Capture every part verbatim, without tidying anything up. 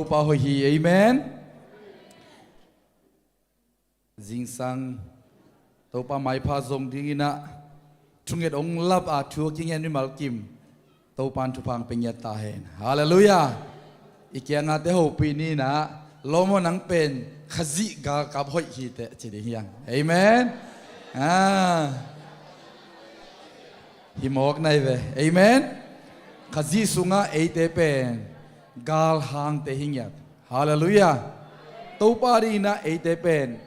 Topa hoih hi. Amen. Zingsang Topa maipha zong dinginah thunget ong lap a thu a kingen mimal kim Topan thupha pia ngiat ta hen. Halleluiah. I kiangah te hopih ninah, lawm aw, nang pen Khazih galkap hoih hi teh ci ding hiang. Amen. Ah. Hi mawk nai ve. Amen. Khazih sungah eite pen galhangte hi ngiat. Halleluiah. Topa dinginah eite pen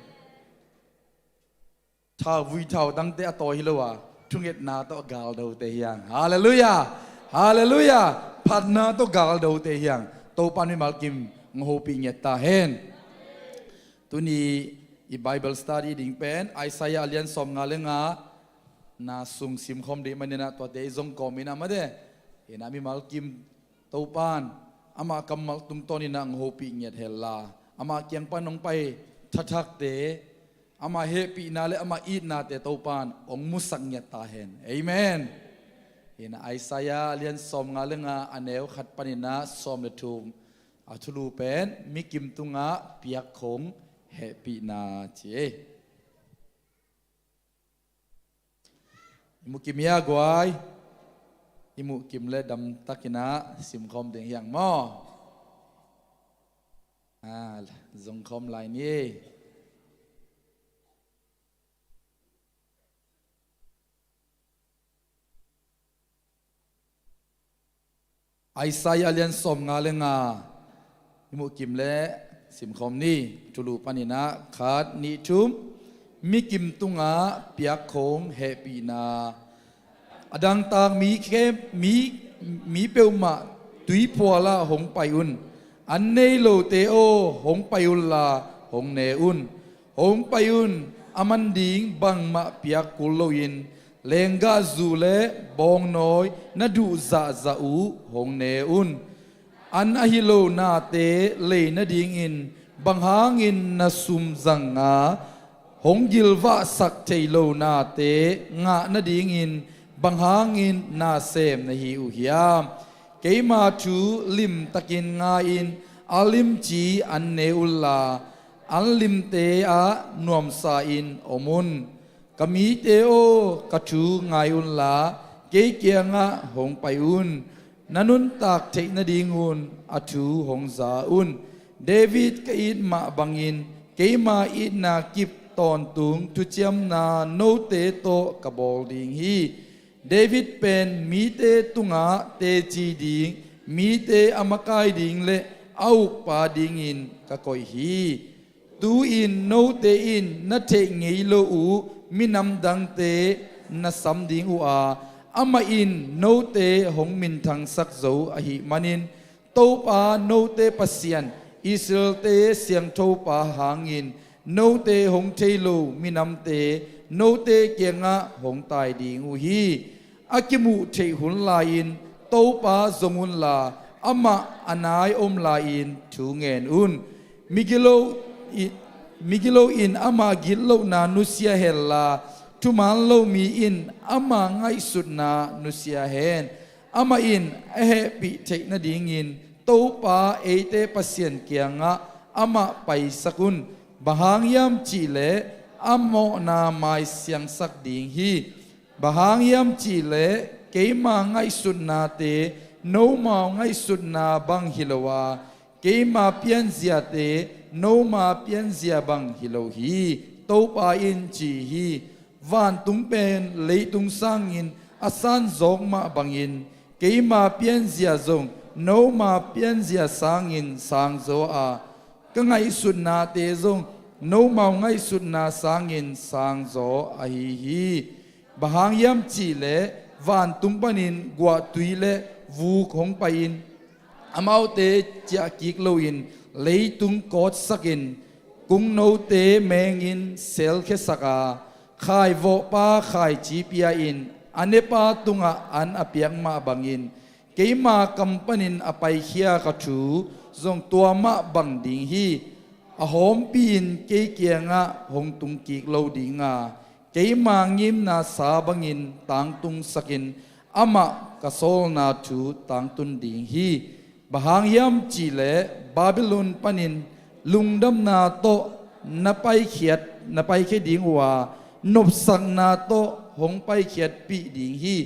thauvui thaudangte a tawi hi lo a, thungetna tawh galdote hiang. Halleluiah. Halleluiah. Phatna tawh galdote hiang. Topan mimal kim hopih ngiat ta hen. Tuni i Bible study ding pen Isaiah a lian sawmnga le nga na sung simkhawm ding maninah tuate i zong kawminah mate. Hinah mimal kim Topan amah kammal tungtawninah hopih ngiat hella, amah kiang pan hong pai thathakte, amah hehpihna le amah itnate Topan hong musak ngiat ta hen. Amen. Hinah Isaiah a lian sawmnga le nga a neu khat paninah sawm le thum a thulu pen mikim tungah piakkhong hehpihna ci ei. I mukim ia guai, i mukim le damtakinah simkhawm ding hiang maw? Ah, zongkhawm lai ni. Isaiah a lian sawmnga le nga, i mukim le simkhawm ni. Thulu paninah khat, nih, thum. Mikim tungah piakkhong hehpihna. A dangtak mi khem, mi, mi peuhmah tuiphualah hong pai un. An nei lote aw, hong pai unla hong ne un. Hong pai un, a man ding bangmah piak kul loin, lenggahzu le bawngnawi na duh zahzah uh hong ne un. An ahi lo nate lei nadingin bang hangin na sum zanga, hong gilvahsak thei lo nate ngah nadingin bang hangin na sem na hi uh hiam? Keima thu limtakin ngai-in a limci an ne unla, an limte ah nuamsa-in om un. Ka mite aw, ka thu ngai unla, kei kiangah hong pai un. Na nuntak theih nadingun a thu hong za un. David ka it mah bangin keima itna kip tawntung thuciamna note tawh ka bawl ding hi. David pen mite tungah teci ding, mite a makai ding le a ukpa dingin ka koih hi. Tu-in note in na theih ngei lo uh minam dangte na sam ding uh a, amah in note hong minthangsak zo ahih manin, Topa note Pasian, Israel-te Siangthopa hangin note hong thei lo minamte note kiangah hong tai ding uh hi. A kimuh theih hun lai-in Topa zong unla, amah a nai om lai-in thu ngen un. Migilo i-, migilo in ama gitlohna nusia henla, thuman lo mi in ama ngaihsutna nusia hen. Amah in a hehpih theih nadingin Topa eite Pasian kiangah amah paisak un. Bang hang hiam cihleh a mawhna maisiangsak ding hi. Bang hang hiam cihleh keima ngaihsutnate nomau ngaihsutna bang hi lo a, keima pianziate noma pianzia bang hi lo hi, Topa in ci hi. Vantung pen leitung sangin a sanzawk mah bangin keima pianzia zong noma pianzia sangin sangzaw a, ka ngaihsutnate zong nomau ngaihsutna sangin sangzaw ahi hi. Bang hang hiam cihleh vantung panin guahtui le vuk hong pai-in amaute ciahkik loin leitung kawtsakin kungnote mengin selkhiasak a, khaivawhpa khaici pia-in a nepa tungah an a piak mah bangin keima kam panin a paikhia ka thu zong tua mah bang ding hi. A hawmpi-in kei kiangah hong tungkik lo dinga, keima ngimna sa bangin tangtungsakin amah ka sawlna thu tangtun ding hi. Bang hang hiam cihleh Babylon panin lungdamna tawh na paikhiat, na paikhia ding uh a, nopsakna tawh hong paikhiatpih ding hi.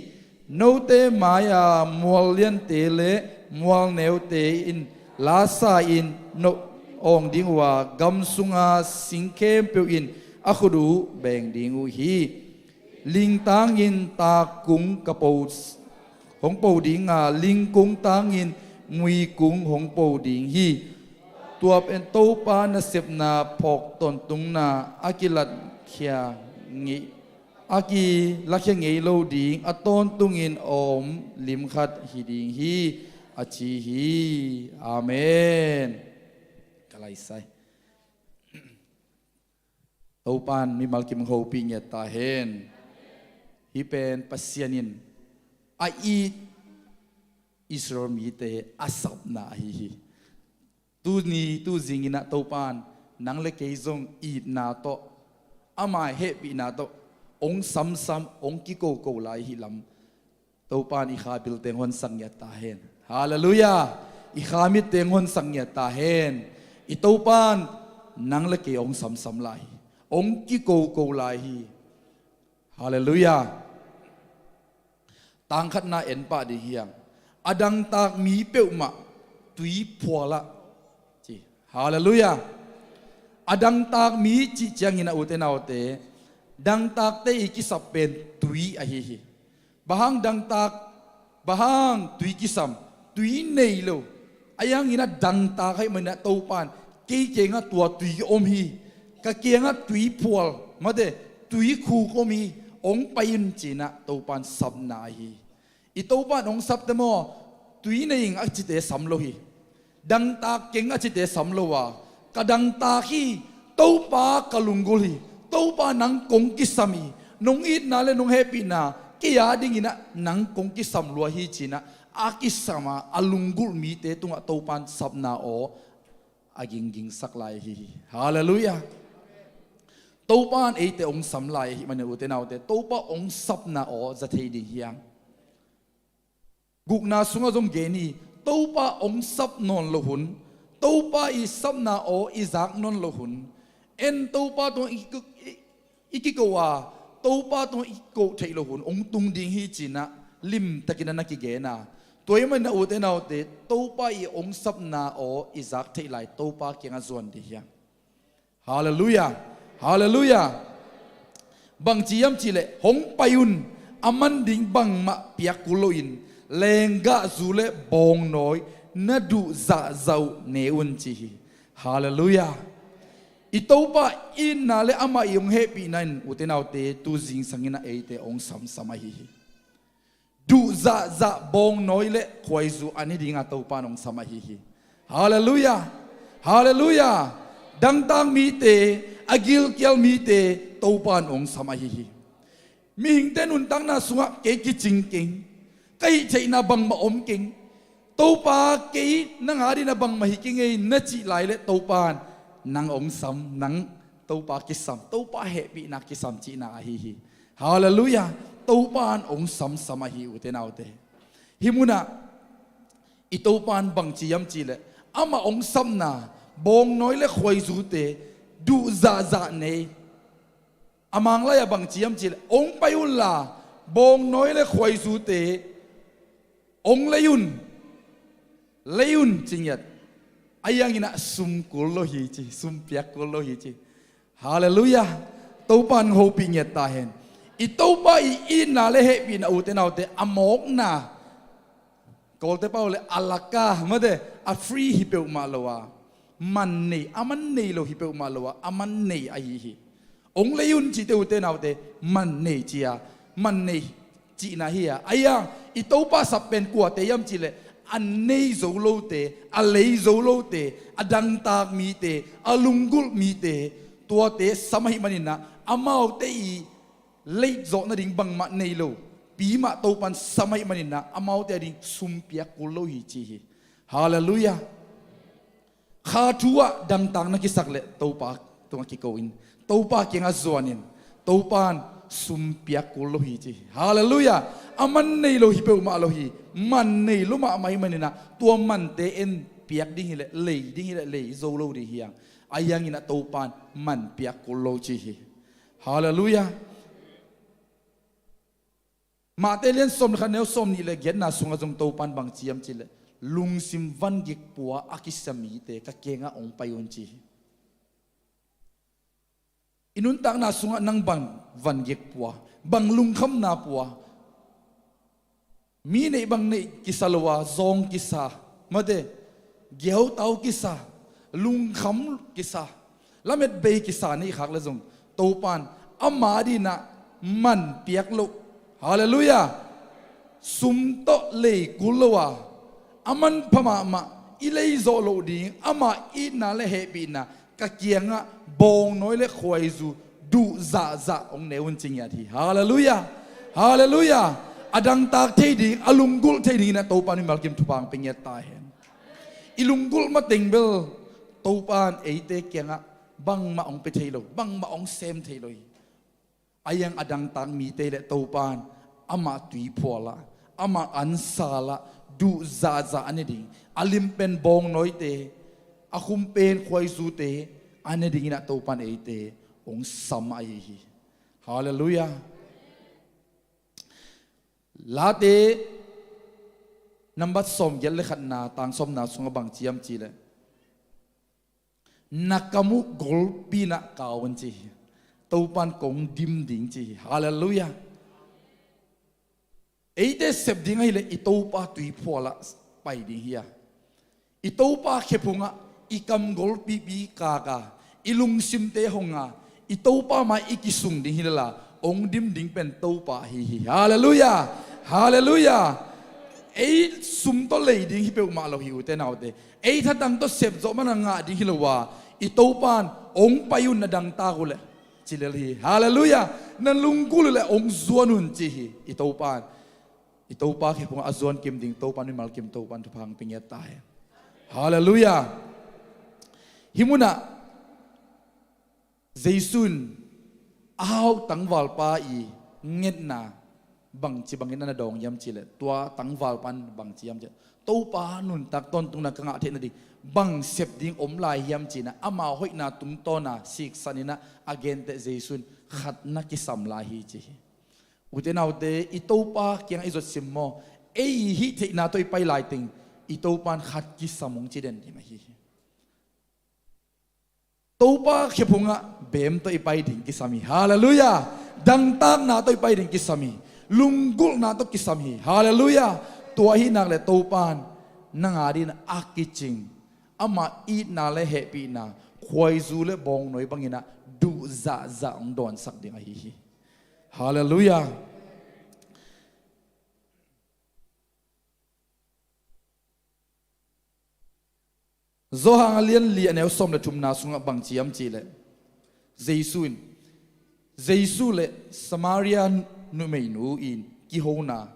Note mai-a mualliante le mualneute in lasa in nop awng ding uh a, gam sunga sing khempeuh in a khut uh beng ding uh hi. Lingtangin takkung ka po, hong po ding a, lingkung tangin muikung hong po ding hi. Tua pen Topa nasepna phawk tawntungna a kilatkhia ngei, a kilakhia ngei lo ding a tawntungin a om lim khat hi ding hi, a ci hi. Amen. Ka laisai. Topan mimal kim hopih ngiat ta hen. Hih pen Pasian in a it Israel mite a sapna ahi hi. Tuni tuzing in ah Topan nang le kei zong itna tawh, ama hehpihna tawh ong samsam, ong kikoko lai hi lam. Topan i kha bil teng hon sak ngiat ta hen. Halleluiah. I kha mit teng hon sak ngiat ta hen. I Topan nang le kei ong samsam lai hi. Ong kikoko lai hi. Halleluiah. Tangkhatna en pah ding hiam? A dangtak mi peuhmah tui phualah ci. Halleluiah. A dangtak mi cih ciangin a ute naute, dangtakte i kisap pen tui ahi hi. Bang hang dangtak, bang hang tui kisam? Tui nei lo. A iangin a dangtak ahih manin a Topan kei kiangah tua tui om hi. Ka kiangah tui phual, mate, tui khuk om hi. Ong pai un ci-in a Topan sapna ahi hi. I Topan ong sapte maw, tui nei ing a cite sam lo hi. Dangtak keng a cite sam lo a, ka dangtak hi. Topa ka lunggulh hi. Topa nang kong kisam hi. Nong itna le nong hehpihna kei a dingin a nang kong kisam lua hi ci-in a, a kisam a, a lunggulh mite tungah Topan sapna aw a ginggingsak lai hi hi. Halleluiah. Topan eite ong sam lai ahih manin ute naute, Topa ong sapna aw za thei ding hiam? Gukna sungah zong gen hi. Topa ong sap nawn lo hun, Topa i sapna aw i zak nawn lo hun, en Topa tungah i, i, i kiko a, Topa tungah i kiko theih lo hun ong tung ding hi ci-in a limtakin a na kigen a. Tua ahih manin a ute naute, Topa i ong sapna aw i zak theih lai Topa kiangah zuan ding hiam? Halleluiah. Halleluiah. Bangci hiam cihleh, hong pai un, a man ding bangmah piak kul loin, lenggahzu le bawngnawi na duh zahzah uh ne un ci hi. Halleluiah. I Topa itna le amah i hong hehpihna in ute naute, tu zingsang in a eite hong samsam ahi hi. Duh zahzah bawngnawi le khuaizu a ne dinga Topa in hong sam ahi hi. Halleluiah. Halleluiah. Dangtak mite, a gilkial mite Topa in hong sam ahi hi. Mihingte nuntakna sungah kei kicing keng, ka hih theihna bangmah om keng, Topa kei nang a dingin a bangmah hi keng ei na cih lai le Topa in nang hong sam, nang Topa kisam, Topa hehpihna kisam cihna ahi hi. Halleluiah. Topa in ong samsam ahi ute naute. Hih munah i Topa in bangci hiam cihleh, amah ong sapna bawngnawi le khuaizute duh zahzah nei. A Manglai ah bangci hiam cihleh, ong pai unla bawngnawi le khuaizute ong lei un. Lei un ci ngiat. A iangin a sum kul lo hi ci, sum piak kul lo hi ci. Halleluiah. Topa in hopih ngiat ta hen. I Topa i itna le hehpihna ute naute, a mawkna, Kawlte pau le a laka, mate, a free hi peuhmah lo a, man nei, a man nei lo hi peuhmah lo a, a man nei ahi hi. Ong lei un cite ute naute, man nei ci a, man nei cihna hi a. Ahi a, i Topa sap pen kuate hiam cihleh, a nei zo lote, a lei zo lote, a dangtak mite, a lunggulh mite, tuate sam ahih manin a, amaute i leit zawh nading bangmah nei lo, pi mah Topa in sam ahih manin a, amaute a ding sum piak kul lo hi ci hi. Halleluiah. Kha thu ah dangtak na kisak leh Topa tungah kiko in, Topa kiangah zuan in, Topa in sum piak kul lo hi ci hi. Halleluiah. A man nei lo hi peuhmah lo hi. Man nei lo mahmah hi maninah tua mante en piak ding hileh lei ding hileh lei zo lo ding hiang. A hianginah Topan man piak kul lo ci hi. Halleluiah. Mahte lian sawm le khat neu sawm nih le giatna sungah zong Topan bang ciam cileh lungsim vangik pua a kisa mite ka kiangah hong pai un ci hi. I nuntakna sungah nang bang vangik pua, bang lungkhamna pua, mi neih bang neih kisa lo a zawng kisa, mate, giautau kisa, lungkham kisa, lamet bei kisa neih khak le zong Topan ama dinah man piak loh. Halleluiah. Sum tawh lei kul lo a a manpha mahmah i lei zawh loh ding ama itna le hehpihna ka kiangah bawngnawi le khuaizu duh zahzah hong ne un ci ngiat hi. Halleluiah. Halleluiah. A dangtak thei ding a lunggulh thei dinginah Topan mimal kim thupha hong pia ngiat ta hen. I lunggulh mateng bel Topan eite kiangah bangmah hong pia thei lo, bangmah hong sem thei lo hi. A hiang a dangtak mite le Topan amah tuiphualah, amah ansalah duh zahzah a ne ding, a limpen bawngnawite, a khumpen khuaizute a ne dinginah Topan eite hong sam ahi hi. Halleluiah. Late nambat sawmgiat le khatna tang sawmna sungah bang ciam cileh na kam uh golpinah kau un ci hi. Topan kong dim ding ci hi. Halleluiah. Eite sep ding ahileh i Topa tuiphualah pai ding hi a, i Topa khephungah i kam golpipi kaka, i lungsimte honga, i Topa mai i kisung ding hi lala hong dim ding pen Topa ahi hi. Halleluiah. Halleluiah. Ei sum tawh lei ding hi peuhmah lo hi ute naute. Ei thatang tawh sepzawh mana ngah ding hi lo a, i Topan hong pai un na dangtak uhleh cilel hi. Halleluiah. Na lunggulh uhleh hong zuan un ci hi i Topan. I Topa khephungah a zuan kim ding Topan mimal kim Topan thupha hong pia ngiat ta hen. Halleluiah. Hih munah Jesu in a hau tangvalpa i ngetna bangci bangin a na dawng hiam cileh tua tangvalpa in bangci hiam cileh Topa nuntak tawntungna ka ngah theih nading bang sep ding om lai hiam cinah ama hoihna tungtawna siksaninah a genteh Jesu in khat na kisam lai hi ci hi. Ute naute, i Topa kiangah i zuat sim maw? Ei hih theihna tawh i pai laiteng i Topan khat kisam hong ci den ding ahi hi. Topa khephungah beem tawh i pai ding kisam hi. Halleluiah. Dangtakna tawh i pai ding kisam hi. Lunggulhna tawh kisam hi. Halleluiah. Tua ahi nak le Topan nang a dinah a kicing ama itna le hehpihna khuaizu le bawngnawi banginah duh zahzah hong dawnsak ding ahi hi. Halleluiah. Johan a lian li a neu sawm le thumna sungah bang ciam cileh Jesu in, Jesu le Samaria numeinu in kihona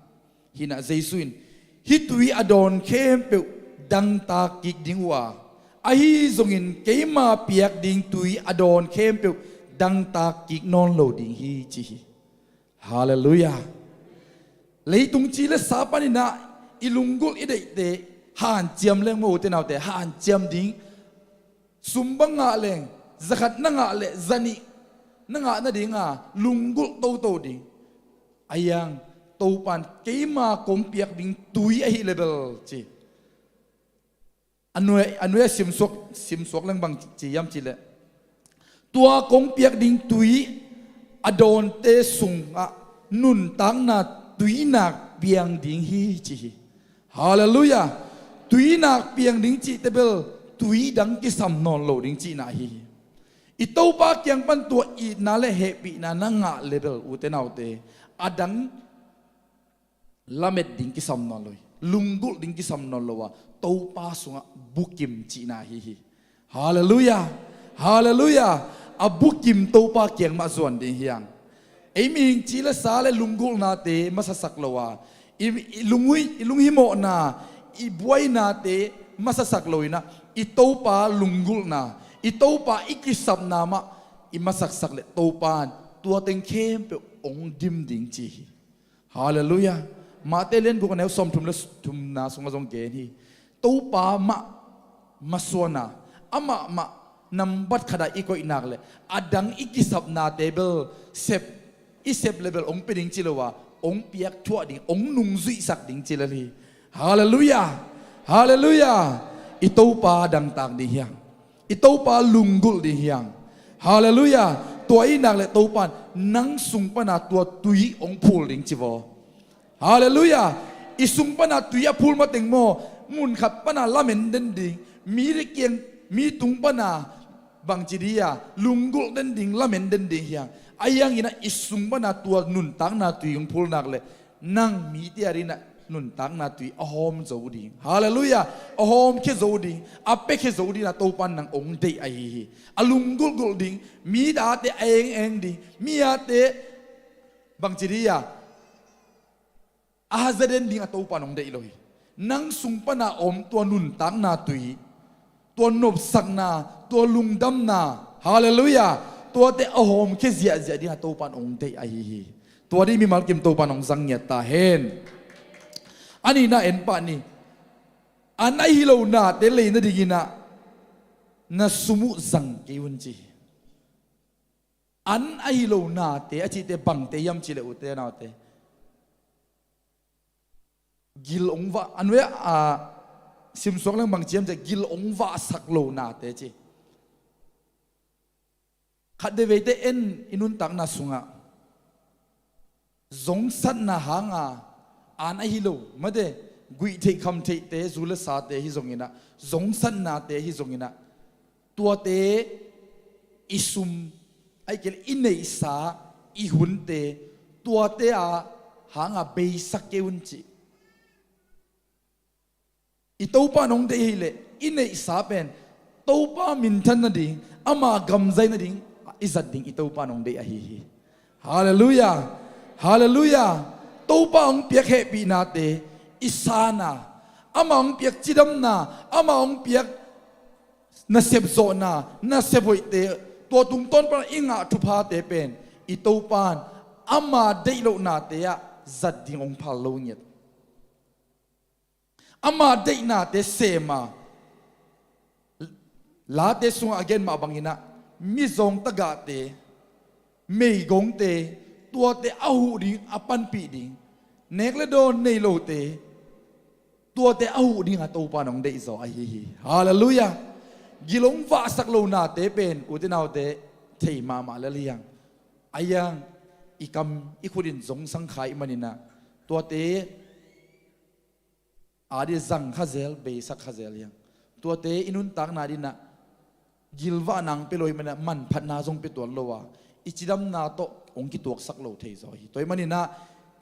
hinah Jesu in hih tui a dawn khempeuh dangtak kik ding uh a, ahi zongin keima piak ding tui a dawn khempeuh dangtak kik nawn lo ding hi ci hi. Halleluiah. Leitung ci le sa paninah i lunggulh i deihte hanciam leng maw ute naute, hanciam ding. Sum bang ngah leng zakhat na ngah le zanih na ngah nadinga lunggulh toto ding. A hiang Topan keima kong piak ding tui ahi lebel ci. A nuai a nuai a simsuak simsuak leng bang ci hiam cileh tua kong piak ding tui a dawnte sungah nuntakna tuinak piang ding hi ci hi. Halleluiah. Tuinak piang ding cihte bel tui dang kisam nawn lo ding cihna hi hi. I Topa kiang pan tua itna le hehpihna na ngah lebel ute naute a dang lamet ding kisam nawn lo hi. Lunggulh ding kisam nawn lo a Topa sungah bukim cihna hi hi. Halleluiah. Halleluiah. A bukim Topa kiang mah zuan ding hiang. Ei mihing ci le sa le lunggulhnate masasak lo a i, i, lungui, i lunghimawhna i buainate masasak loinah i Topa lunggulhna i Topa i kisapna mah i masaksak le Topa in tua teng khempeuh ong dim ding ci hi. Halleluiah. Mate lian guk a neu sawmthum le thumna sungah zong gen hi. Topa mah masuana, amah mah nambat khatah i koih nak le adang i kisapnate bel sep, i sep le bel ong pia ding ci lo a, ong piak thuah ding, ong nungzuihsak ding ci lel hi. Halleluiah. Halleluiah. I Topa dangtak ding hiang. I Topa lunggulh ding hiang. Halleluiah. Tua i nak le Topan nang sung pana tua tui ong phul ding ci vaw. Halleluiah. I sung pana tui a phul mateng maw, mun khat pana lamen den ding, mi le kiang, mi tung pana bangci dia lunggulh den ding, lamen den ding hiang. A hiangin ah i sung pana tua nuntakna tui ong phul nak le nang mite a dinah nuntakna tui a hawm zo ding. Halleluiah. A hawmkhia zo ding, a piakhia zo ding a Topan nang ong deih ahi hi. A lunggulhgulh ding, mi tate a engeng ding, mi ate bangci dia a hazaden ding a Topan ong deih lo hi. Nang sung pana om tua nuntakna tui, tua nopsakna, tua lungdamna, halleluiah, tuate a hawmkhia ziahziah ding a Topan ong deih ahi hi. Tua ding mimal kim Topan ong zang ngiat ta hen. A nihna en pah ni. An ahi lo nate lei nadingin ah na sum uh zang kei un ci hi. An ahi lo nate a cihte bangte hiam cih leh ute naute, gil ong vah, a nuai-ah a simsuak leng bangci hiam cih leh gil ong vahsak lo nate ci. Khat veiveite en i nuntakna sungah zongsatna hanga an ahi lo, mate, guihtheih khamtheihte, zu le sate hi zonginah, zongsatnate hi zonginah, tuate i sum, ahih kei leh i neihsa, i hunte, tuate a hanga beisak kei un cih. I Topa nong deih hileh i neihsa pen Topa minthan nading, ama gamzai nading i zat ding i Topa nong deih ahi hi. Halleluiah. Halleluiah. Topa hong piak hehpihnate i sana, ama hong piak cidamna, ama hong piak nasep zawhna, nasep hoihte, tua tungtawn pana i ngah thuphate pen i Topan ama deih lohnate ah zat ding hong phal lo ngiat. Ama deihnate sema, Late sungah a gen mah banginah mizawng tagahte, meigongte, tuate a huh ding, a panpih ding, nek le dawn nei lote, tuate a huh dinga Topa nong deihzaw ahi hi. Halleluiah. Gil hong vahsak lo nate pen ute naute thei mahmah lel hiang. A hiang i kam i khut in zongsang kha i maninah tuate a dih zang kha zel, beisak kha zel hiang. Tuate i nuntakna dinah gilvahna hong pia lo hi maninah manphatna zong pia tuan lo a, i cidamna tawh hong kituaksak lo thei zaw hi. Tua hi maninah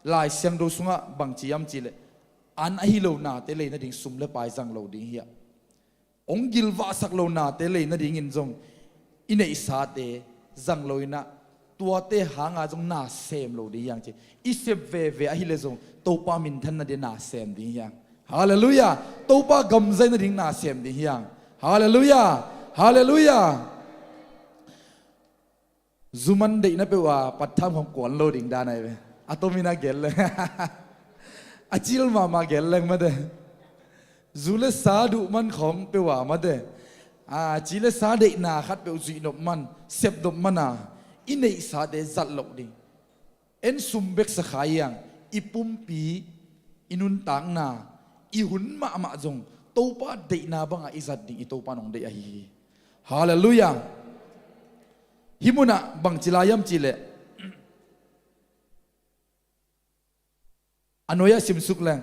Lai Siangtho sungah bangci hiam cihleh an ahi lo nate lei nading sum le pai zang lo ding hiah. Hong gilvahsak lo nate lei nadingin zong i neihsate zang loinah tuate hanga zong na sem lo ding hiang ci. I sep veve ahileh zong Topa minthan nading na sem ding hiang. Halleluiah. Topa gamzai nading na sem ding hiang. Halleluiah. Halleluiah. Zuman deihna peuh a pattham khong kuan lo ding dan ahi ve. A tomin a gel leng a cil mahmah gel leng mate. Zu le sa duh man khong peuh a mate, a ci le sa deihna khat peuh zuih nop man, sep nop man a i neihsate zat loh ding. En sum beksa kha hiang, i pumpi, i nuntakna, i hun mahmah zong Topa deihna banga i zat ding i Topa nong deih ahi hi. Halleluiah. Hih munah bangci lai hiam cihleh a nuai-ah simsuk leng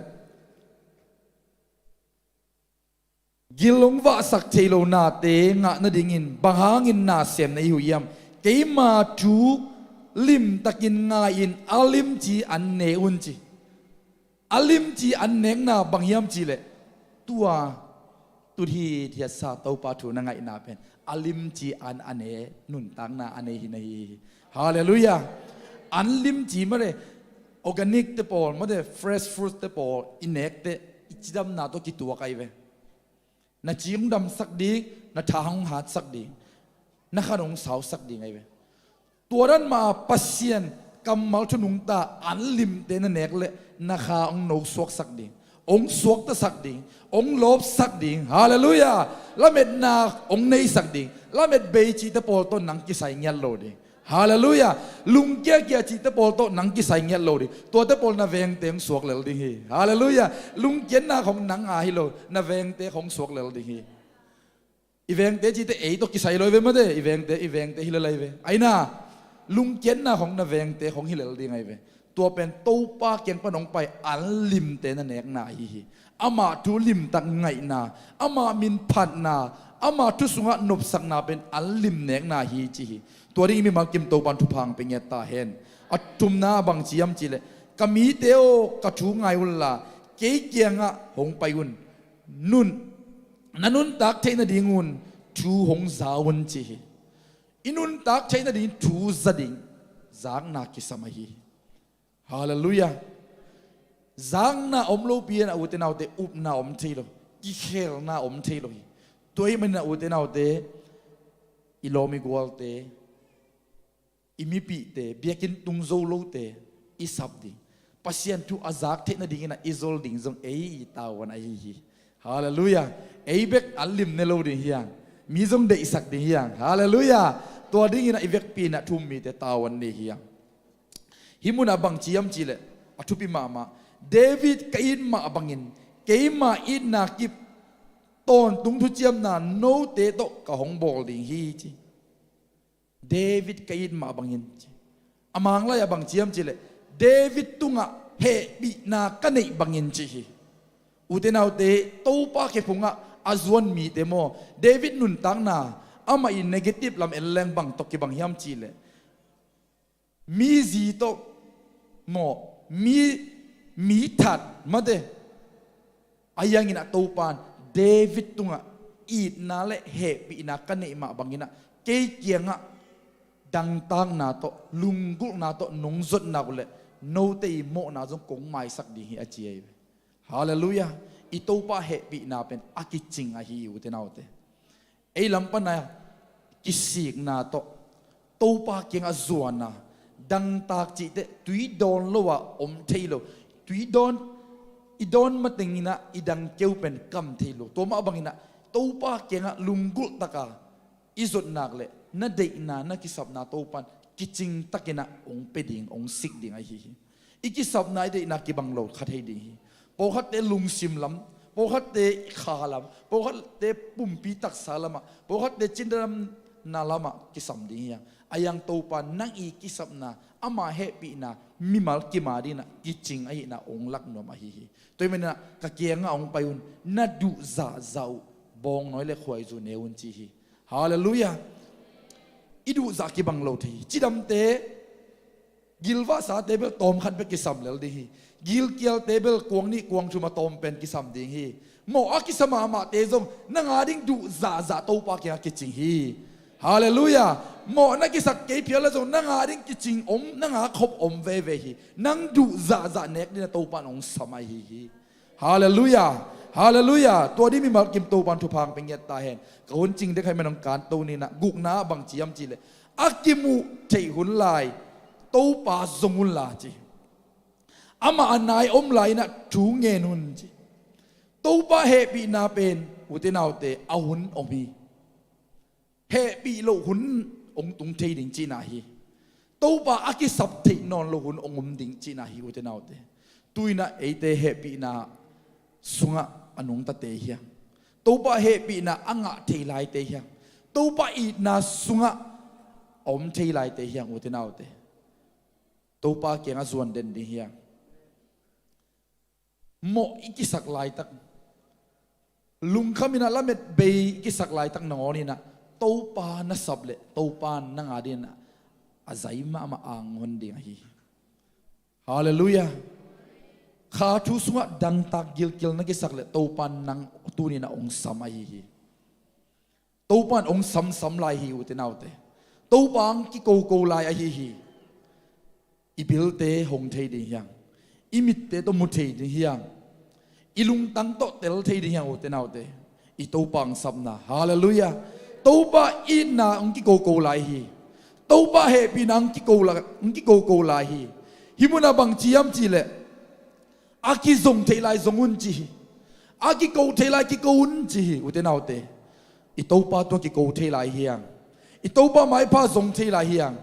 gil hong vahsak thei lo nate ngah nadingin bang hangin na sem na hi uh hiam? Keima thu limtakin ngai-in a limci an ne un ci. A limci an nekna bang hiam cihleh tua tut hithiatsa Topa thu na ngaihna pen a limci an a ne, nuntakna a nei hi na hi hi. Halleluiah. An limci mate, organic te pawl mate, fresh fruit te pawl i nekte i cidamna tawh kituak ahi ve. Na ci hong damsak ding, na tha hong hatsak ding, na khan hong sausak ding ahi ve. Tua dan mah Pasian kammal thu nungta an limte na nek leh na kha hong nosuaksak ding, hong suaktasak ding, hong lawpsak ding. Halleluiah. Lametna hong neisak ding. Lamet bei cihte pawl tawh nang kisai ngiat lo ding. Halleluiah. Lungkiakia cihte pawl tawh nang kisai ngiat lo ding. Tuate pawl na vengte hong suak lel ding hi. Halleluiah. Lungkiatna khong nang a hi lo, na vengte khong suak lel ding hi. I vengte cihte ei tawh kisai lo hi ve mate, i vengte, i vengte hi lel hi ve. Aina, lungkiatna khong na vengte khong hi lel ding ahi ve. Tua pen Topa kiang pan hong pai an limte na nekna ahi hi. Amah thu limtak ngaihna, amah min phatna, amah thu sungah nopsakna pen an lim nekna ahi ci hi. Tua ding mimal kim Topan thupha hong pia ngiat ta hen. A thumna bang ci hiam cih leh, ka mite aw, ka thu ngai unla, kei kiangah hong pai un. Nun, na nuntak theih nadingun thu hong za un ci hi. I nuntak theih nading thu za ding zakna kisam ahi hi. Halleluiah. Zakna om lopi in a ute naute upna om thei lo, kikhelna om thei lo hi. Tua ahih manin a ute naute, i lawm i gualte, i mipihte, biakinn tung zo lote i sap ding, Pasian thu a zak theih nadingin a i zol ding zong ei i tavuan ahi hi. Halleluiah. Ei bek an lim ne lo ding hi hang. Mi zong deihsak ding hi hang. Halleluiah. Tua dingin a i vekpi in a thu um mite tavuan nei hi hang. Hih munah bang ci hiam cih leh, a thupi mahmah, David ka it mah bangin keima itna kip tawntung thuciamna note tawh ka hong bawl ding hi ci. David ka it mah bangin ci. A manglai-ah bang ci hiam cih leh, David tungah hehpihna ka neih bangin ci hi. Ute naute, Topa khephungah a zuan mite maw, David nuntakna, amah i negative lam en leng bang tawh kibang hiam cih leh, mi zi tawh maw, mi, mi that mate. Ahi hangin a Topan David tungah itna le hehpihna ka neih mah bangin ah kei kiangah dangtakna tawh, lunggulhna tawh nong zotna uh leh note i mawhna zong kong maisak ding hi a ci ahi ve. Halleluiah. I Topa hehpihna pen a kicing ahi hi ute naute. Ei lam pana kisikna tawh, Topa kiangah zuanna, dangtak cihte tui dawn lo-a om thei lo. Tui dawn, i dawn matenginah i dang keu pen kam thei lo. Tua mah banginah Topa kiangah lunggulh taka i zotnak le na deihna, na kisapna Topan kicing takinah hong pe ding, hong sik ding ahi hi. I kisapna, i deihna kibang lo kha thei ding hi. Pawlkhatte lungsim lam, pawlkhatte kha lam, pawlkhatte pumpi taksa lamah, pawlkhatte cindalamna lamah kisam ding hi hang. Ahi hang Topa nang i kisapna, ama hehpihna mimal kim a dinginah kicing ahihna hong lak nuam ahi hi. Tua ahih maninah ka kiangah hong pai un, na duh zahzah uh bawngnawi le khuaizu ne un ci hi. Halleluiah. I duhzah kibang lo thei hi. Cidamte, gilvahsate bel tawmkhat bek kisam lel ding hi. Gilkialte bel kuang nih kuang thum a tawm pen kisam ding hi. Mawh a kisa mahmahte zong nang a ding duh zahzah Topa kiangah kicing hi. Halleluiah. Mawh na kisak kei phial a zong nang a ding kicing om, nang a khop om veve hi. Nang duh zahzah nek dingin a Topa in hong sam ahi hi. Halleluiah. Halleluiah. Tua ding mimal kim Topan thupha hong pe ngiat ta hen. Ka hun cing dek hai man hong kanto ninah, gukna bang ci hiam cih leh, a kimuh theih hun lai Topa zong unla ci. Amah a nai om lai-inah thu ngen un ci. Topa hehpihna pen ute naute a hun om hi. Hehpih loh hun hong tung thei ding cihna hi. Topa a kisap theih nawn loh hun hong om ding cihna hi ute naute. Tu-inah eite hehpihna sungah a nungtate hi hang. Topa hehpihna a ngah thei laite hi hang. Topa itna sungah a om thei laite hi hang ute naute. Topa kiangah zuan den ding hi hang. Mawh i kisak laitak, lungkhaminah lamet bei i kisak laitak nangawninah Topa na sap leh Topa nang a dinginah a zai mahmah anghon ding ahi hi. Halleluiah. Kha thu sungah dangtak gilkial na kisak leh Topa nang tuninah hong sam ahi hi. Topa in hong samsam lai hi ute naute. Topa hong kikoko lai ahi hi. I bilte hong thei ding hi hang. I mitte tawh mu thei ding hi hang. I lungtang tawh tel thei ding hi hang ute naute. I Topa hong sapna. Halleluiah. Topa itna hong kikoko lai hi. Topa hehpihna hong kiko la, hong kikoko lai hi. Hih munah bang ci hiam cihleh, a kizong theih lai zong un ci hi. A kiko theih lai kiko un ci hi, ute naute. I Topa tungah kiko thei lai hi hang. I Topa maipha zong thei lai hi hang.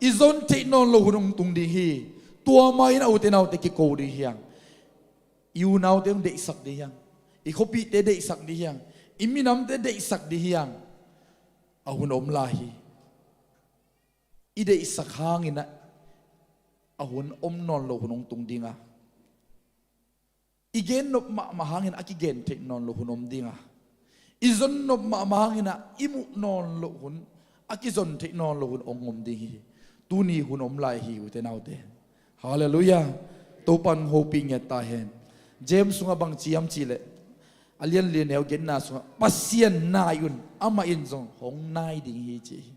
I zon theih nawn loh hun hong tung ding hi. Tua mah in a ute naute kiko ding hi hang. I unaute hong deihsak ding hi hang. I khuapihte deihsak ding hi hang. I minamte deihsak ding hi hang. A hun om lai hi. I deihsak hangin ah a hun om nawn loh hun hong tung ding a, i gen nop mahmah hangin a kigen theih nawn loh hun om ding a, i zon nop mahmah hangin ah i muh nawn loh hun, a kizon theih nawn loh hun hong om ding hi. Tuni hun om lai hi, ute naute. Halleluiah. Topa'n hong hopih ngiat ta hen. James sungah bang ci hiam cihleh, a lian li, a neu genna sungah, Pasian nai un, amah in zong hong nai ding hi, ci hi.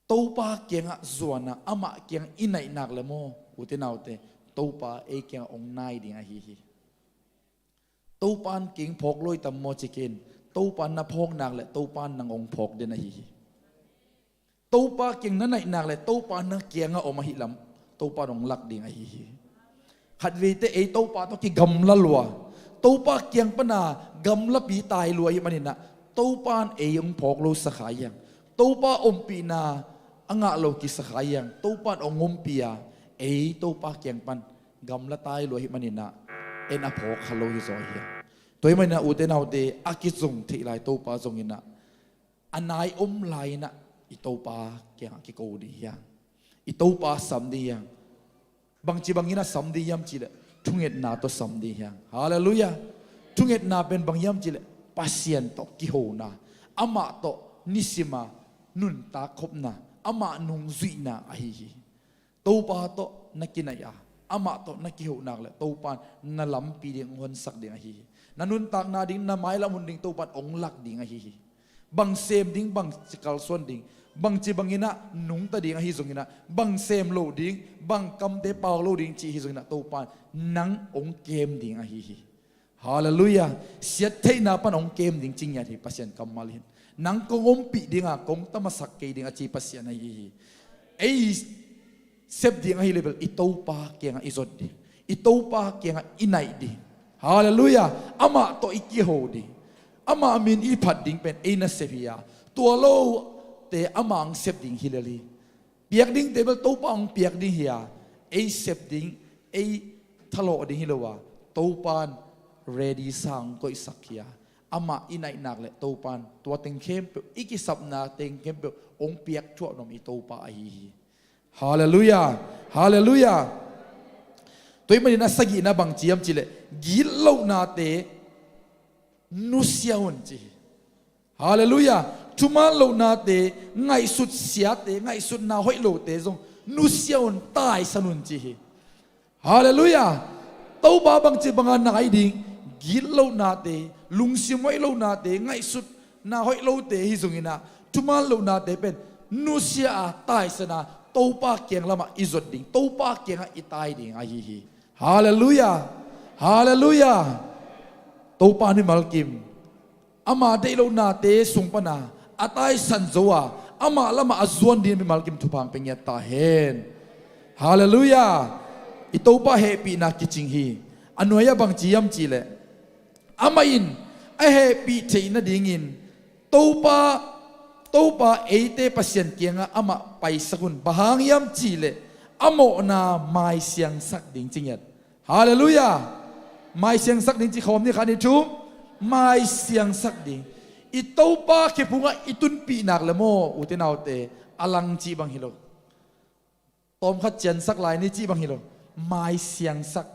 Topa kiangah zuan a, amah kiangah i naih nak leh maw, ute naute, Topa ei kiangah hong nai ding ahi hi. Topa'n kei hong phawk lo hi tam maw ci kei in, Topa'n na phawk nak leh Topa'n nang hong phawk den ahi hi. Topa kiang na naih nak leh Topa na kiangah om ahih lam Topa'n hong lak ding ahi hi. Khatveite ei Topa tawh kigamla lua, Topa kiang pana gamlapi tai lua ahih manin ah, Topa'n ei hong phawk lo sa kha hi hang. Topa ompihna a ngah lo kisa kha hi hang. Topa'n hong ompih a, ei Topa kiang pan gamla tai lua ahih manin ah, en a phawk kha lo hi zaw hi hang. Tua ahih manin ah, ute naute, a kizong theih lai Topa zongin ah, a nai om lai-in ah i Topa kiangah kiko ding hi hang. I Topa sam ding hi hang. Bangci bangin a sam ding hiam cihleh, thungetna tawh sam ding hi hang. Halleluiah. Thungetna pen bang hiam cihleh, Pasian tawh kihona, amah tawh nisim a nuntak khopna, amah nungzuihna ahi hi. Topa tawh na kinaih a, amah tawh na kiho nak leh Topa'n na lampi ding hong honsak ding ahi hi. Na nuntakna ding, na mailam hun ding Topa'n hong lak ding ahi hi. Bang sem ding, bangci kalsuan ding, bangci bangin ah nungta ding ahi zongin ah, bang sem loh ding, bang kamte pau loh ding cih hi zongin ah, Topa'n nang hong kem ding ahi hi. Halleluiah. Siattheihna pan hong kem ding ci ngiat hi Pasian kammal in. Nang kong ompih ding a, kong tamasak kei ding a ci Pasian ahi hi. Ei sep ding ahi leh bel i Topa kiangah i zot ding. I Topa kiangah i naih ding. Halleluiah. Amah tawh i kiho ding. Amah min i phat ding pen ei nasep hi a, tua lote amah hong sep ding hi lel hi. Piak dingte bel Topa hong piak ding hi a, ei sep ding, ei thalawh ding hi lo a, Topa'n ready sa hong koihsak hi a, amah i naih nak leh Topa'n tua teng khempeuh, i kisapna teng khempeuh hong piak thuah nuam i Topa ahi hi. Halleluiah. Halleluiah. Tua ahih manin a sagihna bang ci hiam cihleh, gitlohnate nusia un ci hi. Halleluiah. Thuman lohnate, ngaihsut siate, ngaihsutna hoih lote zong nusia un, taisan un ci hi. Halleluiah. Topa bangci banga nai ding, gitlohnate, lungsim hoih lohnate, ngaihsutna hoih lote hi zongin ah, thuman lohnate pen nusia a, taisan a, Topa kiang lamah i zot ding, Topa kiangah i tai ding ahi hi. Halleluiah. Halleluiah. Topa mimal kim. Ama deih lohnate sung pana a taisan zo a, amah lamah a zuan ding mimal kim thupha hong pia ngiat ta hen. Halleluiah. I Topa hehpihna kicing hi. A nuai-ah bang ci hiam cihleh, amah in a hehpih theih nadingin Topa, Topa eite Pasian kiangah amah paisak un. Bang hang hiam cihleh, a mawhna maisiangsak ding ci ngiat. Halleluiah. Maisiangsak ding ci khawm ni, khat, nih, thum. Maisiangsak ding. I Topa khephungah i tunpih nak leh maw, ute naute, a lang cih bang hi lo, tawmkhat ciansak lai ni cih bang hi lo, maisiangsak.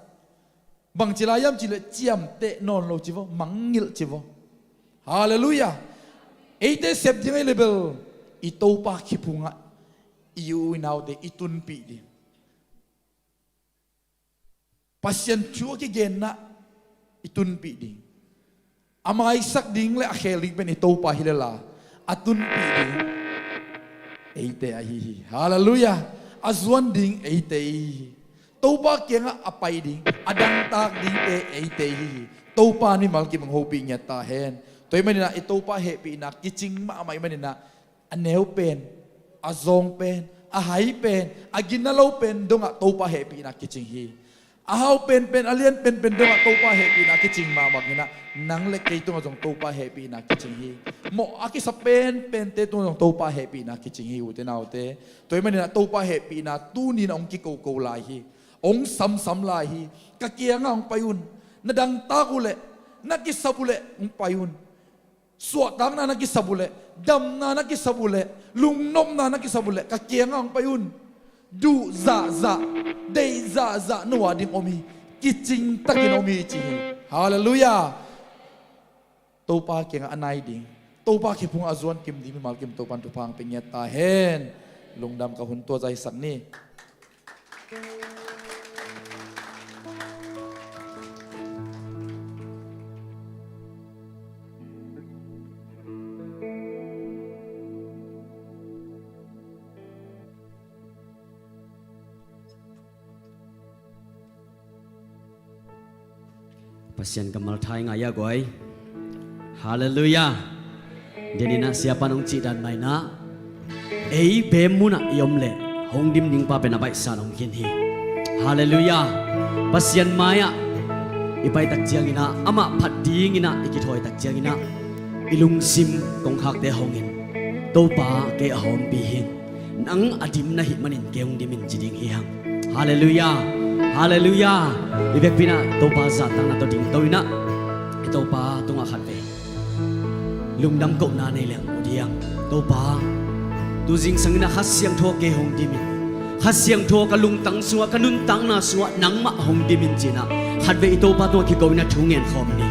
Bangci lai hiam cihleh, ciamteh nawn lo ci vaw, mangngilh ci vaw. Halleluiah. Eite sep ding ahi leh bel i Topa khephungah i u i naute i tunpih ding. Pasian thu a kigenna i tunpih ding. A maisak ding leh a khel ding pen i Topa hi lel a, a tunpih ding eite ahi hi. Halleluiah. A zuan ding eite ahi hi. Topa kiangah a pai ding, a dangtak dingte eite ahi hi. Topa mimal kim hong hopih ngiat ta hen. Tua ahih manin ah i Topa hehpihna kicing mahmah ahih manin ah, a neu pen A zawng pen, a hai pen, a gina lo pen dongah Topa hehpihna kicing hi. A hau penpen, a lian penpen dongah Topa hehpihna kicing mahmah inah, nang le kei tungah zong Topa hehpihna kicing hi. Mawh a kisa penpente tungah zong Topa hehpihna kicing hi, ute naute. Tua ahih maninah Topa hehpihna tuni-in hong kikoko lai hi. Hong samsam lai hi. Ka kiangah hong pai un. Na dangtak uhleh, na kisap uhleh hong pai un. Suahtakna na kisap uhleh, damna na kisap uhleh, lungnopna na kisap uhleh, ka kiangah hong pai un. Duh zahzah, deih zahzah no a ding om hi. Kicingtakin om hi ci hi. Halleluiah. Topa kiangah a nai ding, Topa khephungah a zuan kim ding mimal kim Topan thupha hong pia ngiat ta hen. Lungdam, ka hun tua zah hisak ni. Pasian kammal thai ngai a guai. Halleluiah. Deninah siapan hong cihdan mainah ei bem munah i om leh hong dim dingpa pen a baihsan hong khin hi. Halleluiah. Pasian mai-ah i paitak cianginah, amah phat dinginah i kithawitak cianginah, i lungsim kongkhakte hongin, Topa kei a hawmpi hing. Nang a dim na hih manin kei hong dimin ci ding hi hang. Halleluiah. Halleluiah. I vekpi inah Topa zahtakna tawh dingto inah i Topa tungah khatvei lungdam kohna nei leng ut hi hang. Topa, tu zingsang inah Kha Siangtho kei hong dimin, Kha Siangtho ka lungtang sungah, ka nuntakna sungah nangmah hong dimin ci inah khatvei i Topa tungah kiko inah thu ngen khawm ni.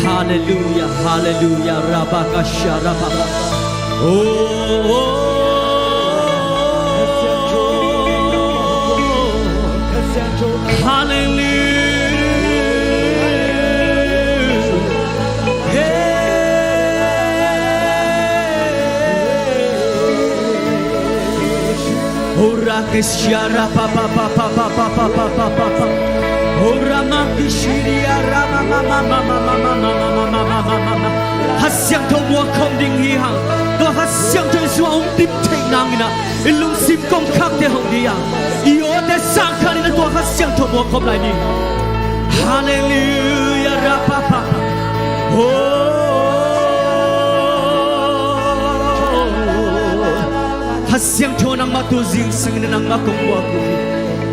Halleluiah, halleluiah, rabakasha, rabaka. Oh, oh, oh, oh. Halleluiah. Hey. Ora ke siara pa pa pa pa pa pa pa pa pa pa pa. Ora ma ki siria ra ma ma ma ma ma ma ma ma ma ma ma ma ma ma ma. Kha Siangtho muak khawm ding hi hang. Tua Kha Siangtho i sungah hong dim theih nangin ah i lungsim kongkhakte hong di a, i awte sangkhanin a tua Kha Siangtho muak khawm lai ni. Halleluiah, ra pa pa. Oh. Kha Siangtho nangmah tu zingsangin nangmah kong muak uh hi.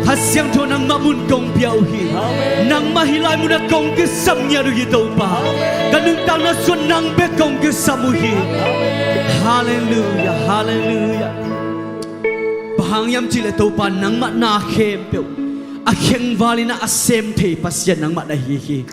Kha Siangtho nangmah mun kong pia uh hi. Nangmah hih lai munah kong kisam ngiat uh hi Topa. Ka nuntakna sungah nang bek kong kisam uh hi. Halleluiah, halleluiah. Bang hang hiam cihleh Topa, nangmah na khempeuh a khengval in ah a sem thei Pasian nangmah na hi hi.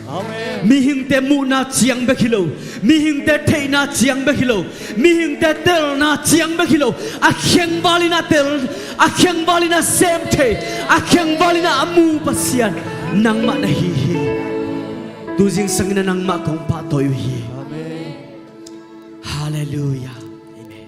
Mihingte muhna ciang bek hi lo, mihingte theihna ciang bek hi lo, mihingte telna ciang bek hi lo, a khengval in ah tel, a khengval in ah sem thei, a khengval in ah a mu Pasian nangmah na hi hi. Tu zingsangin ah nangmah kong pahtawi uh hi. Halleluiah. Amen.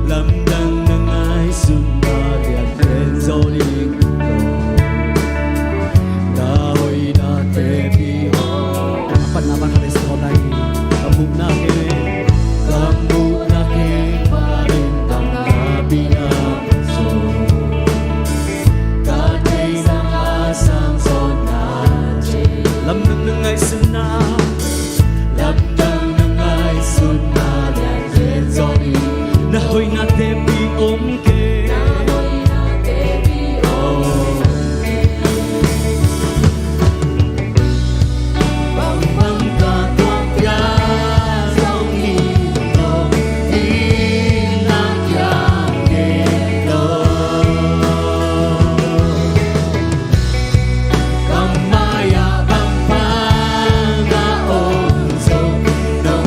Lamdang na ngaihsun mah lian pen zo ding lo. Na hoihna tepi om. Ka patna bang khat le sa lai. Ka muhna kheng, ka muhna kheng, parin tam na pi na zo. Ka theih sang a sang zon na ci. Lamdang na ngaihsun na. Lamdang na ngaihsun na lian pen zo ding. Na hoihna tepi om kei. Na hoihna tepi om kei. Bang bang ka tuak pia zong hi lo, hi na kiang kei lo. Ka mai-ah bang bang a om zong, no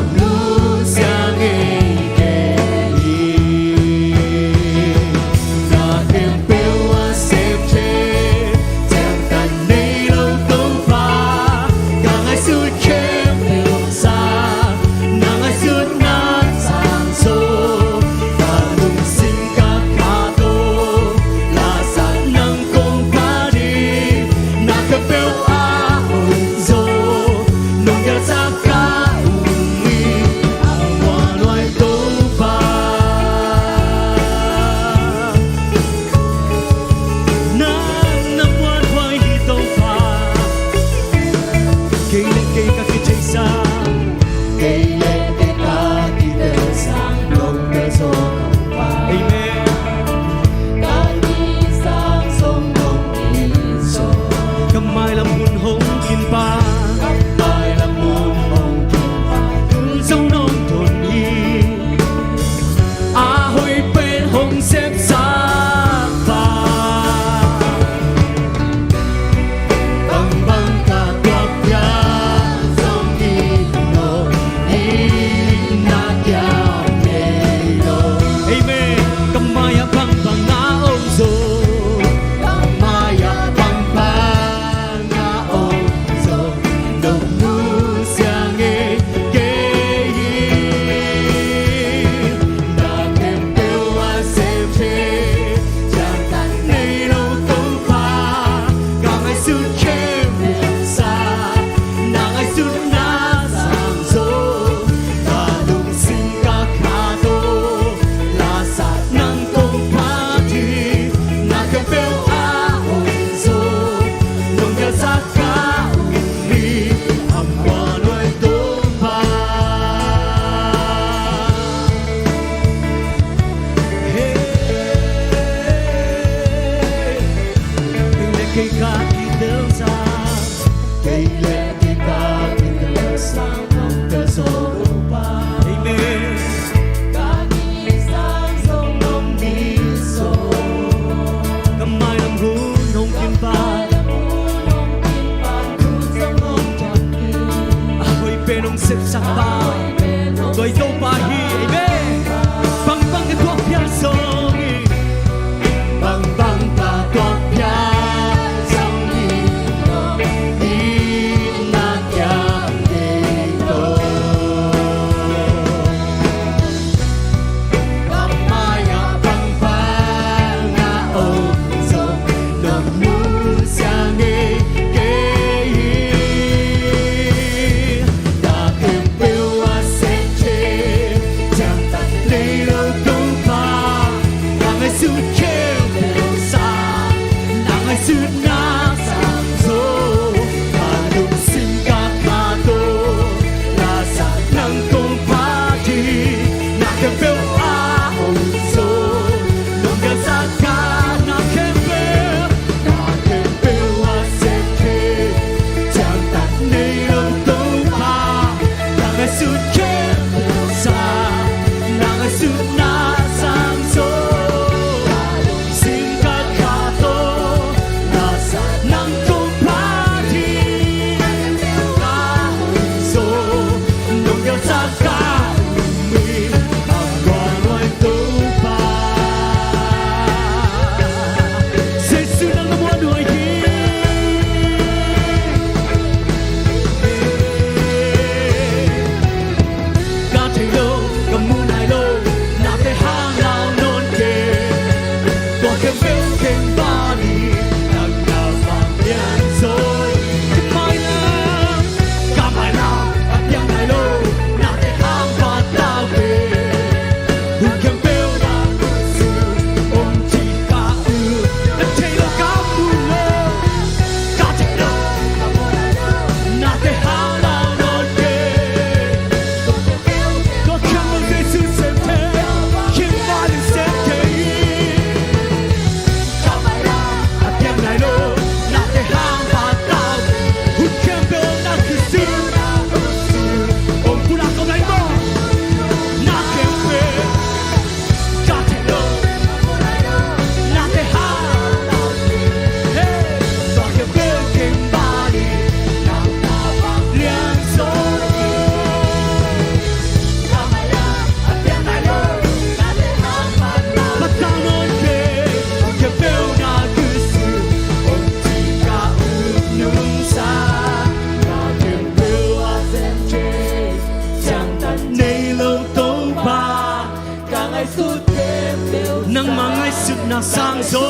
Nangmah ngaihsutna sang zo.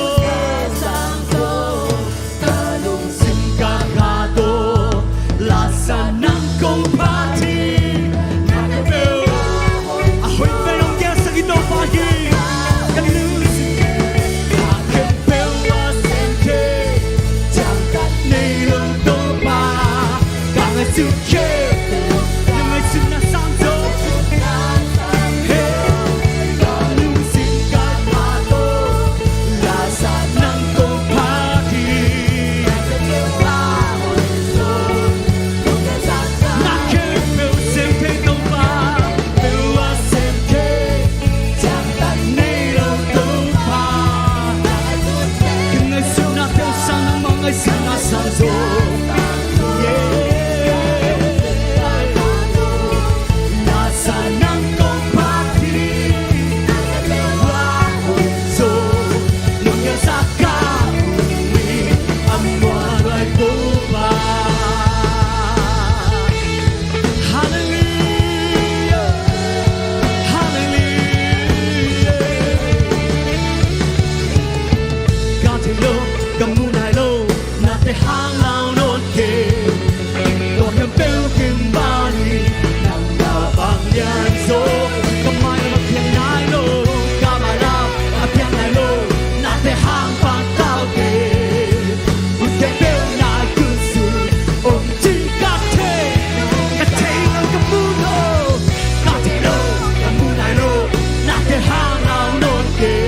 Ka lungsim ka kha tawh lasa nang kong phat hi. Na khempeuh a hoih pen hong gelsak i Topa hi. Ka lungsim ka khempeuh a sem thei ciangtan nei lo Topa. Ka ngaihsut khempeuh na ngaihsutna sang zo. Hallelujah, hallelujah. Ka thei lo, ka mu nai lo, na te hang lau nawn kei. Tua khempeuh kinbang hi, nang na bang lian zo. Ka mai lam a piang nai lo, ka mai lam a piang nai lo, na te hang pang tau kei. Hun khempeuh na gun sung om cing ka thei. Ka thei lo, ka mu lo, ka thei lo, ka mu nai lo, na te hang lau nawn kei.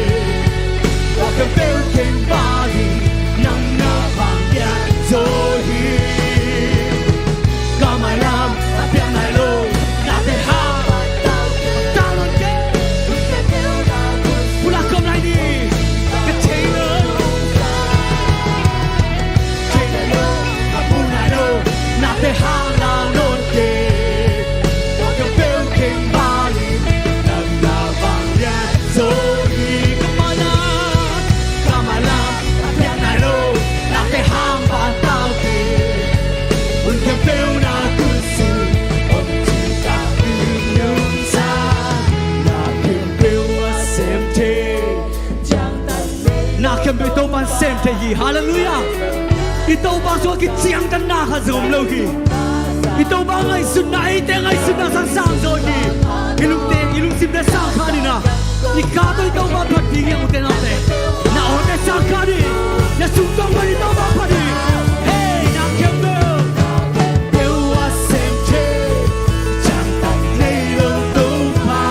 Tua khempeuh kinbang hi, nang na bang lian zo hi. Ka mai lam a piang nai lo, na te hang pang tau kei. Pulak khawm lai ni. Ka thei lo, ka thei lo, ka mu nai lo, na te hang lau nawn kei. Tua khempeuh kinbang hi, nang na bang lian zo hi. Ka mai lam, ka mai lam a piang nai lo, na te hang pang tau kei. Hun khempeuh na gun sung om cing ka thei. Nang sa na khempeuh a sem thei. Na khempeuh i Topa'n sem thei hi. Hallelujah. I Topa sungah kiciangtanna khat zong om lo hi. I Topa ngaihsutna, eite ngaihsutna sang sang zaw hi. I lungte, i lungsimte sang kha ni na. I kha tawh i Topa phat ding hi a, ute naute. Na awte sang kha ni. Na sungtawng pan i Topa phat hi. Hey, na khempeuh. Peuh a sem thei, ciangtan nei lo Topa.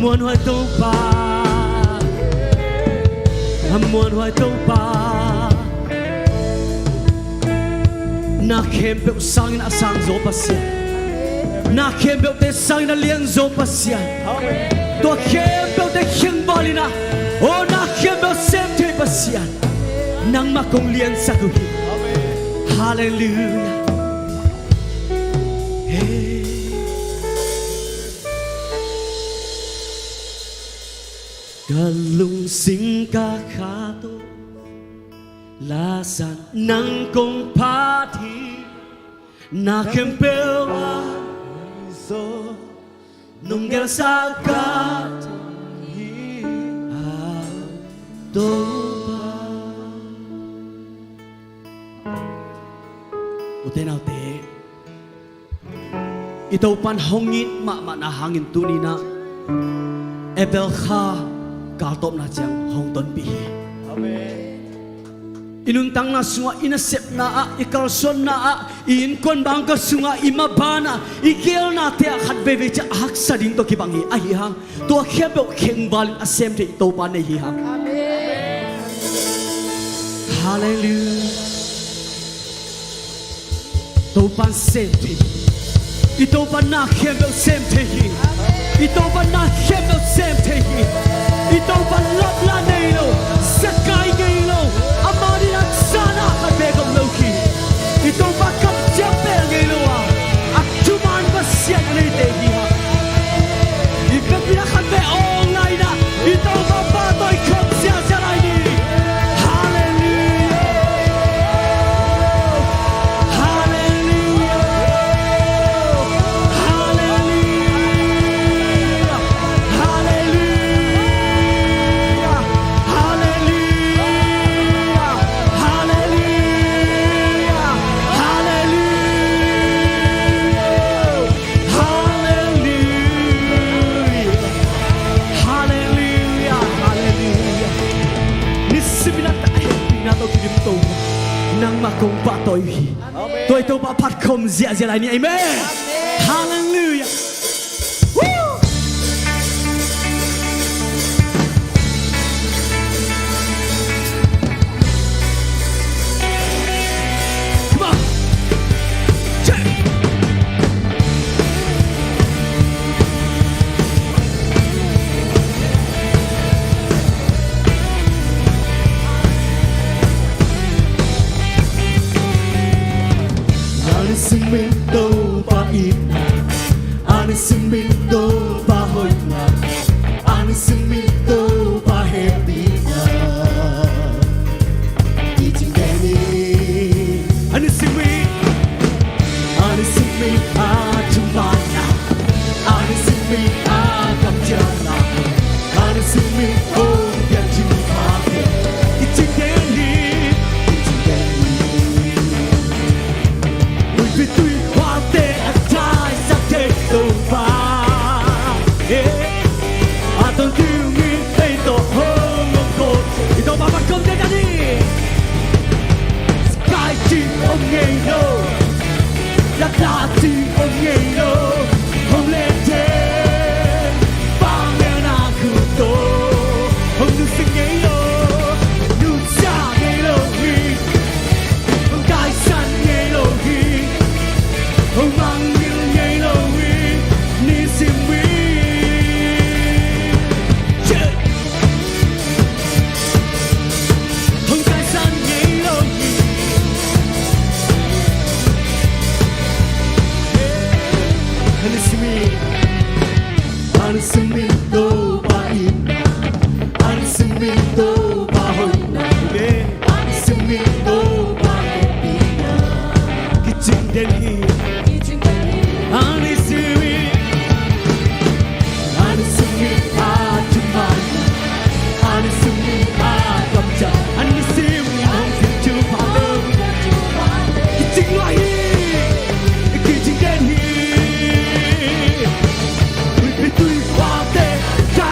Muanhuai Topa, a muanhuai Topa. Na khempeuh sangin a sangzaw Pasian, na khempeuhte sangin a lianzaw Pasian, tua khempeuhte khengvalin ah, aw, na khempeuh sem thei Pasian, nangmah kong liansak uh hi. Halleluiah. Hey. Ka lungsim ka kha tawh lasan nang kong phat hi. Na khempeuh ah nong gelsa ka hi, a Topa. Ute naute, i Topan hong it mahmahna hangin tuni-in ah April kha kaltawpna ciang hong tonpih hi. Amen. I nuntakna sungah, i nasepna ah, i kalsuanna ah, i innkuan bangkua sungah, i maban ah, i geelnate ah khat veivei ciang a haksa ding tawh kibang hi. Ahi hang tua khempeuh khengvalin a sem thei i Topa nei hi hang. Amen. Halleluiah. Topan sem thei hi. I Topan na khempeuh sem thei hi. I Topan na khempeuh sem thei hi. I Topan lapla nei lo, sakai nei lo, ama ding a sana khat bek om lo hi. I Topa kamciam bel ngei lo a, a thuman Pasian a neite hi hang. I vekpi-in a khat bek awng lai-in ah, i Topa pahtawi khawm ziahziah lai ni. Halleluiah. Halleluiah. Halleluiah. Halleluiah. Halleluiah. Halleluiah. Halleluiah. Halleluiah. Halleluiah. Halleluiah. Nisimin a ta hehpihna tawh kidim Topa, nangmah kong pahtawi uh hi. Amen. Tua i Topa phat khawm ziahziah lai ni. Amen. Amen. Halleluiah. Woo! Come on. Check. An i simin Topa itna, an i simin Topa hoihna, an i simin Topa hehpihna. Kicing den hi. An i simin, an i simin a thumanna, an i simin a kamciamna, an i simin hong piak thupha. Kicing den hi, kicing den hi. Huipi tuihuate a taisak thei Topa. Eh, a tong tu mi pei to hong hong ko. I Topa phat khawm ziahziah lai ni. Sky cing om ngei lo, lapla cing om ngei lo. Hong len thei, vangliatna khut tawh hong nusia ngei lo, nusia ngei lo hi. Hong taisan ngei lo hi. Hong mangngilh ngei lo hi. Nisim hi. Hong taisan ngei lo hi. An i simin, an i simin Topa itna, an i simin Topa hoihna, an i simin Topa hehpihna. Kicing den hi. An i simin, an i simin a thuman, an i simin a kamciam, an i simin hong piak thupha lo. Kicing luat hi. Kicing den hi. Huipi tuihuate a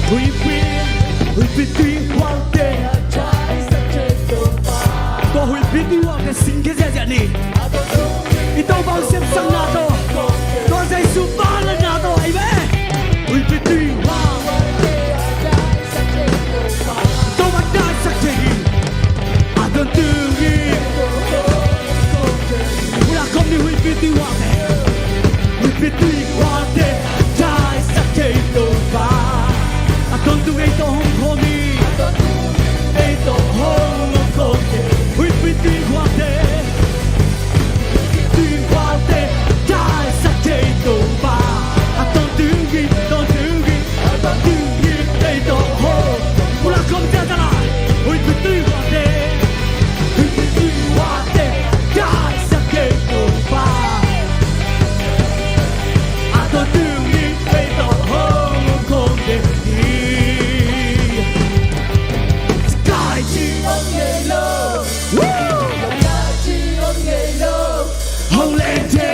Huipi, huipi tui huate. Tua huipi tui huate singkhia ziahziah ni. I Topa hong sepsakna tawh, tua Jesu vangliatna tawh ahi ve. Huipi tui huate. Topa daisak thei hi. A tawntung hi. Pulak khawm ni huipi tui huate. Huipi tui huate daisak thei Topa. A tawntung ei tawh hong khawm hi. Ei tawh hong khawm hi. Huipi tui huate. Tui huate daisak thei Topa. A tawntung hi, tawntung hi. Hong lente,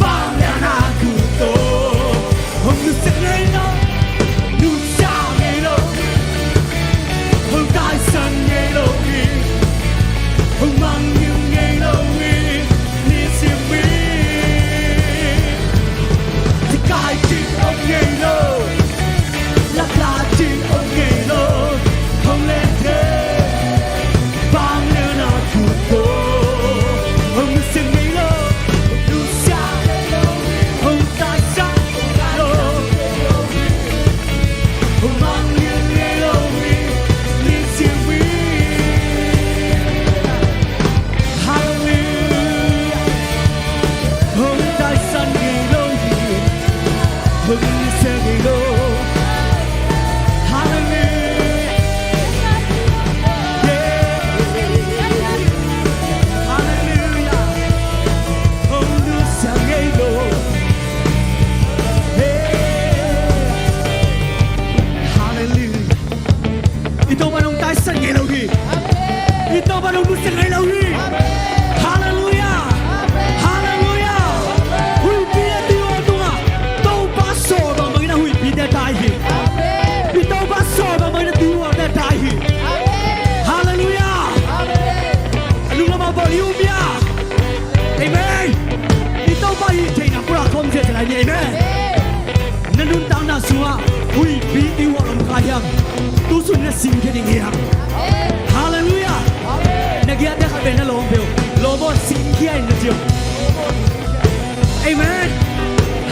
vangliatna thu tawh. Hong nusia ngei lo, nusia ngei lo. Hong taisan ngei lo hi. Hong mangngilh ngei lo hi. Nisim hi. Sikai cing om ngei lo. Lak la cing om ngei lo. Hong lente. Hallelujah. Hallelujah. Hong nusia ngei lo. Hey. Hallelujah. I Topa nong taisan ngei lo hi. I Topa nong nusia ngei lo hi. Hallelujah. Hallelujah. Huipi a tui huate tungah Topa sawl bangbangin a huipite a tai hi. I Topa sawl bangbangin a tui huate a tai hi. Hallelujah. A lunglam a bawl i um ia. Amen. I Topa i theihna pulak khawm ziahziah lai ni. Amen. Na nuntakna sungah huipi tui huate om kha hiam? Tusun na singkhia ding hiam? Hallelujah. Na giahte khat vei na lawm peuh. Lawm aw, singkhia in na ci uh. Amen.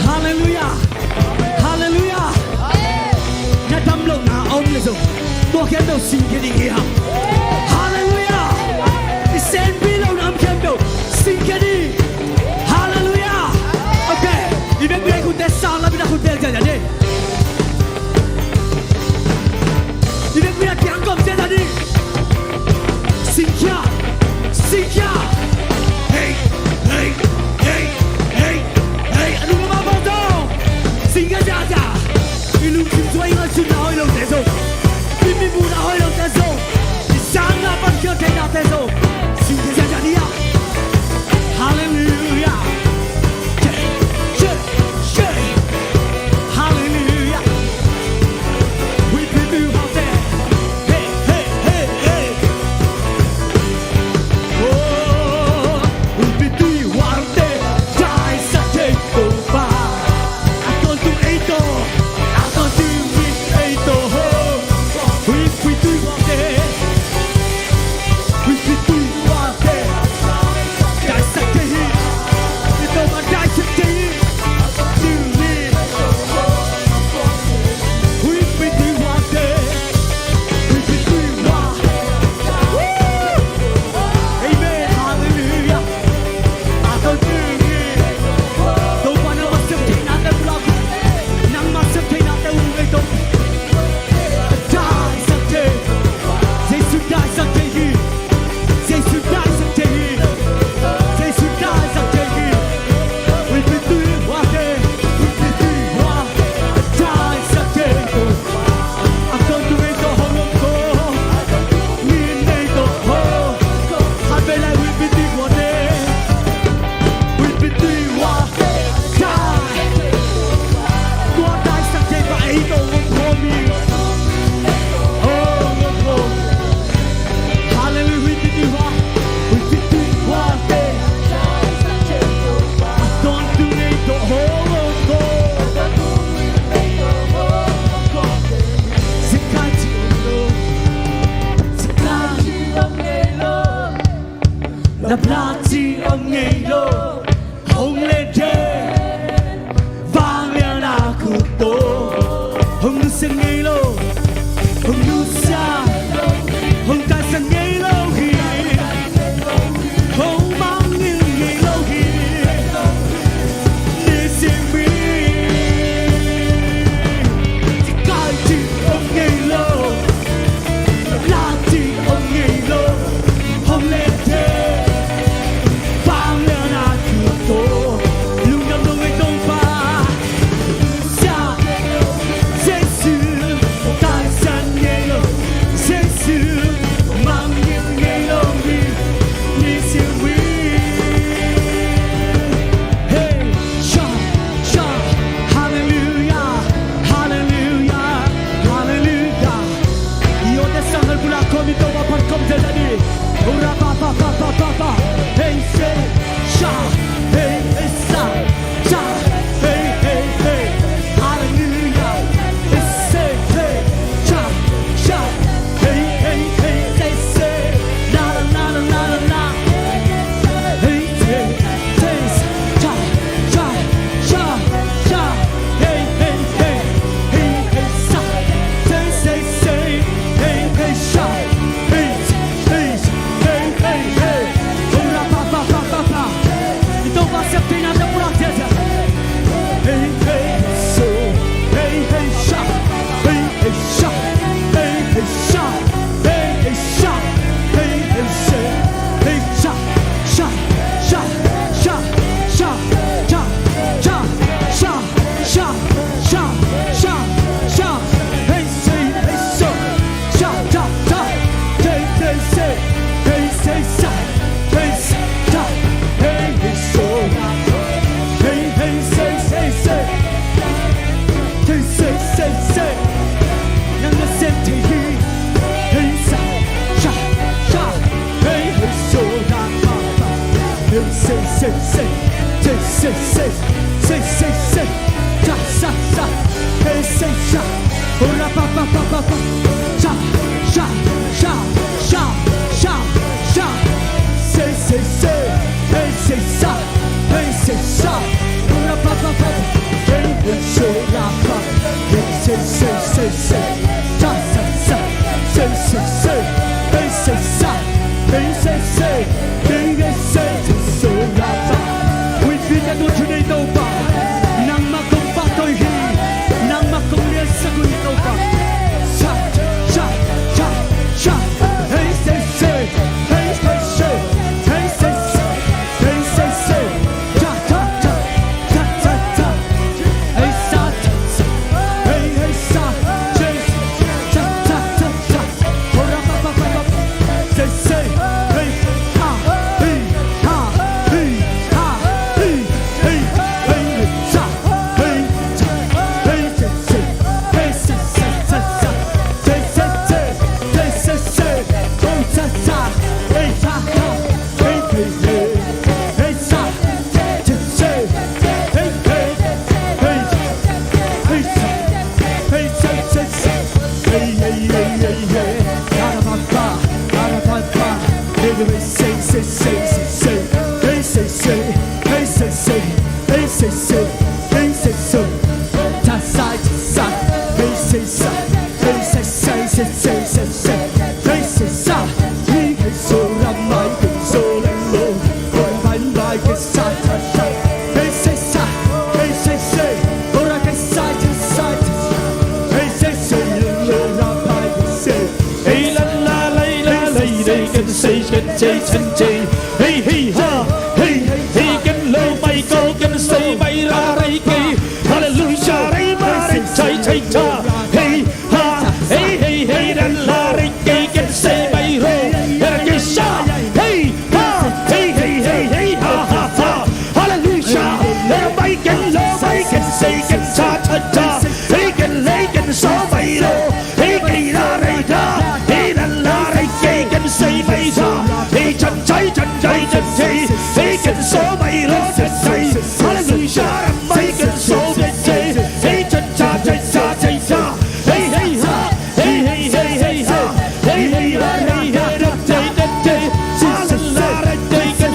Hallelujah. Hallelujah. Na dam lohna a om le zong, tua khempeuh singkhia ding hi hang. Hallelujah. I senpi lohna a om khempeuh singkhia ding. Hallelujah. Okay. I vekpi-a i khutte sang lam in a khutte ziahziah ni. I vekpi-a kiang kawm ziahziah ni. Singkhia, singkhia. Hey, hey, hey, hey, hey. A lunglam a bawl zong singkhia ziahziah. I lungsim sungah i ngaihsutna hoih lote zong, i mi muhna hoih lote zong, Late om ngei lo, hong let den, vanglian a khut tawh. Hong nusia ngei lo, hong nusia, hong taisan ngei lo hi. Hong mangngilh ngei lo hi. Nisim mi. Kai cih om ngei lo, la cih om ngei lo, hong let den, vanglian a khut tawh. Lungdam lo ngei Topa. Sia, Jesu, taisan ngei lo, Jesu, mangngilh ngei lo hi. Nisim mi. Hey, sha, sha, hallelujah, hallelujah, hallelujah. I awte sangal bula kom i Topa pan kom zel dadi. Ura pa pa pa pa pa pa. Hey, say, sha, hey, hey, sa, sha, hey, hey, hey. Hallelujah. Hey, say, hey, sha, sha, hey, hey, hey, say, say. La, la, la. Hey, hey, hey, sha, sha, sha, sha. Hey, hey, hey, hey, hey, sha. Say, say, say. Hey, hey, sha. Hey, hey, hey, hey, hey. Ura pa pa pa pa pa. I Topa siampi na te pulak ziahziah. Hey, hey, so. Hey, hey, sha. Hey, hey, sha. Hey, hey, sha. Hey, hey, sha. Hey, hey, say. Hey, sha, sha, sha, sha, sha, sha, sha, sha, sha, sha, sha, sha. Hey, say, hey, so. Sha, sha, sha. Say, say, say. Hey, say, sa. Hey, sa, sa. Hey, hey, so. Hey, hey, say, say, say. Say, say, say, say. Nang na sem thei hi. Hey, sa, sha, sha. Hey, hey, so, da, da, da. Hey, say, say, say. Say, say, say. Say, say, say. Sa, sa, sa. Hey, say, sa. Ura pa pa pa pa pa. Sha, sha, sha, sha, sha, sha. Say, say, say. Hey, say, sa. Hey, say, sa. Ura pa pa pa pa. Hey, hey, so, la, pa. Hey, say, say, say, say. Sa, sa, sa. Say, say, say. Hey, say, sa. Hey, say, say. Hey, hey, say, say, so, la, sa. We feel that what you need, Topa. Nangmah kong pahtawi hi. Nangmah kong liansak uh hi, Topa. Sa, sa, sa, sa. Hey, say, say. Hey, say, say. Hey, say, say. Hey, say, say. Sa, sa, sa. Sa, sa, sa. Hey, sa, sa. Hey, hey, sa. Say, sa, sa, sa, sa. Ora pa pa pa pa. Say, say. Hey, ha, hey, ha, hey, ha, hey, hey, hey, sa, hey, sa, hey, say, say, hey, say, say, say, sa, say, say, say, say, say, say, oh, sa, sa, hey, sa, sa, hey, hey, hey, hey, sa, say, say, hey, hey, hey, hey, sa, hey, say, say, say, hey, hey, hey, hey, hey, da, da, ba, ba, da, da, ba, ba, hey, hey, say, say, say, say, say, hey, say, say, hey, say, say, hey, say, say, hey, say, so, ta, sa, ta, sa, hey, say, sa, hey, say, say, say, say, say, say, hey, say, sa, hey, hey, so, ra, mai, hey, so, la, lo, ora, mai, mai, hey, sa, ta, sa, hey, say, sa, hey, say, say, ora, hey, sa, ta, sa, ta, sa, hey, say, say, lo, ra, mai, hey, say, hey, la, la, la, la, la, hey, say, can say, can say, can say, hey, hey, ha, hey, hey, can lo, mai, ko, can say, mai, ra, rai, kei, hallelujah, rai, ma, rai, chai, chai, cha, hey, ha, hey, hey, hey, ra, la, rai, kei, can say, mai, ro, ra, ke, sa, hey, ha, hey, hey, hey, hey, ha, ha, ha, hallelujah, ra, mai, can lo, mai, can say, can cha, cha, cha, hey, can lei, can so, mai, ro, hey, kei, ra, rai, da, hey, ra, la, rai, kei, can say, mai, sa, hey, chan, chai, chan, chai, chan, chai, hey, can so, mai, ro, chan, chai, hallelujah, ra, mai, can so, chan, chai, hey, chan, cha, chai, cha, chai, cha, hey, hey, ha, hey, hey, hey, hey, ha, hey, hey, ra, hey, hey, ra, chai, chan, chai, ha, la, la, ra, chai, can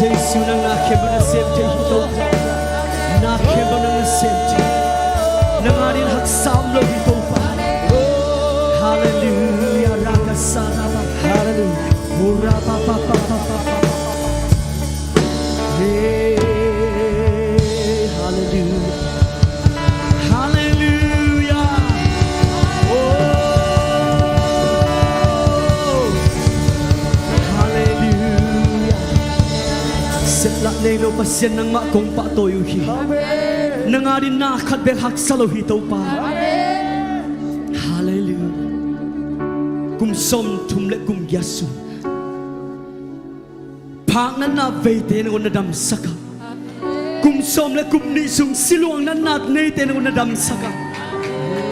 Jesuh, nang na khem bang na sem thei hi, Topa. Na khem bang nang na sem thei. Nang adingin Nei lo Pasian, nangmah kong pahtawi uh hi. Amen. Nang adingin na khat bek haksa lo hi, Topa. Amen. Halleluiah. Kum sawmthum le kum giat sung phak natna veite nangawn na damsak a, kum sawm le kum nih sung siluang natna neite nangawn na damsak a,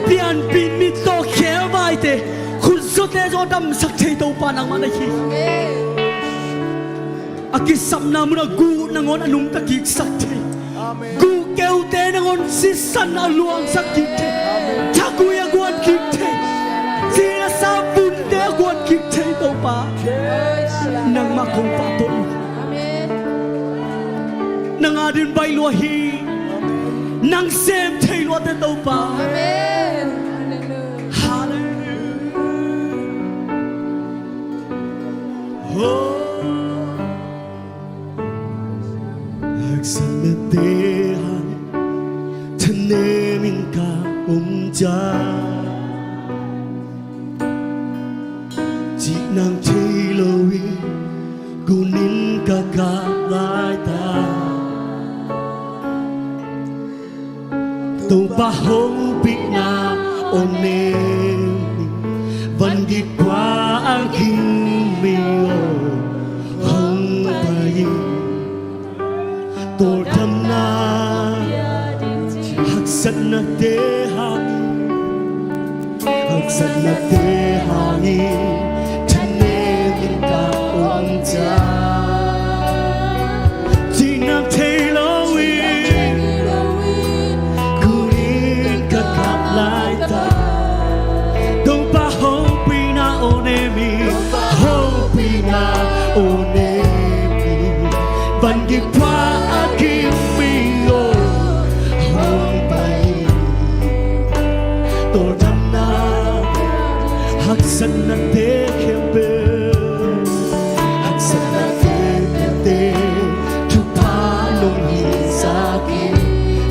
pianpih, mittaw, khevaite, khutzote zong damsak thei Topa nangmah na hi. A kisapna munah guh nangawn a nungta kiksak thei. Amen. Guh keute nangawn sisan a luangsak kik thei. Amen. Thagui a guan kik thei. Cina sa bunte a guan kik thei, Topa. Nangmah kong pahtawi uh. Amen. Nang adingin baih lua hi. Nang sem thei luate, Topa. Amen. Hallelujah. Hallelujah. Oh. Haksatnate hangin thanemin ka om ciang, cih nang thei lo-in gunin ka kap laitak. Topa hopihna aw nem in, vangik pua a gim mi aw hong pai in. Tawldamna haksatnate hangin, haksatnate hangin thanemin ka om ciang, cih nang thei lo-in gunin ka kap laitak. Topa hopihna aw nem in, hopihna aw nem in, vangik pua a gim mi aw hong pai in. Tawldamna haksatnate khempeuh, haksatnate khempeuh thupha nong hihsak hi.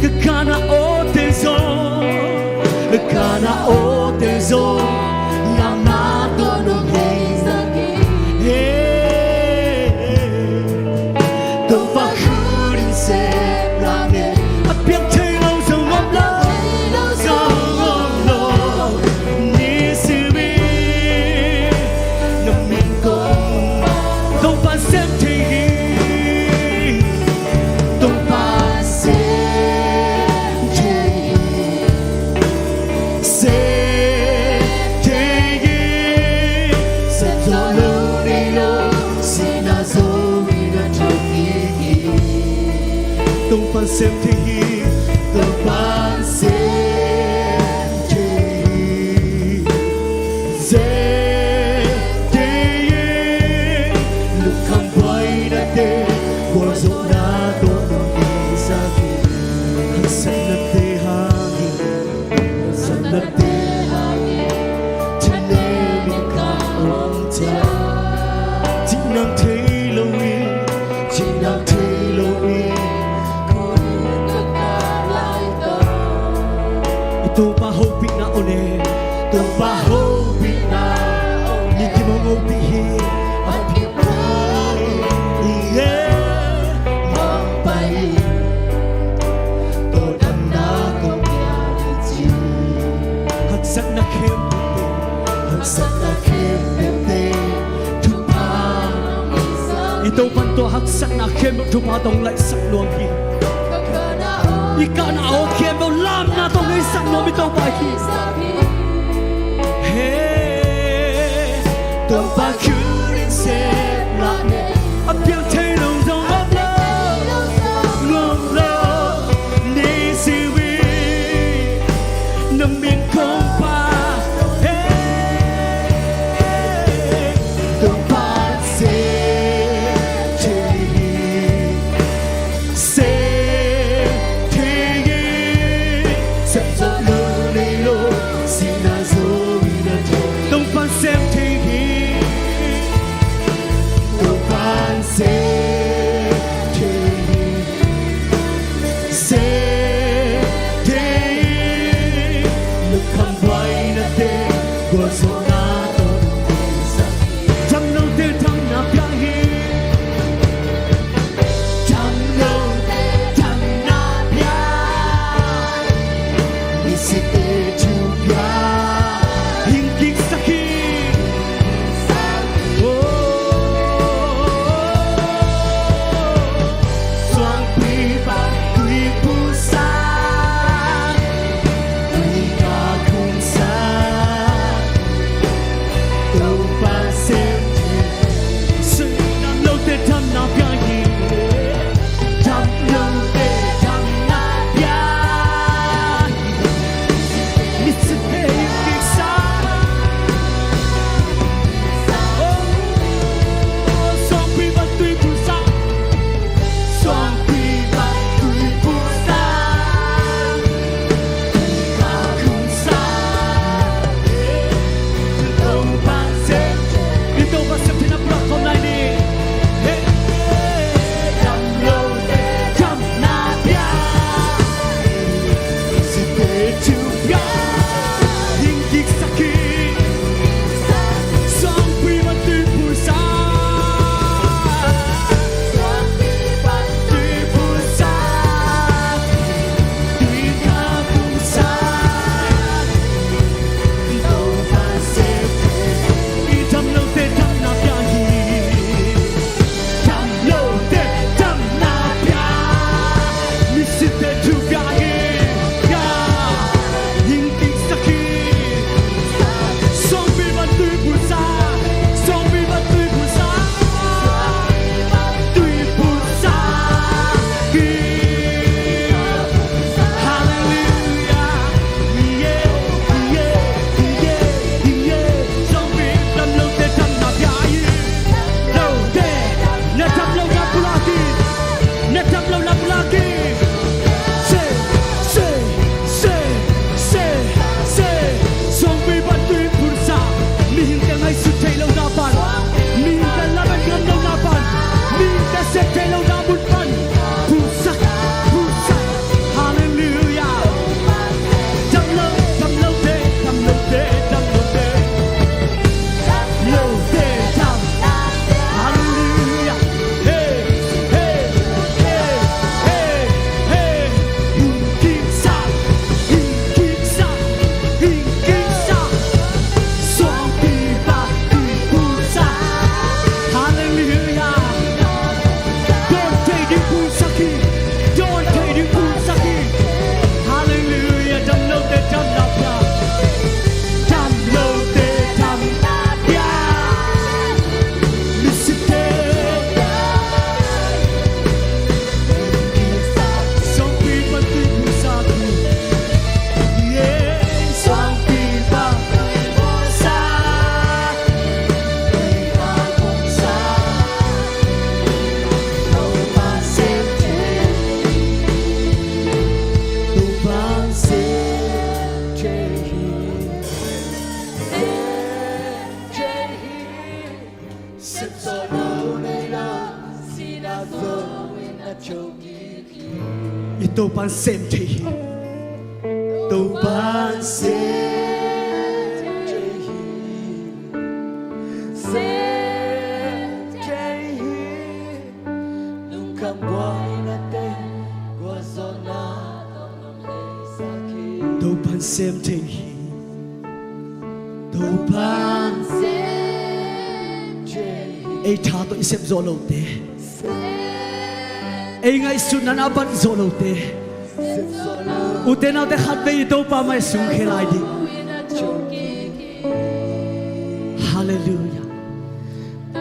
Ka kana awte zong, ka kana awte zong nangma tawh nong hihsak hi. Hey. Topa khut in sem la ne. A piang thei lo zong om lo, zong om lo. Nisim in na min kong, Topa sem thei hi. Topa sem thei hi. Sem thei hi. Sem zawh lo nei lo, sihna Zo-in a thang hi. Topa'n sem thei hi. Topa'n sem thei hi. Sem thei hi. Lungkham buainate, gualzawhna tawh nong hihsak hi. Haksatnate hangin, haksatnate hangin thanemin ka om ciang, cih nang thei lo-in, cih nang thei lo-in, i Topa hopihna aw nem, Topa hopihna aw nem, mikim hong hopih hi. A phi pai, yeah, hong pai. Tawldamna kong pia ding ci. Haksatna khempeuhte, haksatna khempeuhte thupha. I Topa'n tua haksatna khempeuh thupha tawh hong laihsak nuam hi. I kana aw khempeuh lamna tawh hong laihsak nuam i Topa hi. He, Topa khut in sem la ne. A piang thei lo zong om lo, om lo. Nisim in na min kong pahtawi hi. Topa sem thei hi. Sem thei hi. Sem zawh lo nei lo, sihna Zo-in a thang Hing kiksak hi. Oh, suangpi bang tui pusak, tui ka khumsak, Topa sem. Sui dam lote damna pia hi. Dam lote damna pia hi. Misite hing kiksak. Oh, suangpi bang tui pusak. Suangpi bang tui pusak. Tui ka khumsak. Topa sem. I Topa sem theihna pulak khawm lai ni. Hey, hey, dam lote damna pia. Site ciu pia. Hing kiksak hi. Suangpi bang tui pusak. Suangpi bang tui pusak. Tui ka khumsak. Topa sem. I dam lote damna pia hi. Dam lote damna pia. Misite thu pia hi. Pia. Hing kiksak hi. Suangpi bang tui pusak. Suangpi bang tui pusak. Tui pusak hi. Hallelujah. Yeah, yeah, yeah, yeah. Suangpi dam lote damna pia hi. Lote. Na dam lohna pulak hi. Na dam lohna pulak hi. Se, se, se, se, se. Suangpi bang tui pusak. Mihingte ngaihsut theih lohna pan. Mihingte lamet ngam lohna pan. Mihingte sep theih lohna mun pan. Pusak, pusak. Hallelujah. Dam lo, dam lote, dam lote, dam lote. Lote dam. Hallelujah. Hey, hey, hey, hey, hey. Hing kiksak, hing kiksak, hing kiksak. Suangpi bang tui pusak. Hallelujah. Dawn thei ding pusak hi. Dawn thei ding pusak hi. Hallelujah. Dam lote damna pia. Dam lote damna pia. Misite. Suangpi bang tui pusak hi. Yeah, suangpi bang tui pusak. Tui ka khumsak. Topa sem thei hi. Topa sem thei hi. Sem thei hi. Sem zo lo nei lo, sihna zo in a cho kik hi. I Topa sem thei hi. Topa sem thei hi. Sem thei hi. Lungkham buaina te, gualzawhna tawh nong heisak hi. Topa sem thei hi. Topa sem thei hi. Ei tha tawh i sep zawh lote. Ei ngaihsutna na bat zawh lote. Ute naute khatvei i Topa mai sung khia lai ding. Hallelujah.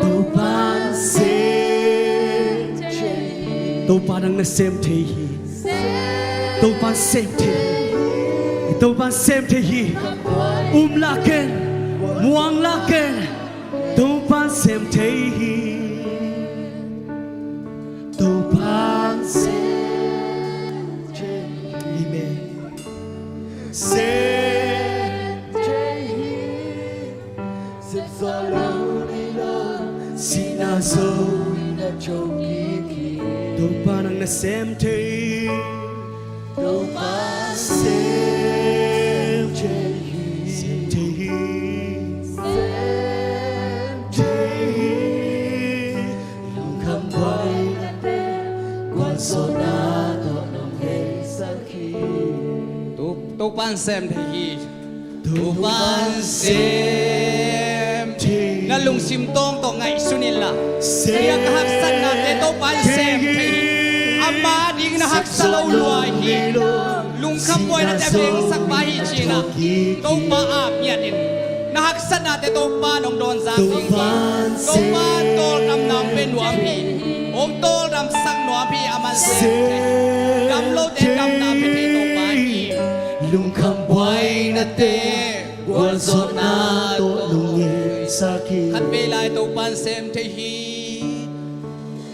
Topa sem thei hi. Topa nang na sem thei hi. Topa sem thei hi. Topa sem thei hi. Um la ken, muang la ken. Topa sem thei hi. Topa sem thei hi. Amen. Sem thei hi. Sem zo lo nei lo, sihna zo in a cho kik hi. Topa nang na sem thei. Topa sem thei hi. Sem thei hi. Sem thei hi. Lungkham buaina te, gualzawhna tawh nong heisak hi. Topa Topa'n sem thei hi. Topa'n sem thei hi. Na lungsim tawng tawh ngaihsun inla, kei a ka haksatnate Topa'n sem thei hi. Ama ding na haksa lo lua hi. Lungkham buainate a vengsak pa hi ci-in ah Topa ap ngiat in. Na haksatnate Topa'n hong dawn zak ding hi. Topa'n tawldamna hong pia nuam hi. Hong tawldamsak nuam hi. Aman sem thei hi. Dam lote damna pia thei Topa hi. Lungkham buainate gualzawhna tawh lungngesak hi. Khatvei lai Topa'n sem thei hi.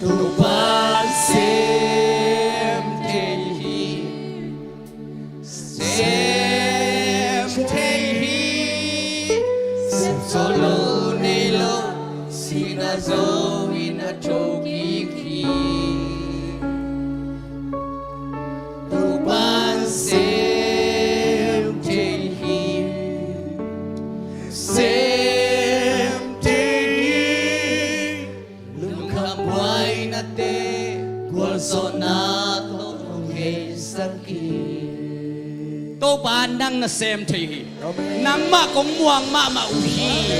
Topa'n sem thei hi. Sem thei hi. Sem zo lo nei lo, sihna zo in a thokik hi. Topa'n sem thei hi. Sem thei hi. Lungkham buainate gualzawhna tawh lungngesak hi. Topa, nang na sem thei hi. Amen. Nangmah kong muang mahmah uh hi.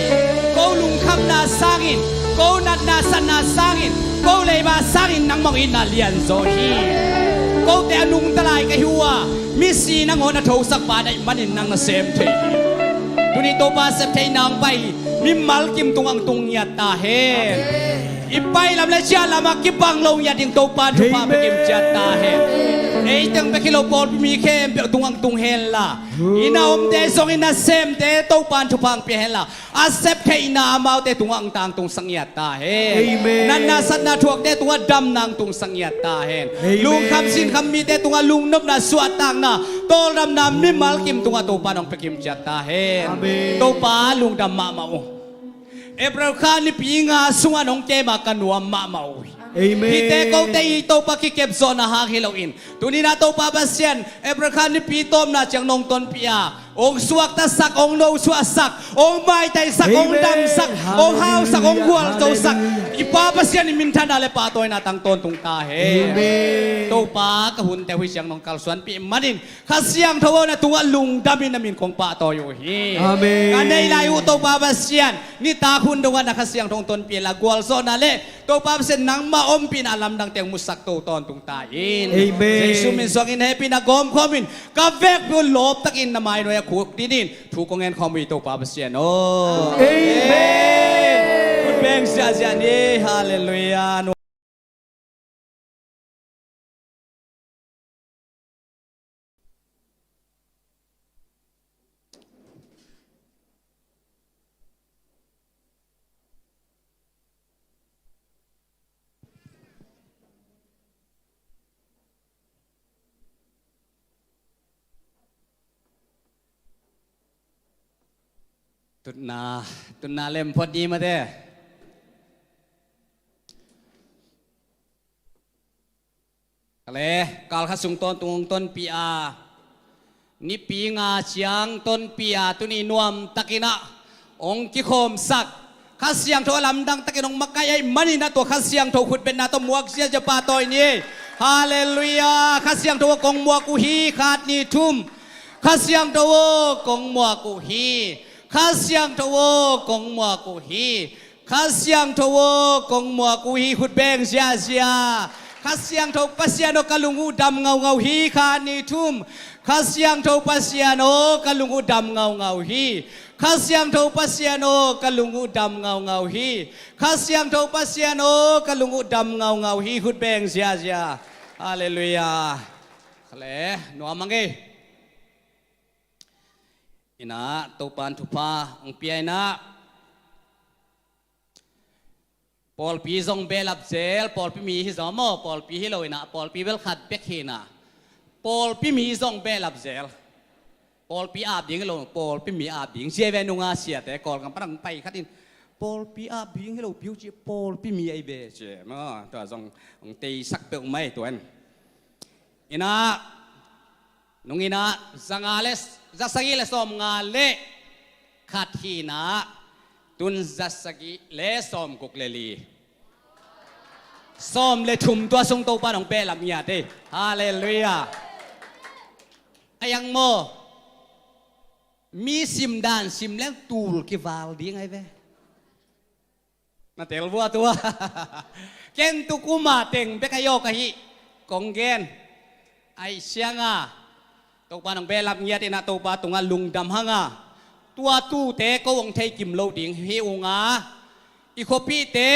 Ko lungkhamna sangin, ko natna satna sangin, ko leiba sangin nangmah hong itna lianzaw hi. Kote a nungta lai ka hi uh a, misi nangawn a thosak pa na hih manin nang na sem thei hi. Tuni Topa, sep theihna hong pai hi. Mimal kim tungah hong tung ngiat ta hen. Amen. I pai lam le ciah lamah kibang lo ngiat ding Topa'n thupha pia kim ciat ta hen. Amen. Ei teng bek hi lo, pawlpi mi khempeuh tungah hong tung henla, i na omte zong, i nasemte Topa'n thupha hong pia henla, a sep theihna amaute tungah hong tangtungsak ngiat ta hen. Amen. Natna satna thuakte tungah damna hong tungsak ngiat ta hen. Amen. Lungkham sinkham mite tungah lungnopna, suahtakna, tawldamna mimal kim tungah Topa'n hong pia kim ciat ta hen. Amen. Topa, lungdam mahmah uh. April kha nipi nga sungah nong kem a ka nuam mahmah uh hi. Amen. Hihte kote i Topa kikepzawhna hang hi loin, tuni-in ah Topa Pasian, April kha nipi tawpna ciang nong tonpih a, hong suaktasak, hong nosuahsak, hong maitaisak, hong damsak, hong hausak, hong gualzosak. Hallelujah. I Pa Pasian i minthanna le pahtawina tang tawntung ta hen. Amen. Topa, ka hunte uh hih ciang nong kalsuanpih manin, Kha Siangtho aw, na tungah lungdamin na min kong pahtawi uh hi. Amen. Ka neih lai uh Topa Pasian, nitak hun dongah na Kha Siangtho hong tonpih inla, gualzawhna le Topa Pasian nangmah ompihna a lamdangte hong musak to tawntung ta in. Amen. Jesu min suangin hehpihna gawmkhawmin ka vekpi un lawptakin na mainuai-ah khukdin in thu kong ngen khawm uh hi Topa Pasian aw. Amen. Khut beng ziahziah ni. Halleluiah. Tutna, tutna lem phot ni mate. Kale, kal khat sung tawntung hong tonpih a, nipi nga ciang tonpih a, tuni nuamtakin ah hong kikhawmsak Kha Siangtho a lamdang takin hong makaih ahih manin ah tua Kha Siangtho khutbetna tawh muak ziahziah pahtawi ni. Halleluiah. Kha Siangtho aw, kong muak uh hi. Khat, nih, thum. Kha Siangtho aw, kong muak uh hi. Kha Siangtho aw, kong muak uh hi. Kha Siangtho aw, kong muak uh hi. Khut beng ziahziah. Kha Siangtho Pasian aw, ka lung uh dam ngaungau hi. Khat, nih, thum. Kha Siangtho Pasian aw, ka lung uh dam ngaungau hi. Kha Siangtho Pasian aw, ka lung uh dam ngaungau hi. Kha Siangtho Pasian aw, ka lung uh dam ngaungau hi. Khut beng ziahziah. Halleluiah. Kale, nuam mang ei. Inah, Topa'n thupha hong pia inah. Pawlpi zong behlap zel, pawlpi mi hi zaw maw, pawlpi hi lo inah, pawlpi bel khat bek hi inah. Pawlpi mi zong behlap zel. Pawlpi ap ding hi lo, pawlpi mi ap ding. Zia ve nunga siate, Kawlgam pan hong pai khat in, pawlpi ap ding hi lo piu ci, pawlpi mi ahi ve ci. Maw, tua zong hong teisak peuhmah ei tua in. Inah, nung inah, za nga le, za sagih le sawm nga le khat hi inah, tun za sagih le sawm guk le li. Sawm le thum tua sung Topa'n hong behlap ngiat ei. Halleluiah. A yang maw. Mi sim dan sim leng tul kival ding ahi ve. Na tel vua tua. Ken tu kuma teng bek a yawk ahi kong gen. Ahi sianga Topa nong behlap ngiat inah Topa tungah lungdam hanga, tua tute ko hong thei kim lo ding hi unga, i khuapihte,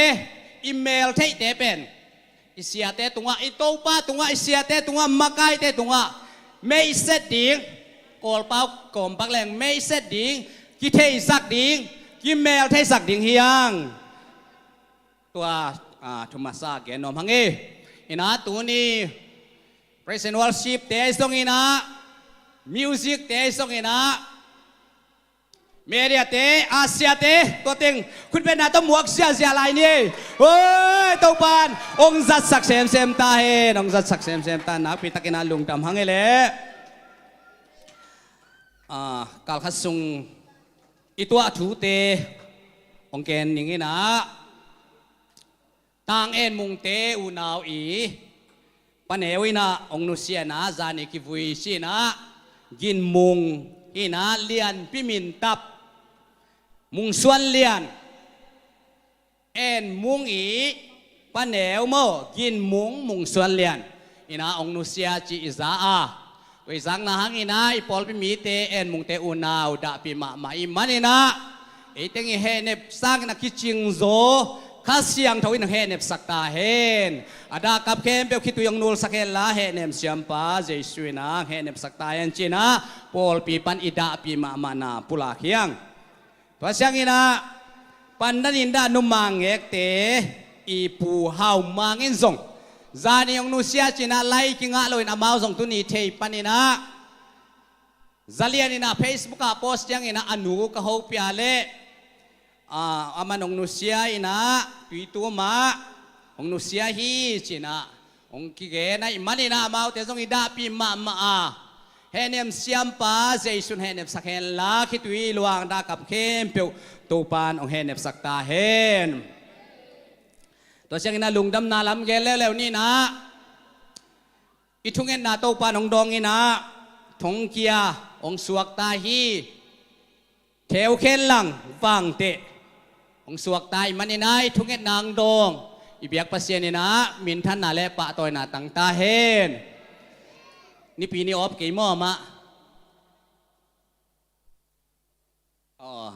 i meltheihte pen i siate tungah, i Topa tungah, i siate tungah, makaite tungah meiset ding, Kawlpau kawmpak leng meiset ding, kitheisak ding, kimeltheisak ding hiang. Tua, ah, thumasa gen nuam hang e. Inah tuni praise and worship te ahi zong inah, music te ahi zong inah, media te, a siate, tua teng khutbetna tawh muak ziahziah lai ni. Oi, Topan hong zatsak semsem ta hen, hong zatsak semsem ta, nakpi takin a lungdam hang e leh. Ah, kalkhat sung i tuah thute hong ken ning inah, Tang En Mungte unau i paneu inah hong nusia inah, zani kivui si inah, Gin Mung inah, Lian Pi Min Tap, Mung Suan Lian, En Mung i paneu maw, Gin Mung, Mung Suan Lian inah hong nusia ci i za a. Tua i zakna hang inah i pawlpi mite, En Mungte unau dahpih mahmah i man inah, ei teng i hehnep sangin a kicingzaw Kha Siangtho in hong hehnepsak ta hen. A dahkap khempeuh khitui hong nulsak henla, hehnem siampa Jesu inah hong hehnepsak ta hen ci inah pawlpi pan i dahpih mahmahna pulak hiang. Tua siang inah pandan in dah numang ngekte i Pu Hau Mang in zong zani hong nusia ci inah lai kingah loin amau zong tuni thei pan inah zalian inah Facebook ah post ciang inah a nu ka hopih a leh, ah, aman hong nusia inah Tuitum ah hong nusia hi ci inah hong kigen ahih man inah amaute zong i dahpih mahmah a, hehnem siampa Jesu in hehnepsak henla, khitui luang dahkap khempeuh Topan hong hehnepsak ta hen. Tua siang inah lungdamna lam gen leuleu ni inah, i thungetna Topan hong dawng inah thongkia hong suak ta hi. Theu khen lang vangteh hong suak ta ahih man inah i thungetna hong dawng i biak Pasian inah minthanna le pahtawina tang ta hen. Nipi ni awp kei maw amah? Aw,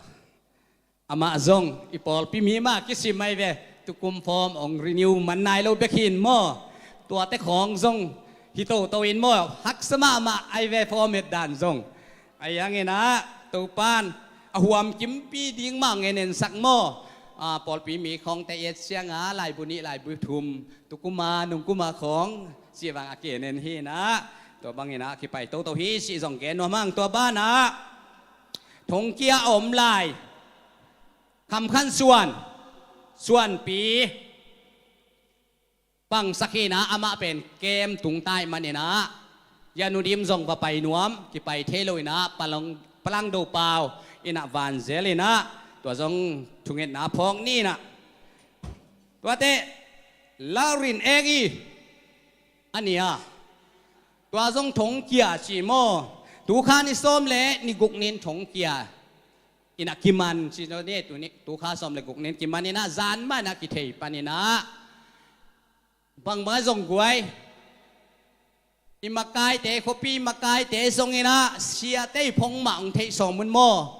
amah zong i pawlpi mi mah kisim ahi ve. Tukum form hong renew man nai lo bek hi in maw? Tuate khawng zong hi toto in maw? Haksa mahmah ahi ve, form et dan zong. Ahi hang inah Topan a huam kimpi ding mah hong en ensak maw? Ah, pawlpi mi khawngte i et sianga laibu nih, laibu thum, tukuma nungkuma khawng cih vang a ki en en hi inah, tua bang inah a kipai toto hi cih zong gen nuam hang. Tua banah thongkia a om lai Kham Khan Suan, Suanpi pangsak hi inah, amah pen kem tung ta ahih man inah, Yanudim zong va pai nuam, kipai thei lo inah, Palang, Palang Do Pau inah vanzel inah, tua zong thungetna phawk ni inah. Tuate Laurin Eng i a nia, tua zong thongkia ci maw? Tukha ni sawm le ni guk nin thongkia inah kiman ci ni, tu ni, tukha sawm le guk nin kiman inah zan mah inah kithei pan inah, bangbang a zong guai, i makaite, khuapi makaite zong inah siate i phong mah hong theih sawm un maw?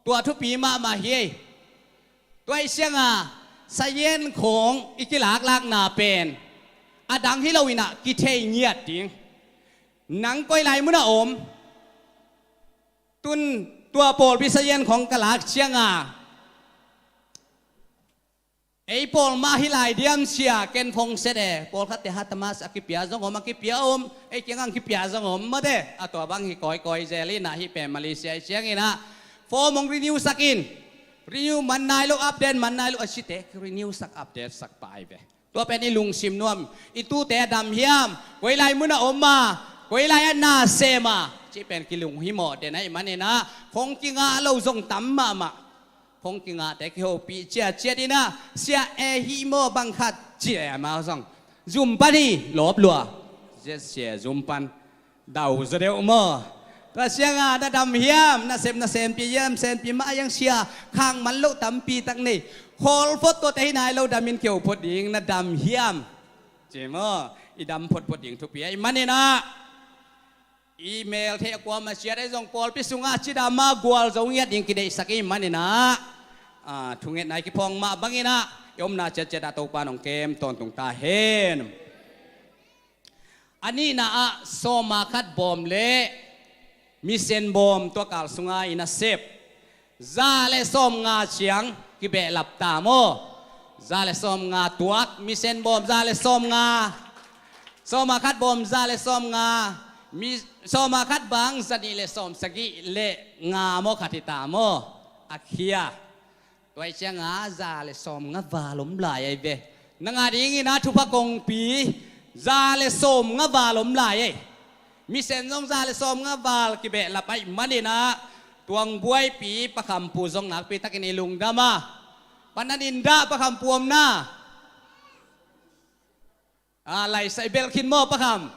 Tua thupi mahmah hi. Tua ahih sianga sayen khawng i kilaklakna pen a dang hi lo inah kithei ngiat ding. Nang koi lai mun a om? Tun tua pawlpi sayen khawng ka lak cianga ei pawl mah hi lai diam sia, ken phong set e. Pawlkhatte Hatamas a kipia zong om, a kipia om, ei kiangah kipia zong om mate. A tua bang hi kawikawi zel inah, hih pen Malaysia i ciang inah form hong renew sak in, renew man nai lo, update man nai lo a cite renew sak, update sak pah ahi ve. Tua pen i lungsim nuam, i tute a dam hiam, koi lai mun a om a, koi lai a na sem a, cih pen kilunghimawh den ahih man inah, phong kingah lo zong tam mahmah. Phong kingahte kihopih ciatciat inah, sia e hih maw bang khat ci e, amau zong zum pan hi, lawp lua. Zia sia zum pan dau zaw deuh maw? Tua ciangah na dam hiam, na sem na sempi hiam, sempi mah a hiang sia khang man loh tampi tak nei. Khawl phot tuate hi nai lo, damin keu phot ding, na dam hiam? Ci maw, i dam photphot ding thupi ahih maninah, i mel theih a kuamah ciat ahi zong pawlpi sungah cidam a gualzo ngiat ding kideihsak ahih maninah, a, thungetna i kiphawng mah banginah i omna ciatciatah Topa in hong kem tawntung ta hen. A nihna ah sawma khat bawm le misen bawm tua kal sunga i nasep za le sawmnga ciang kibehlap ta maw? Za le sawmnga tuak, misen bawm za le sawmnga, sawma khat bawm za le sawmnga, mi, sawma khat bang za nih le sawmsagih le nga maw, khat hi ta maw? A khia. Tua ih cianga za le sawmnga val om lai ahi ve. Nang a dinginah thupha kongpi za le sawmnga val om lai ahi. Misen zong za le sawmnga val kibehlap ahih maninah, tuang buaipi Pa Kham Pu zong nakpi takin i lungdam a, Pa Nan In Dah, Pa Kham Pu omna a, laisai belh khin maw Pa Kham?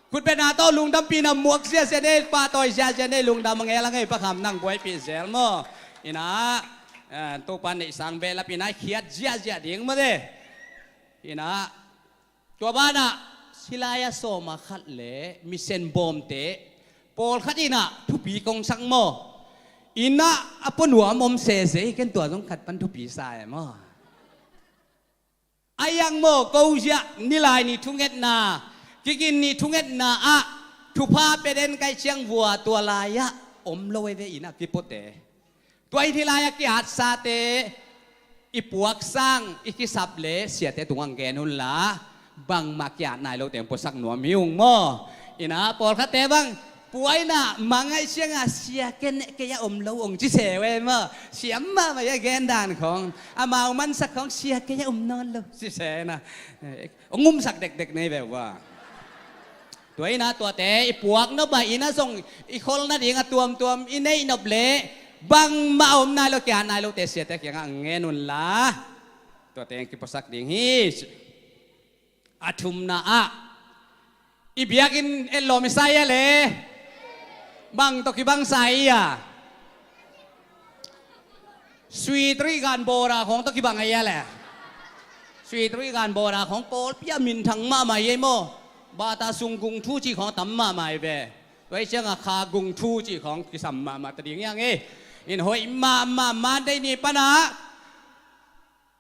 Khutbetna tawh lungdampihna muak ziazia nei, pahtawi ziazia nei, lungdam a ngel a ngei Pa Kham, nang buaipih zel maw? Inah, eh, Topa neihsang behlap inah i khiat ziahziah ding maw de. Inah, tua banah silai-ah sawma khat le misen bawmte pawlkhat inah thupi kongsak maw? Inah a puanuam om sese hi ken, tua zong khat pan thupi sa e maw? A hiang maw, ko ziah nilai ni thungetna, kigin ni thungetna ah thupha pia den kaih ciang vua tua lai-ah om lo e ve inah kipuate. Tua in hih lai-ah ki-atsate i puaksang, i kisap le siate tungah gen unla, bangmah ki-at nai lote hong puasak nuam hi ung maw? Inah pawlkhatte bang, pua inah mangaih ciangah sia, kei neh kei-ah om lo hong ci se ve maw? Siam mahmah a gen dan khong, amau mansak khong, sia kei-ah om nawn lo ci se inah, eh, hong umsak dekdek nei ve uh a. Tua inah tuate i puak nop ah inah zong i khol nading a tuamtuam i neih nop leh bangmah a om nai lo, ki-at nai lote siate kiangah ngen unla, tuate hong kipuasak ding hi. A thumna ah, i biakinn etlawm i sa hia le? Bang tawh kibang sa hia? Sweet Rih Gan Bawra khawng tawh kibang hia le? Sweet Rih Gan Bawra khawng pawlpi ah minthang mahmah hi ei maw? Bata sung gung thu cih khawng tam mahmah hi ve. Tua hi ciangah kha gung thu cih khawng kisam mahmah ta ding hiang hi. In hoih mahmah, Monday ni panah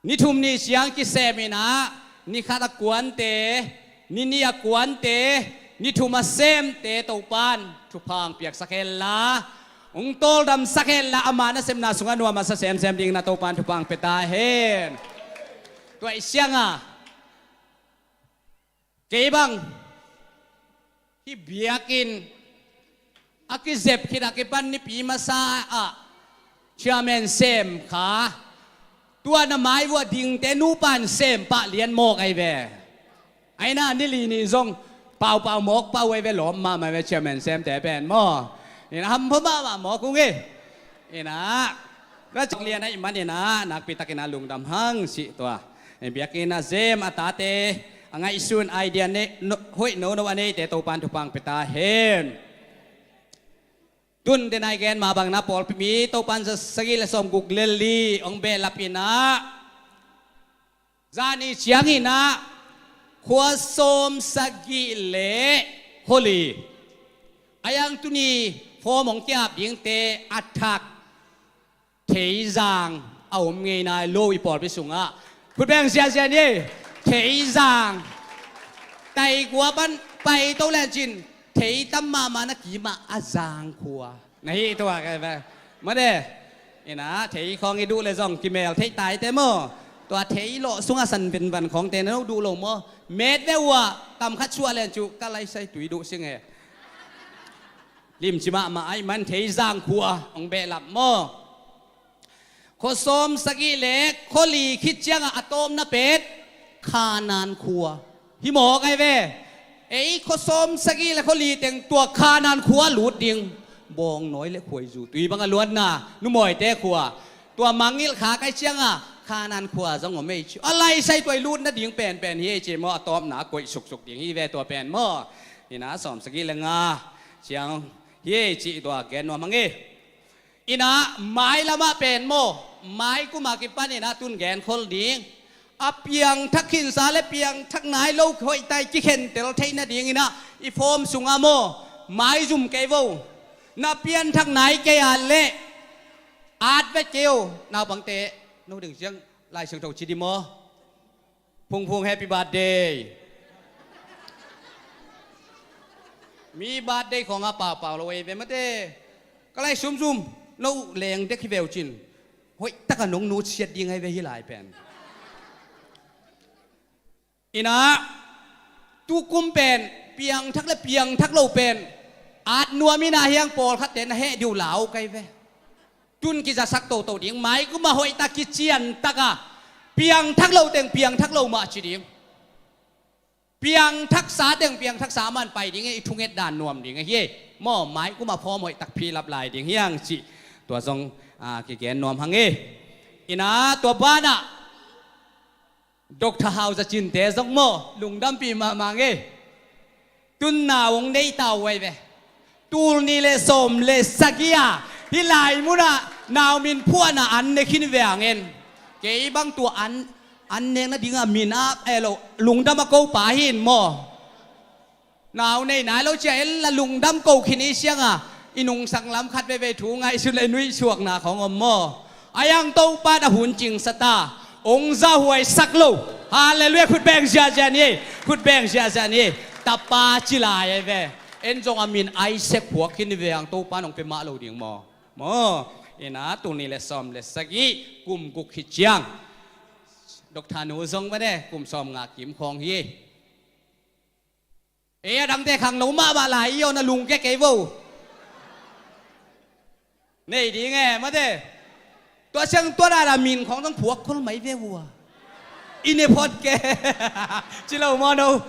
ni thum ni ciang kisem inah, ni khat a kuante, ni nih a kuante, ni thum a semte Topan thupha hong piaksak henla, hong tawldamsak henla, ama nasepna sungah nuam a sa semsem dingin ah Topan thupha hong pia ta hen. Tua ih ciangah kei bang hih biakinn a kizep khit a kipan nipi masa ah chairman sem kha, tua na mai vuah dingte nupa'n sem pah lian mawk ahi ve. Aina ni li ni zong paupau mawk pah uh ahi ve, lawm mahmah ve chairman semte pen maw. Ina hampha mahmah mawk ung hi. Ina ka cawk lian ahih man ina nakpi takin a lungdam hang sih tua. Biakinn a zem a tate a ngaihsun idea hoih nono a neite Topan thupha hong pia ta hen. Tun tena i gen mah bangin a pawlpi mi Topan za sagih le sawmguk le li hong behlap ina, zani ciangin ah khua sawm sagih le khua li a yang tuni form hong ki-ap dingte a thak Theizang a om ngei nai lo i pawlpi sungah. Khut beng ziahziah ni. Theizang. Taigua pan paito lencin thei tam mahmah na kimah a zang khua na hi tua ka ve. Made. Ina thei khawng i duh le zong kimel theih taite maw? Tua thei lawh sungah san venvan khawngte na duh lo maw? Met ve uh ah kam khat suah lencu ka laisai tui duh sing e. Limci mahmah ahih man Theizang khua hong behlap maw? Khua sawm sagih le khua li khit ciangah a tawpna pen Khanan khua hi mawk ahi ve. Ei khua sawm sagih le khua li teng tua Khanan khua lut ding. Bawngnawi le khuaizu tui bang a luatna numawite khua. Tua mangngilh kha kai ciangah Khanan khua zong om ei ci. A laisai tua i lut nading penpen hi ei ci maw, a tawpna a koih suksuk ding hi ve tua pen maw. Ina sawm sagih le nga ciang hi ei cih tua gen nuam hang e. Inah mai lamah pen maw, mai kuma kipan inah tun genkhol ding a piangthak khinsa le piangthak nai lo hoihtak kikhentel theih nading inah i phawm sungah maw, maizum kei vo. Na pianthak nai kei a leh at vet kei o. Naupangte, no ding ciang Lai Siangtho ci di maw? Phungphung happy birthday. Mi birthday khawngah paupau lo ei ve mate. Ka lai sumsum, no leng dek hi veu cin. Hoihtaka nong nutsiat ding ai ve hi lai pen. Inah tukum pen piangthak le piangthak lo pen at nuam inah hiang pawlkhatte na heh diu lau kai ve. Tun kizasak toto ding, mai kuma hoihtak kiciantaka piangthak lo teng piangthak lo mah ci ding. Piangthaksa teng piangthaksa man pai ding e, i thunget dan nuam ding e hi e. Maw, mai kuma phawm hoihtak philap lai ding hiang cih tua zong kigen nuam hang e. Inah tua banah Doctor Hau Za Cinte zong maw, lungdampih mahmah nge. Tun nau hong nei tau ai ve. Tul nih le sawm le sagih a hih lai munah nau min phuahna an ne khin ve hang en. Kei bang tua an, an nek nadinga min a, eh, lo, lungdam a ko pa hi in maw. Nau nei nai lo cia en la lungdam ko khin i sianga i nungsang lam khat veve thu ngaihsun le nuihsuakna khawng om maw. A yang Topan a hun cingsa ta, ong zahuaisak lo. Halleluiah, khut beng ziazia ni, khut beng ziazia ni. Tapa ci lai ai ve. En zong a min Isaac phuak khin ve ang Topan ong pe mah lo ding maw. Maw, inah tul nih le sawm le sagih kum guk hi ciang. Doctor nu zong mate, kum sawm nga kim khawng hi. Ei a dangte khangno mahmah lai i aw na lungke kei vo. Nei ding e mate. Tua siang tua dada min khawng zong phuak khol mai ve vua. I ne phot ke. Ci lo maw no.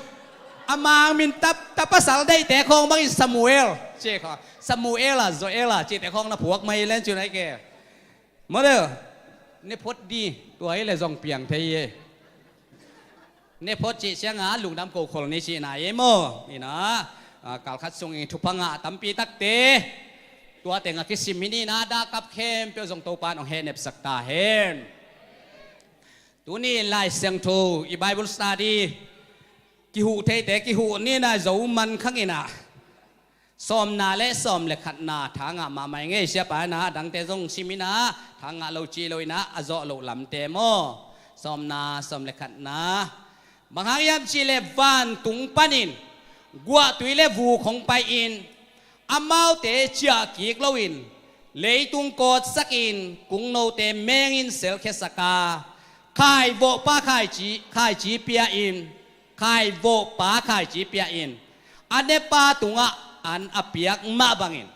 A mang min tap, tap pasal deihte khawng bangin Samuel. Ci khawng Samuel a, Joel a cite khawng na phuak mai len ci nai ke. Mawdeuh, ne phot di, tua hi le zong piang thei hi. Ne phot cih sianga lungdam ko khol ni cihna hi maw. Inah, ah, kalkhat sungin thupha ngah tampi takte tua teng a kisim hi ni inah, dah kap khempeuh zong Topan ong hehnepsak ta hen. Tuni Lai Siangtho i Bible study kihuh theite kihuh ni inah, zo man khang inah. Sawmna le sawm le khatna tha ngah mahmah i ngei siapa inah, a dangte zong sim inah, tha ngah lo ci lo inah, a zawh loh lamte maw. Sawmna, sawm le khatna. Bang hang hiam cihleh vantung panin guahtui le vuk hong pai-in amaute ciah kik loin leitung kawtsakin kungnote mengin selkhiasak a, khaivawhpa khaici, khaici pia-in, khaivawhpa khaici pia-in a nepa tungah an a piak mah bangin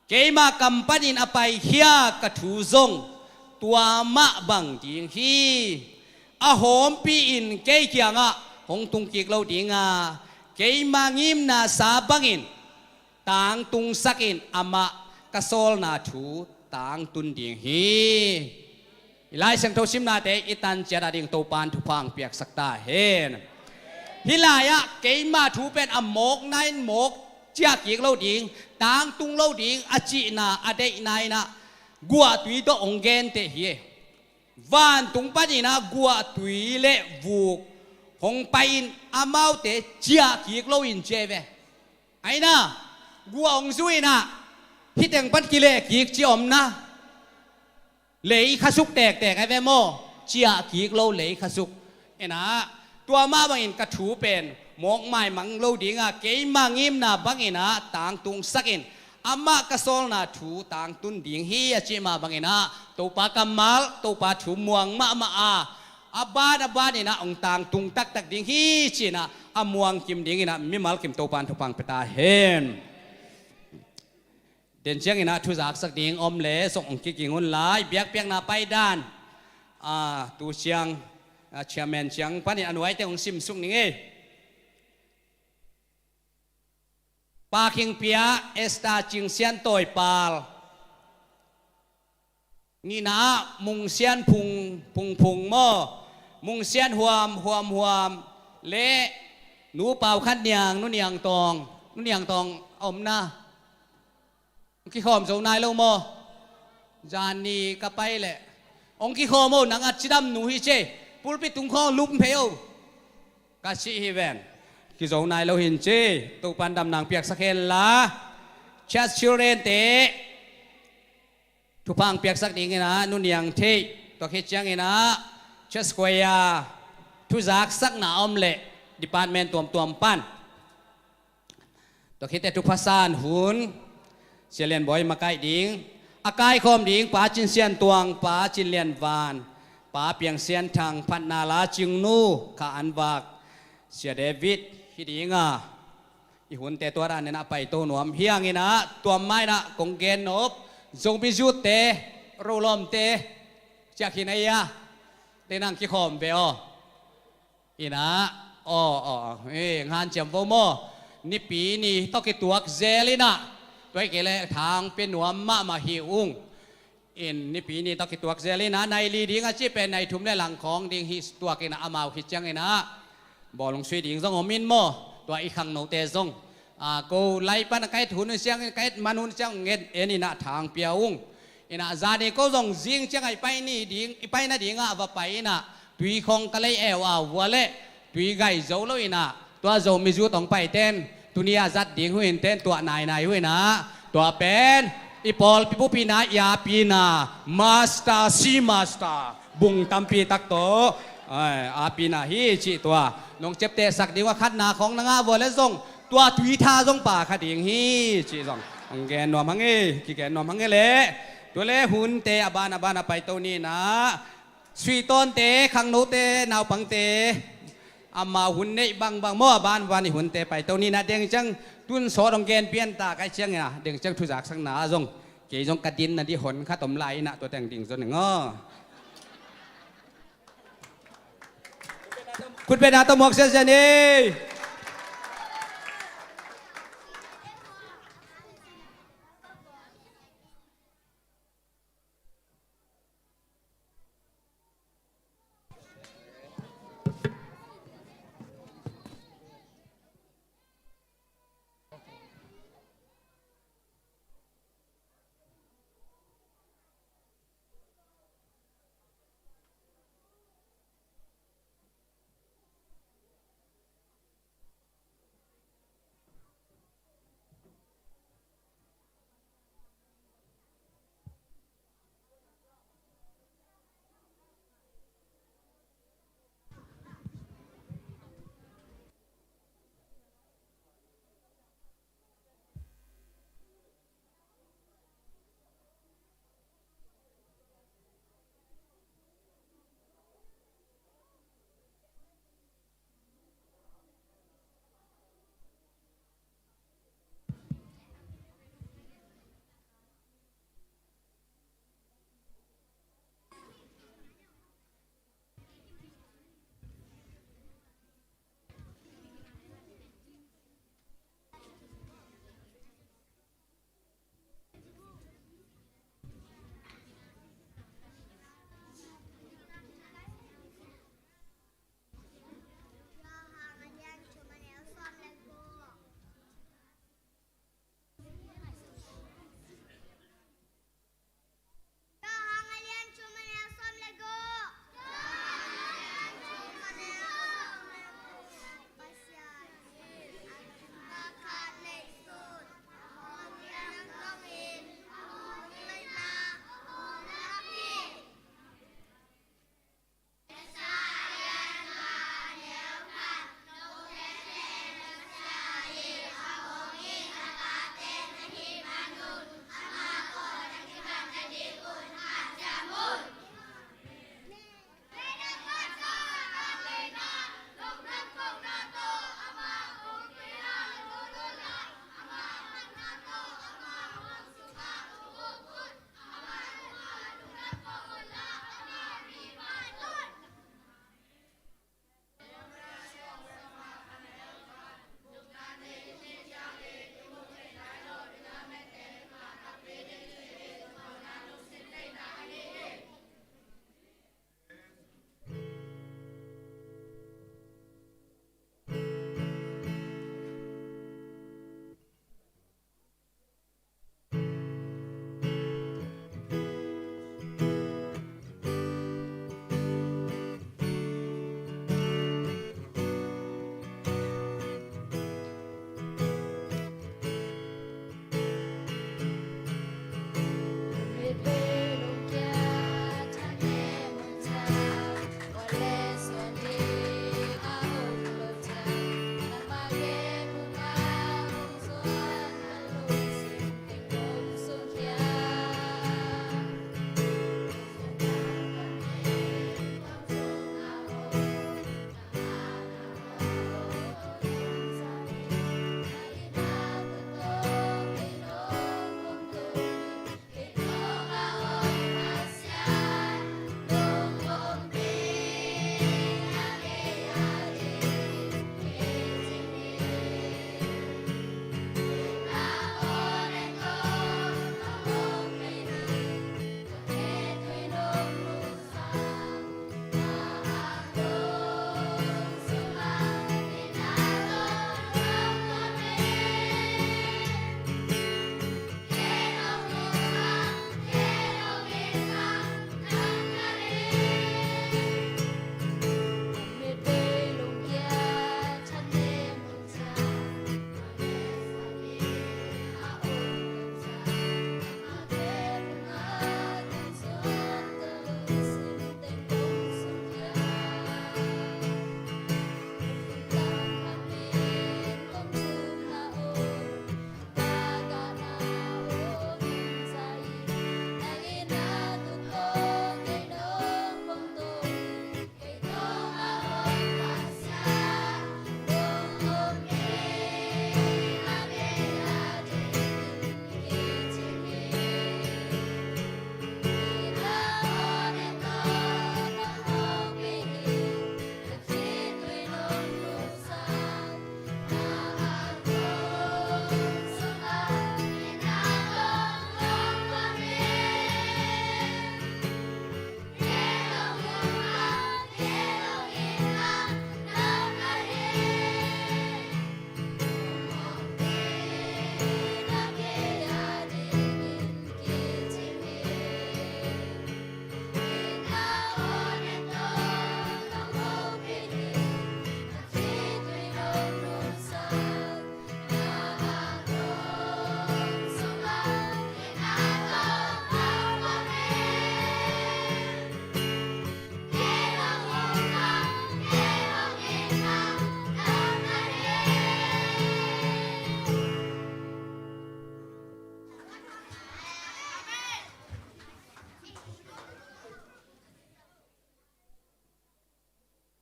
keima kam panin a paikhia ka thu zong tua mah bang ding hi. A hawmpi-in kei kiangah hong tungkik lo dinga, keima ngimna sa bangin tangtungsakin amah ka sawlna thu tangtun ding hi. I Lai Siangtho simnate i tan ciat a ding Topan thupha hong piaksak ta hen. Hih lai-ah keima thu pen a mawkna in mawk ciah kik lo ding, tangtung lo ding a cihna a deihna inah guahtui tawh hong genteh hi. Vantung paninah guahtui le vuk hong pai-in amaute ciah kik loin ci hi ve. Aina, guah hong zu inah hih teng pan kileh kik ci omna. Lei khasuk tektek a ve maw? Ciah kik lo lei khasuk. Inah, tua mah bangin ka thu pen mawk maimang lo dinga, keima ngimna banginah tangtungsakin amah ka sawlna thu tangtun ding hi a cih mah banginah Topa kammal, Topa thu muang mahmah a, a ban a baninah hong tangtung taktak ding hi cinah a muang kim dinginah mimal kim Topa in thupha hong pia ta hen. Den cianginah thu zaksak ding om le zong hong kiging un lai, biakpiakna paidan, a, tu ciang, a, chairman ciang panin a nuaite hong simsuk ning ei. Pa Khing Pia, Esther Cing Sian Tawi Pal. Nihna ah Mung Sian Phung, Phung Phung maw? Mung Sian Huam, Huam Huam. Le Nu Pau Khan Niang, Nu Niang Tawng, Nu Niang Tawng a omna. Kikhawm zo nai lo maw? Zan ni ka pai leh hong kikhawm o, nang a cidam nu hi ce. Pulpit tung khawng lum phei o, ka cih hi ven. Kizo nai lo hin ci. Topan dam nang piaksak hen la. Church children te thupha piaksak dingin ah, Nu Niang Theih, tua khit ciangin ah church choir, thuzaksakna om leh department tuamtuam pan. Tua khit teh thupha san hun Sia Lian Bawi makaih ding, a kaikhawm ding Pa Cin Sian Tuang, Pa Cin Lian Van, Pa Piang Sian Thang, phatna la Cing Nu, Kha An Vak, Sia David hi ding a, i hunte tua dan in ah paito nuam hi hang in ah, tua mah in ah kong gen nop, Zomi Youth te, Rolawm te, ciah khin ei a, te nang kikhawm ve aw. In ah, aw, aw, aw, eh, hanciam vo maw? Nipi ni tawh kituak zel in ah, tua hi kei leh thang pia nuam mahmah hi ung. In Nipi ni tawh kituak zel in ah, nai li ding a cih pen nai thum leh lang khawng ding hi tuak in ah, amau khit ciangin ah bawlung sui ding zong om in maw? Tua i khangnote zong, a, ko lai pan a ka et hun ciangin, ka et man hun ciang nget en in ah thang pia ung. In ah zani ko zong zing ciang a i pai ni ding, i pai nading ah va pai in ah, tui khawng ka lei eu a vua leh tui gai zo lo in ah, tua Zomi Youth hong paiten tuni a zat ding hu in ten, tua nainai hu in ah, tua pen i pawlpi bupina, i apina, master, C master, bung tampi tak tawh, ai, apina hi cih tua nong ciaptehsak ding ua, khatna khawng na ngah vua leh zong tua tui tha zong pia kha ding hi cih zong hong gen nuam hang e, kigen nuam hang e leh. Tua leh hunte a ban a ban a paito ni in ah, Suitawnte, khangnote, naupangte, amau hun neih bangbang maw, a ban a ban i hunte paito ni in ah, deng ciang tun sawt hong gen pian ta ka hih ciangin ah, deng ciang thuzaksakna ah zong kei zong ka din nading hon khat om lai in ah, tua teng ding zong ning aw. Khutbetna tawh muak siasia ni.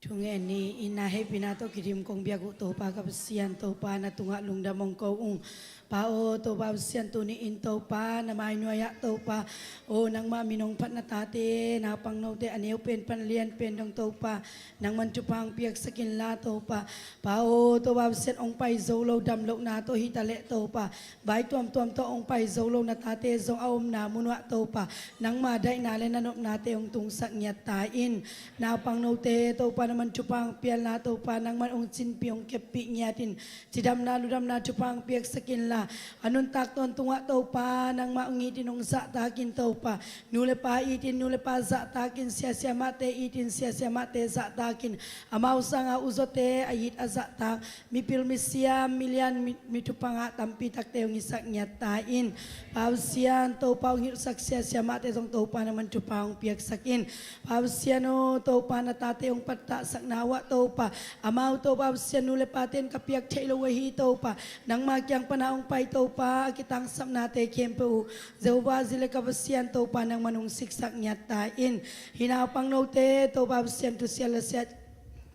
Thungen ni in na hehpihna tawh kidim kong biak uh Topa ka Pasian, Topa na tungah lungdam hong ko ung. Pa aw Topa Pasian, tuni in Topa na mainuai ah Topa, aw nangmah min hong phat na tate naupang note a neu pen pan lian pen dong Topa, nangman thupha hong piaksak inla Topa. Pa aw Topa Pasian, hong pai zo lo dam lohna tawh hi ta leh Topa, vai tuamtuam tawh hong pai zo lo na tate zong a omna mun uah Topa, nangma daihna le na nopnate hong tungsak ngiat ta in. Naupang note Topa nangman thupha hong piakla Topa, nangman hong cinpih hong keppih ngiat in. Cidamna ludamna thupha hong piaksak inla, a nuntak tawntung ah Topa nangmah hong it in hong zahtak in Topa. Nu le pa it in nu le pa zahtak in, sia siamahte it in sia siamahte zahtak in. Amau sanga uzote a it a zahtak, mipil misiam milian mi, mi thupha ngah tampi takte hong hisak ngiat ta in. Pa Pasian, Topa hong hilhsak sia siamahte zong Topa nangman thupha hong piaksak in. Pa Pasian aw Topa na tate hong pattahsakna uah Topa, amau Topa Pasian nu le pate in ka piak theih lo uh ahi Topa, nangma kiang pana hong pai Topa a kitangsapnate khempeuh uh Jehovah Jireh ka Pasian Topa nangman hong siksak ngiat ta in. Hih naupang note Topa Pasian, thusiat lasiat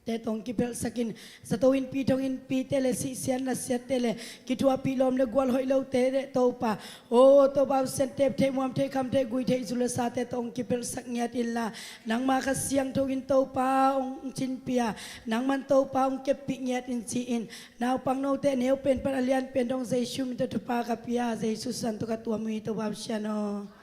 te tawh hong kipelhsak in. Zato innpi thong innpite le sihsiat nasiatte le kithuahpih lawm le gual hoih lote le Topa, aw Topa Pasian, tep theih muam theih kham theih gui theih zu le sate tawh hong kipelhsak ngiat inla, nangma Kha Siangtho in Topa hong cinpih a, nangman Topa hong keppih ngiat in ci in. Naupang note a neu pen pan a lian pen dong Jesu min tawh thupha ka pia, Jesu sisan tawh ka tuam uh hi Topa Pasian aw.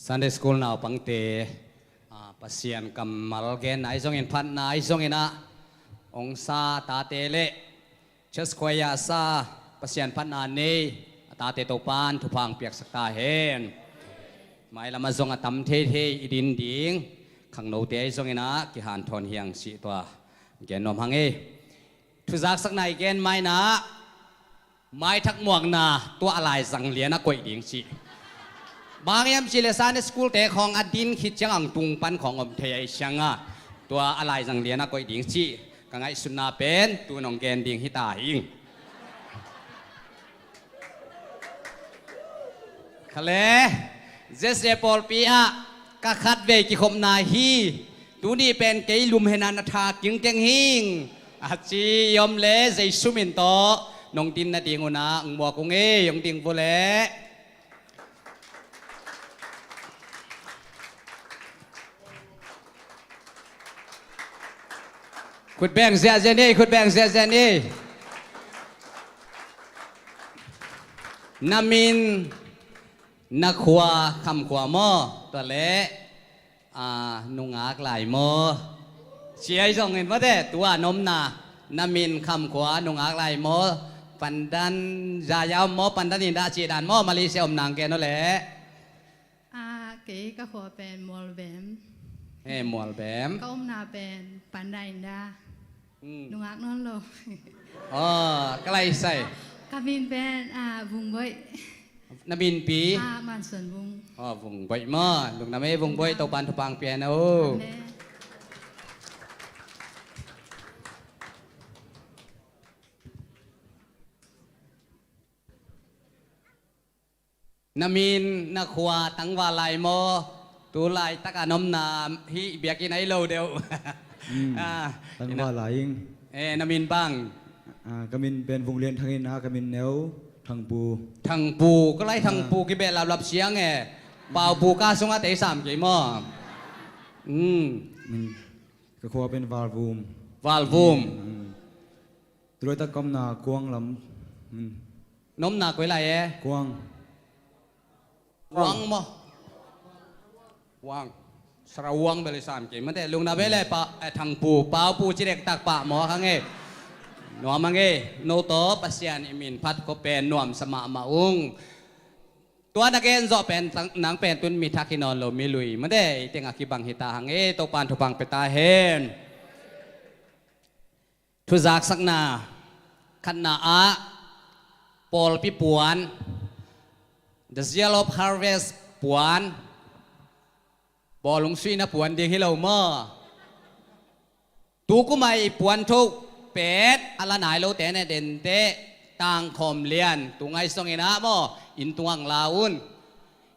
Sunday School naupangte, ah, Pasian kammal genna ahi zongin, phatna ahi zongin ah, ong sa tate le church choir sa Pasian phatna nei a tate Topan thupha ong piaksak ta hen. Mailam ah zong a tam theithei i din ding khangnote ahi zongin ah kihanthawn hiang cih tua gen nuam hang ei. Thuzaksakna i gen ma-in ah, maithak muakna tua a laizang lian ah koih ding cih. Bang hang hiam cih leh Sunday School te khawng a din khit ciang ang tung pan khawng om thei ahih ciangin ah, tua a laizang lian ah koih ding cih ka ngaihsutna pen tu-in ong gen ding hi ta hing. Kha le, Z C A pawlpi ah ka khatvei kikhopna hi. Tuni pen kei lumhen ah na tha kingkeng hing, a ci i om leh Jesu min tawh nong din nading un ah ong muak ung ei, ong ding vua leh. Khut beng ziahziah ni, khut beng ziahziah ni. Na min, na khua, Kham khua maw? Tua leh, ah, nungak lai maw? Ci ahi zongin maw te, tua na omna, na min, Kham khua, nungak lai maw? Pandan, Zaya om maw? Pandan in dah cih dan maw? Malaysia om nang gen aw leh. Ah, kei ka khua pen Mualbem. Eh, Mualbem. Ka omna pen Pandan in dah. Hmm. Nungak nawn lo. Oh, ka lai sai. Ka min pen, ah, Vung Boih. Na min pi? Ah, Man Suan Vung. Oh, Vung Boih maw. Lungdam ei Vung Boih, Topan thupha ong pia hen aw. Amen. Na min, na khua, tangval lai maw? Tu laitak a na omna hih biakinn ah hi lo deuh. Hmm. Ah, tangval lai ing. Eh, na min bang? Ah, ka min pen Vung Lian Thang in ah, ka min neu Thangpu. Thangpu, ka lai Thangpu, ah, kibehlap lap siang eh. Paupu ka sung ah tei sam kei maw? Hmm. Hmm. Ka khua pen Valvum. Valvum. Hmm. Tu laitak ka omna Kuang lam. Hmm. Na omna koi lai e? Kuang. Kuang maw? Kuang. Sarawuang bel i sam kei. Mate, lungdam ei leh pa, eh, Thangpu, Paupu ci dektak pah mawk hang ei. Nuam hang ei. No tawh Pasian i min phat khop pen nuamsa mahmah ung. Tua na gen zawh pen tang-, nang pen tu-in mi thak hi nawn lo, mi lui. Mate, i teng ah kibang hi ta hang ei. Topan thupha ong pia ta hen. Thuzaksakna khatna ah, pawlpi puan, the zeal of harvest puan, bawlung suihna puan ding hi lo maw? Tu kum a i puan tho pet a la nai lote ne dente, tangkhawm lian tu ngaihsong in ah maw, inn tung ah ong la un.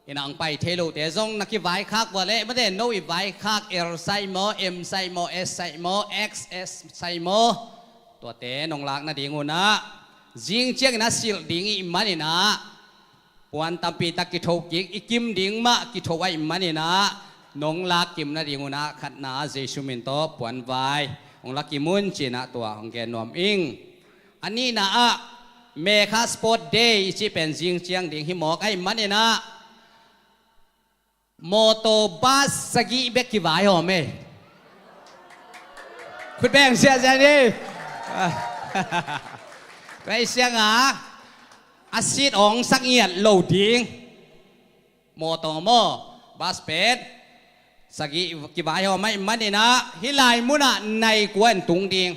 Inn ah ong pai thei lote zong na kivaikhak vua leh, mate, no i vaikhak L size maw, M size maw, S size maw, X S size maw, tuate nong lak nading un ah, zing ciangin ah silh ding i hih manin ah, puan tampi tak kitho kik, i kim ding mah kitho ahih manin ah, nong lak kim nading un ah khatna Jesu min tawh puan vai ong la kim un ci-in ah tua ong gen nuam ing. A nihna ah, Mekha Sport Day i cih pen zing ciang ding hi mawk ahih manin ah, mawtaw bus sagih bek kivai hawm ei. Khut beng ziahziah ni. Tua ahih ciangin ah, a seat hong sak ngiat lo ding. Mawtaw maw, bus pen sagih kivai hawm ahih manin ah, hih lai mun ah nai kua in tung ding.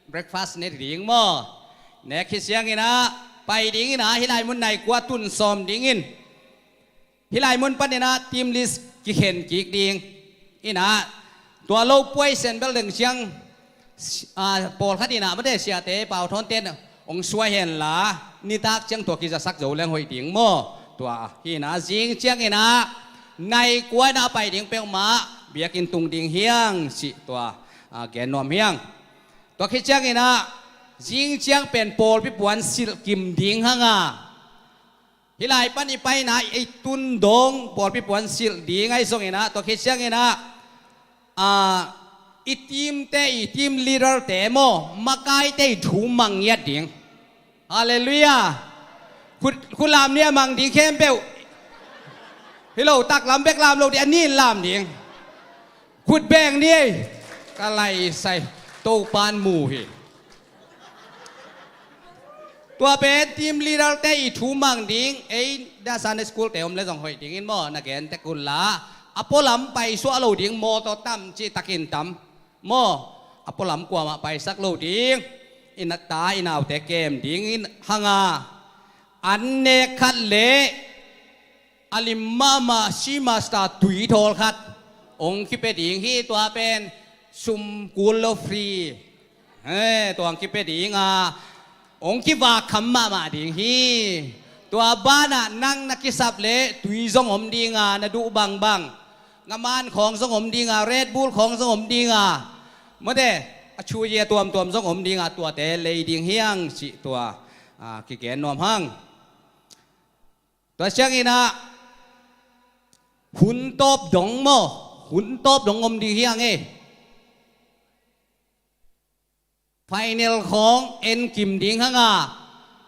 Breakfast ne ding maw. Nek hi ciangin ah, pai ding in ah, hih lai mun nai kua tun sawm ding in. Hih lai mun panin ah team list kikhen kik ding. In ah, tua lo puai sen bel deng ciang, si-, ah, pawlkhat in ah, mate, siate, pau thawnte in ong suai hen la, nitak ciang tua kizasak zo leng hoih ding maw? Tua hi in ah, zing ciangin ah, nai kua in ah pai ding peuhmah biakinn tung ding hi hang cih tua, ah, gen nuam hi hang. Tua khit ciangin ah, zing ciang pen pawlpi puan silh kim ding hang a, hih lai pan i paina i tun dong pawlpi puan silh ding ahi zongin ah, tua khit ciangin ah, ah, i team-te, i team leader-te maw, makaite i thu mang ngiat ding. Halleluiah. Khut, khut lam ni a mang ding khempeuh. Hi lo, taklam bek lam lo ding, a nin lam ding. Khut beng ni ei. Ka lai sai. Topan mu hi. Tua pen team leader te i thu mang ding, ei da Sunday school te om le zong hoih dingin maw, na gen tek un la. A pualam paisuah lo ding, mawtaw tam cih takin tam. Maw, a pualam kuamah paisak lo ding. I na ta, i naute kem dingin hanga. An nek khat le a lim mahmah Seamaster tui thawl khat hong kipia ding hi, tua pen sum kul lo, free. He, tua hong kipia ding a, hong kivak kham mahmah ding hi. Tua banah nang na kisap le tui zong om ding a, na duh bangbang. Ngaman khawng zong om ding a, Red Bull khawng zong om ding a. Mawte, a thu zia tuamtuam zong om ding a, tuate lei ding hi hang cih tua, a, kigen nuam hang. Tua ciangin ah, hun tawp dong maw, hun tawp dong om ding hi hang e. Final khawng en kim ding hang a,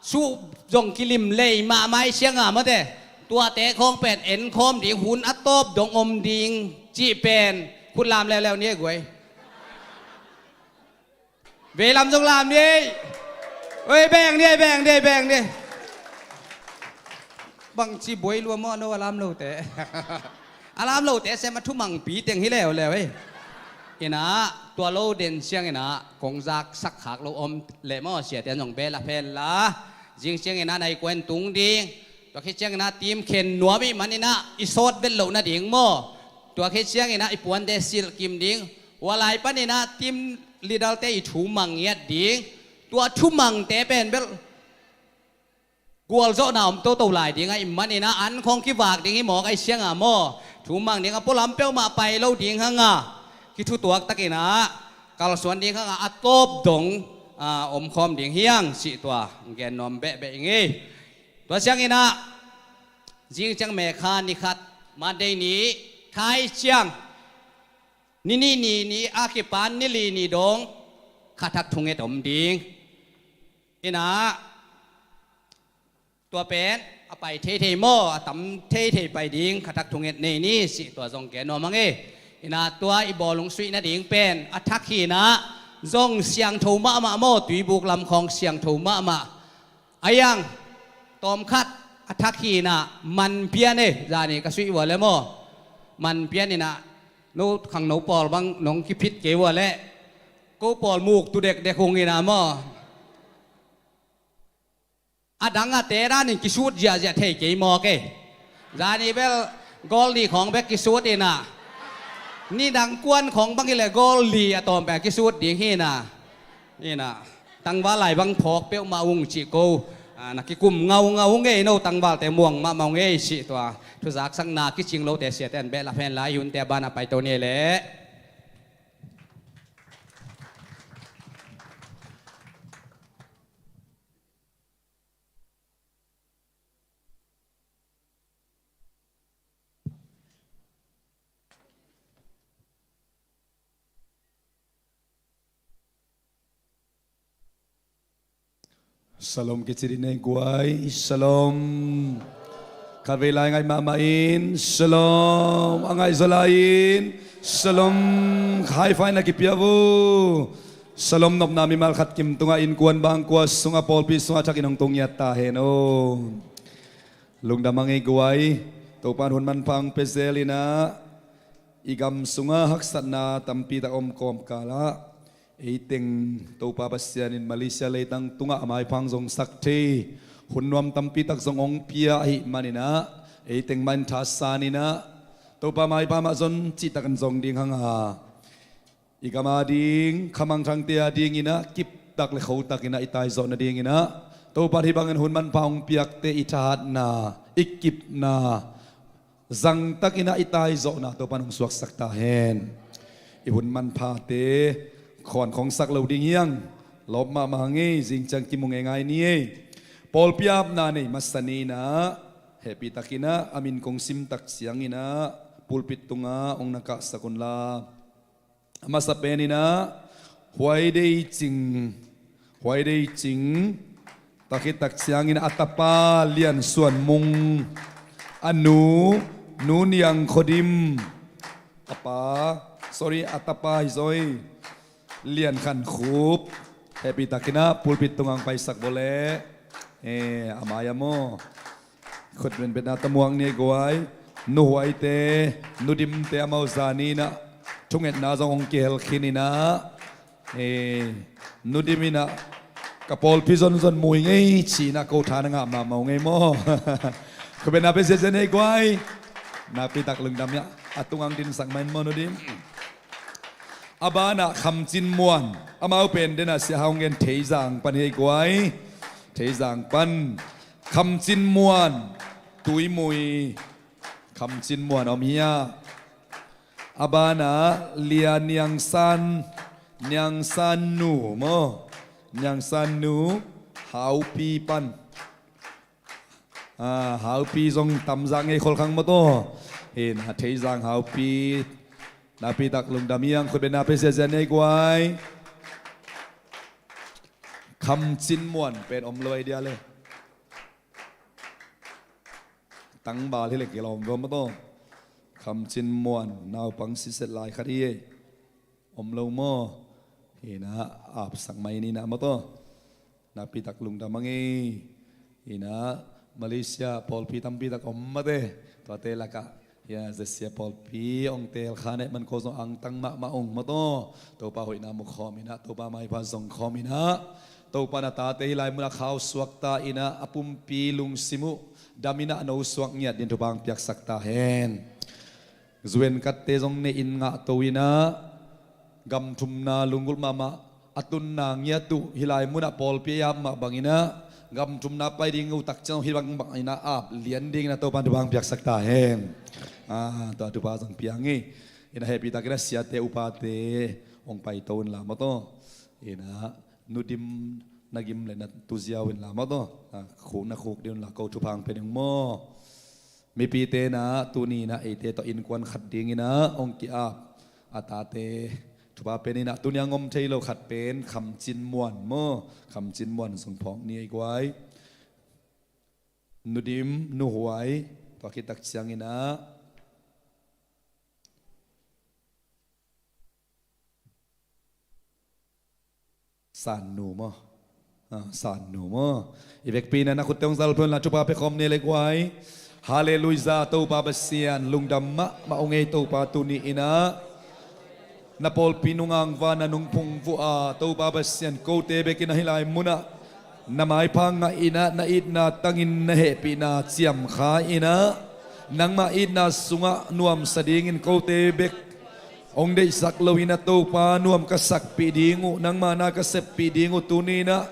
suh zong kilim lei mahmah i ciang a, mawte, tuate khawng pen en khawm ding, hun a tawp dong om ding cih pen khut lam leuleu ni e guai. Veilam zong lam ni ei. Oi, beng ni ei, beng ni ei, beng ni ei. Bangci buai lua maw no a lam lote. A lam lote sem a thumangpi teng hi leuleu ei. Inah, tua lo den ciang inah, kong zaksak khak lo om leh maw, siate zong bel a phen la. Zing ciang inah, nai kua in tung ding. Tua khit ciang inah, team khen nuam i man inah, i sawt vet loh nading maw. Tua khit ciang inah, i puante silh kim ding. Hua lai panin ah team leader te i thu mang ngiat ding. Tua thu mangte pen bel gualzawhna om toto lai ding ahih manin ah an khawng kivak ding hi mawk ahih ciang a maw, thu mang ding a pualam peuhmah pai lo ding hang a, kithutuak takin ah kalsuan ding hang a, a tawp dong, a, omkhawm ding hi hang cih tua gen nuam behbeh ing ei. Tua ciang inah zing ciang May kha ni khat, Monday ni, khai ciang ni nih ni, ni a kipan ni li ni dong khathak thunget om ding. Inah, tua pen a pai theithei maw, a tam theithei pai ding, khathak thunget nei ni cih tua zong gen nuam hang e. Inah, tua i bawlung suih nading pen a thak hi inah, zong siangtho mahmah maw, tuibuk lam khawng siangtho mahmah. A iang, tawmkhat a thak hi inah, man pian e, zani ka suih ua le maw. Man pian inah, no khangno pawl bang nong kiphit kei ua leh, ko pawl muk tu dekdek hung inah maw. A dang a te danin kisut ziahziah thei kei mawk e. Zani bel goal li khawng bek kisut inah, nidang kuan khawng bang hi leh goal li a tawm pen kisut ding hi inah. Inah, tangval lai bang phawk peuhmah ung cih ko. A, na kikum ngaungau ung ei, no tangvalte muang mahmah ung ei cih tua. Thuzaksakna kicing lote siate an beh la phen lai, i hunte a banah paito ni leh. Shalom kici dih nei guai. Shalom. Khatvei lai ngaih mahmah in. Shalom. A ngaih zaw lai in. Shalom. High five na kipia uh. Shalom nopna mimal khat kim tungah, innkuan bangkua sungah, pawlpi sungah thakin hong tung ngiat ta hen aw. Lungdam a ngei guai. Topa'n hun manpha hong pia zel inah, i gam sungah haksatna tampi tak om kawmkalah, eiteng Topa Pasian in Malaysia leitang tungah a maipha hong zongsak thei hun nuam tampi tak zong hong pia ahih manin ah, eiteng mah in thasan inah, Topa maipha mah zon cihtak in zong ding hang a, i gam ading, khamangthangte ading inah, kiptak le khotak inah i taizawh nading inah, Topa'n hih bangin hun manpha hong piakte i thahatna, i kipna zangtak inah i taizawhna Topa'n hong suaksak ta hen. I hun manphate khawn khawng sak lo ding hi hang. Lawp mahmah hang ei, zing ciang kimu ngeingai ni ei. Pawlpi apna nei masa ni inah, hehpihtak inah a min kong simtak ciang inah pulpit tungah hong na kahsak un la. A masa pen inah Huai Dei Cing, Huai Dei Cing, tua khit tak ciangin a tapa Lian Suan Mung, a nu Nu Niang Khuadim, a pa, sorry, a tapa hi zaw hi, Lian Khan Khup, hehpih takin ah pulpit tungah paisak vua leh, eh, a mai-ah maw, khut benbetna tawh muak ni ei guai. Nu Huaite, Nu Dimte amau zani in ah thungetna zong hong kihel khin in ah, eh, Nu Dim in ah ka pawlpi zonzon mu hi ing ei ci-in ah ko tha na ngah mahmah ung ei maw. Khut benna pia ziahziah ni ei guai. Nakpi tak lungdam hi. A tungah hong dinsak mah in maw Nu Dim. A banah Kham Cin Muan, amau pen den ah Sia Hau hong gen Theizang pan hi ei guai. Theizang pan Kham Cin Muan, Tuimui, Kham Cin Muan om hi a. A banah Lia Niang San, Niang San Nu maw, Niang San Nu, Haupi pan. Ah, Haupi zong tamzak ngei khol khang maw taw. Hi na, Theizang Haupi, nakpi tak lungdam hi ing, khut benna pia ziahziah ni ei guai. Kham Cin Muan pen om lo ei dia le. Tangbal hi leh kilawm vua maw taw. Kham Cin Muan naupang siset lai khat hi ei. Om lo maw. Hi na, apsak mai ni na maw taw. Nakpi tak lungdam ing ei. Hi na, Malaysia pawlpi tampi tak om mate. Tuate lakah, ya, Zesia pawlpi hong teel kha neh man ko zong angtang mahmah ung maw taw. Topa hoihna mu khawm in ah, Topa maipha zong khawm in ah, Topa na tate hih lai munah khau suakta in ah, a pumpi lungsim uh dam in ah, a no suak ngiat dingin thupha hong piaksak ta hen. Zuenkatte zong ne in ngahto in ah, gam thumna lunggulh mahmah, a tunna ngiat uh hih lai munah pawlpi a ap mah bangin ah, gam thumna pai ding uh tak ciang hih bang bangin ah ap lian dingin ah Topa'n thupha hong piaksak ta hen. Ah, tua thupha zong piang hi. Hi na, hehpih takin ah siate upate hong paito inla maw taw. Hi na, Nu Dim na gim leh na tu ziau inla maw taw. Ah, khuk na khuk ding unla ko thupha hong pia ding maw. Mipite in ah tuni in ah eite tawh innkuan khat dingin ah hong ki-ap a tate thupha pen in ah, tuni a hong om thei lo khat pen Kham Cin Muan maw, Kham Cin Muan zong phawk ni ei guai. Nu Dim, Nu Huai, tua khit tak ciangin ah San Nu maw. Ah, San Nu maw. I vekpi in ah na khutte hong zalphuh unla thupha pia khawm ni ei guai. Halleluiah, Topa Pasian lungdam mahmah ung ei Topa, tuni in ah na pawlpi nungak vana nungphung vuah a, Topa Pasian, kote bek in ah hih lai munah na maipha ngah in ah, na itna tangin na hehpihna ciamkha in ah, nangmah itna sungah nuamsa dingin kote bek hong deihsak lo in ah, Topa, nuam ka sakpih ding uh, nangmah na ka seppih ding uh, tuni in ah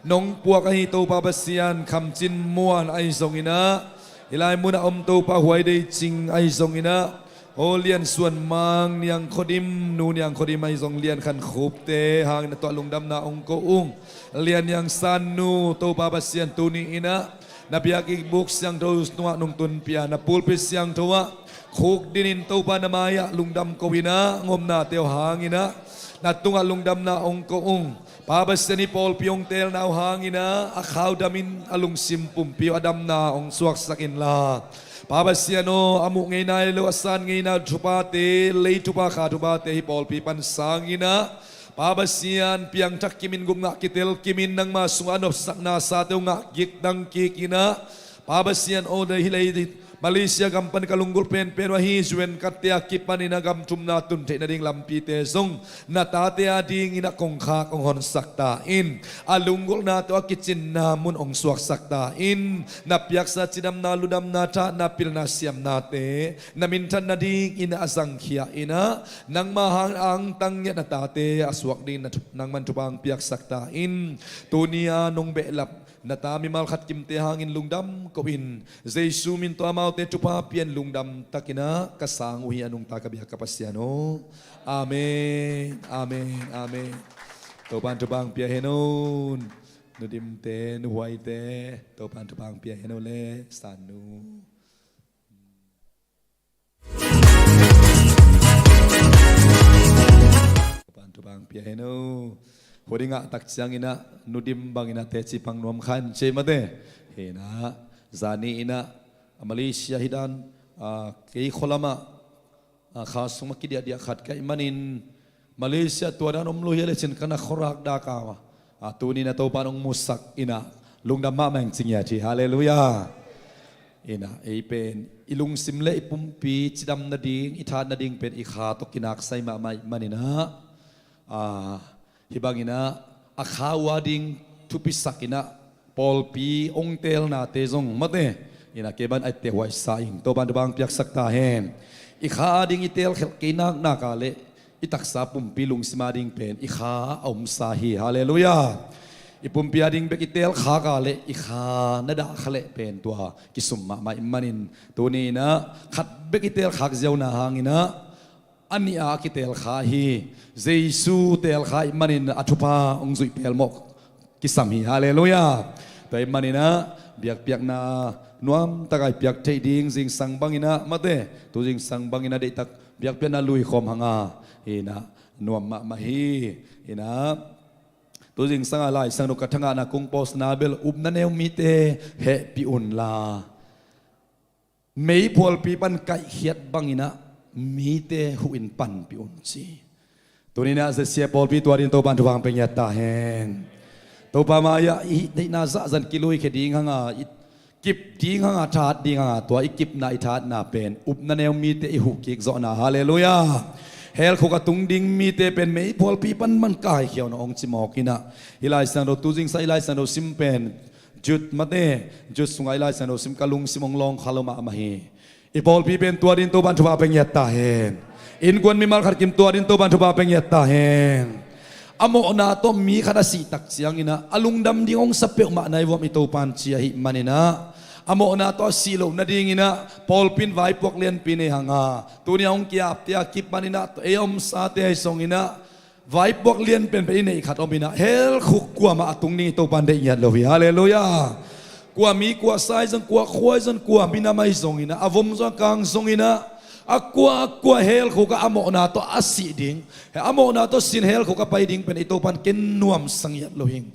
nong puak ahi Topa Pasian, Kham Cin Muan ahi zongin ah, hih lai munah om Topa Huai Dei Cing ahi zongin ah, aw Lian Suan Mang, Niang Khuadim, Nu Niang Khuadim ahi zong, Lian Khan Khupte hangin ah tua lungdamna hong ko ung. Lian Niang San Nu, Topa Pasian, tuni in ah na biakinn buk siangtho tungah nungtun pia, na pulpit siangtho ah khuk dingin Topa na mai-ah lungdam ko in ah, ngomnate uh hangin ah na tungah lungdamna hong ko ung. Pa Pasian, hih pawlpi hong teelna uh hangin ah a khau damin a lungsim pumpi uh a damna hong suaksak inla, Pa Pasian aw, a muh ngei nai lo, a san ngei nai lo thuphate, lei thupha, kha thuphate hih pawlpi pan sang in ah, Pa Pasian, piangthak kimin, gupna kitel kimin, nangma sungah a nopsakna sate uh ngah kik, dang kik in ah, Pa Pasian aw, hih lei Malaysia gam pan ka lunggulh penpen uh ahi Zuenkatte a kipan in ah gam thumna tun theih nading lampite zong na tate a dingin ah kongkhak hong honsak ta in. A lunggulhna tawh a kicinna mun hong suaksak ta in. Na piaksa cidamna, ludamna, thahna, pilna, siamnate na minthan nadingin a zangkhia in ah, nangma hang angtang ngiat na tate a suak dingin na thu-, nangman thupha hong piaksak ta in. Tuni a nong behlap na ta mimal khat kimte hangin lungdam ko in, Jesu min tawh amaute thupha pia in, lungdam takin ah ka sang uh hi, a nungta ka biak ka Pasian aw. Amen, amen, amen. Topa'n thupha hong pia hen aw. Nu Dimte, Nu Huaite, Topa'n thupha hong pia hen aw le, San Nu. Topa'n thupha hong pia hen aw. Hua ding ah tak ciangin ah Nu Dim bangin ah teci pang nuam kha in ci ei mate. Hi na, zani in ah a Malaysia hih dan Ah, kei khualamah, ah, kha sungah kidiahdiah khat ka hih manin Malaysia tua dan om lo hi a lecin ka na khuarak dak a, ah, tuni-in ah Topa in hong musak in ah lungdam mahmah ing ci ngiat hi. Halleluiah. In ah ei pen i lungsim le i pumpi cidam nading, i that nading pen i kha tawh kinaksai mahmah ahih manin ah, ah, hih bangin ah a kha uh ading thupisak in ah pawlpi hong teelnate zong mate in ah kei bang a itte huaisa ing. Topa in thupha hong piaksak ta hen. I kha ading i teelkhelh kei naknak a leh i taksa pumpi lungsim ading pen i kha a omsa hi. Halleluiah. I pumpi ading bek i teelkhak a leh i kha na dahkhak leh pen tua kisum mahmah ahih manin tuni-in ah khat bek i teelkhak ziau na hangin ah a nih a kiteel kha hi. Jesu teel kha ahih manin a thupha hong zuih pelmawh kisam hi. Halleluiah. Tua ahih manin ah biakpiakna nuamtak a i piak theih ding, zingsang bangin ah mate, tu zingsang bangin ah deihtak biakpiakna lui khawm hang a, in ah nuam mahmah hi. In ah tu zingsang a Lai Siangtho ka thangahna kong postna bel upna neu mite hehpih unla meiphualpi pan kaihkhiat bangin ah mite huhin panpih un ci. Tuni-in ah ZCF pawlpi tua dingin Topa in thupha hong pia ngiat ta hen. Topa mai-ah i hih theihna zahzah in kilui khia ding hang a, i kip ding hang a, that ding hang a, tua i kipna i thatna pen upna neu mite i huh kik zawhna. Halleluiah. Hell khuk a tung ding mite pen meiphualpi pan man kaikhia un hong ci mawk in ah, hih Lai Siangtho tu zingsang hih Lai Siangtho sim pen Jude mate, Jude sungah hih Lai Siangtho sim ka lungsim hong lawngkhal lo mahmah hi. I pawlpi pen tua dingin Topa in thupha pia ngiat ta hen. Innkuan mimal khat kim tua dingin Topa in thupha pia ngiat ta hen. A mawhna tawh mi khat a sih tak ciangin ah a lungdam ding hong sa peuhmah na hi vuam i Topa in ci ahih manin ah, a mawhna tawh a sih loh nadingin ah pawlpi in vaipuak lianpi nei hang a, tuni-a hong ki-apte a kipanin ah ei a omsate ahi zongin ah vaipuak lianpen pen i neih khat om in ah hell khuk kuamah a tung ding i Topa in deih ngiat lo hi. Halleluiah. Kua mi kua sa ahi zong, kua khua ahi zong, kua minam ahi zongin ah, a vom zong a kang zongin ah, a kua a kua hell khuk ah a mawhna tawh a sih ding, a mawhna tawh sin hell khuk a pai ding pen i Topa in ken nuamsa ngiat lo hing.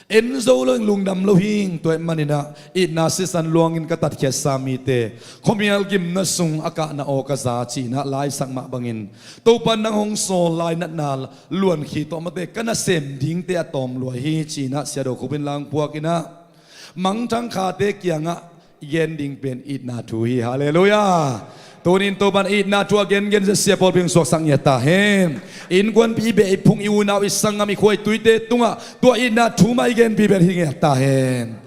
En zo lo hing, lungdam lo hing. Tua ahih manin ah itna sisan luangin ka tatkhiatsa mite, khuamial gimna sung a kahna aw ka za ci-in ah laisak mah bangin, Topa in nang hong sawl lainatna luankhi tawh mate ka nasem dingte a tawm lua hi ci-in ah Sia Do Khup in langpuak in ah, mangthang khate kiangah i gen ding pen itna thu hi. Halleluiah. Tuni-in Topa in itna thu a gengen ZCF pawlpi hong suaksak ngiat ta hen. Innkuanpih, i beh i phung, i unau, i sanggam, i khua i tuite tungah tua itna thu mah i genpih beh hi ngiat ta hen.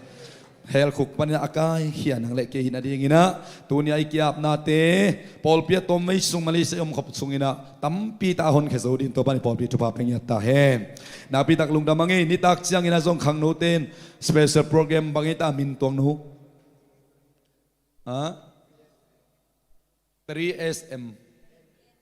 Hell khuk panin ah a kaikhia nang le kei hi nadingin ah, tuni-a i ki-apnate pawlpi a tawmvei sung Malaysia i omkhop sungin ah tampi tak a honkhia zo dingin Topa in i pawlpi thupha pia ngiat ta hen. Nakpi tak lungdam hang ei. Nitak ciangin ah zong khangnote in special program bang ei ta, min tuang nu. Ha? Three S M.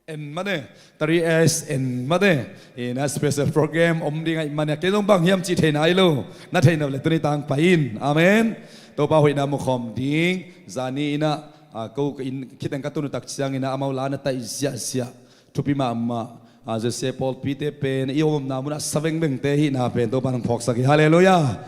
En mate. Three S N mate. In ah special program om ding ahih manin ah kei zong bang hiam cih thei nai lo. Na theih nop leh tuni tangpai in. Amen. Topa hoihna mukhawm ding. Zani in ah, ah, ko ka inn khiteng ka tun uh tak ciangin ah amau la na taih ziahziah. Thupi mahmah. Ah, ZCF pawlpite pen i omna munah sa vengvengte hihna pen Topa in hong phawksak hi. Halleluiah.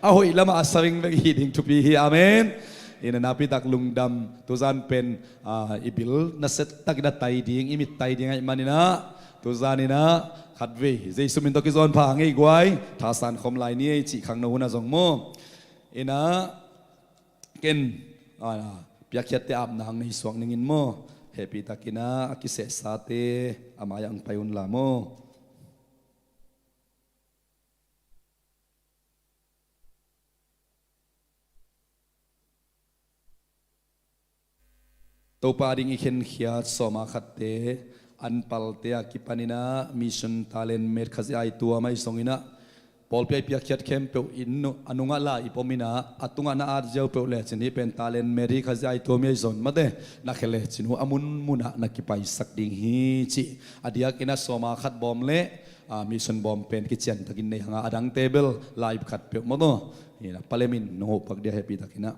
A hoih lamah a sa vengveng hih ding thupi hi. Amen. In ah nakpi tak lungdam. Tuzan pen, ah, i bil nasia takin a tai ding, i mit tai ding ahih manin ah, tuzan in ah khatvei Jesu min tawh kizawn pha hang ei guai. Thasan khawm lai ni ei cih khangno hun ah zong maw. In ah ken, ah, piakkhiatte apna hong nei suak ning in maw. Hehpih takin ah a kisehsate a mai-ah hong pai unla maw. Topa ading i khenkhiat sawma khatte, anpalte a kipanin ah mission talent meet Khazih aituam ahi zongin ah, pawlpi a i piakkhiat khempeuh in a nungah lai-ip om in ah, a tungah na at ziau peuh lecin hih pen talent meet hi, Khazih aituam hi ahi zong mate, na khia lecin uh a munmunah na kipaisak ding hi cih a diakin ah sawma khat bawm le, ah, mission bawm pen kiciantakin nei hang a, a dangte bel lai-ip khat peuh maw taw. In ah palemin nong hohpak dia hehpih takin ah.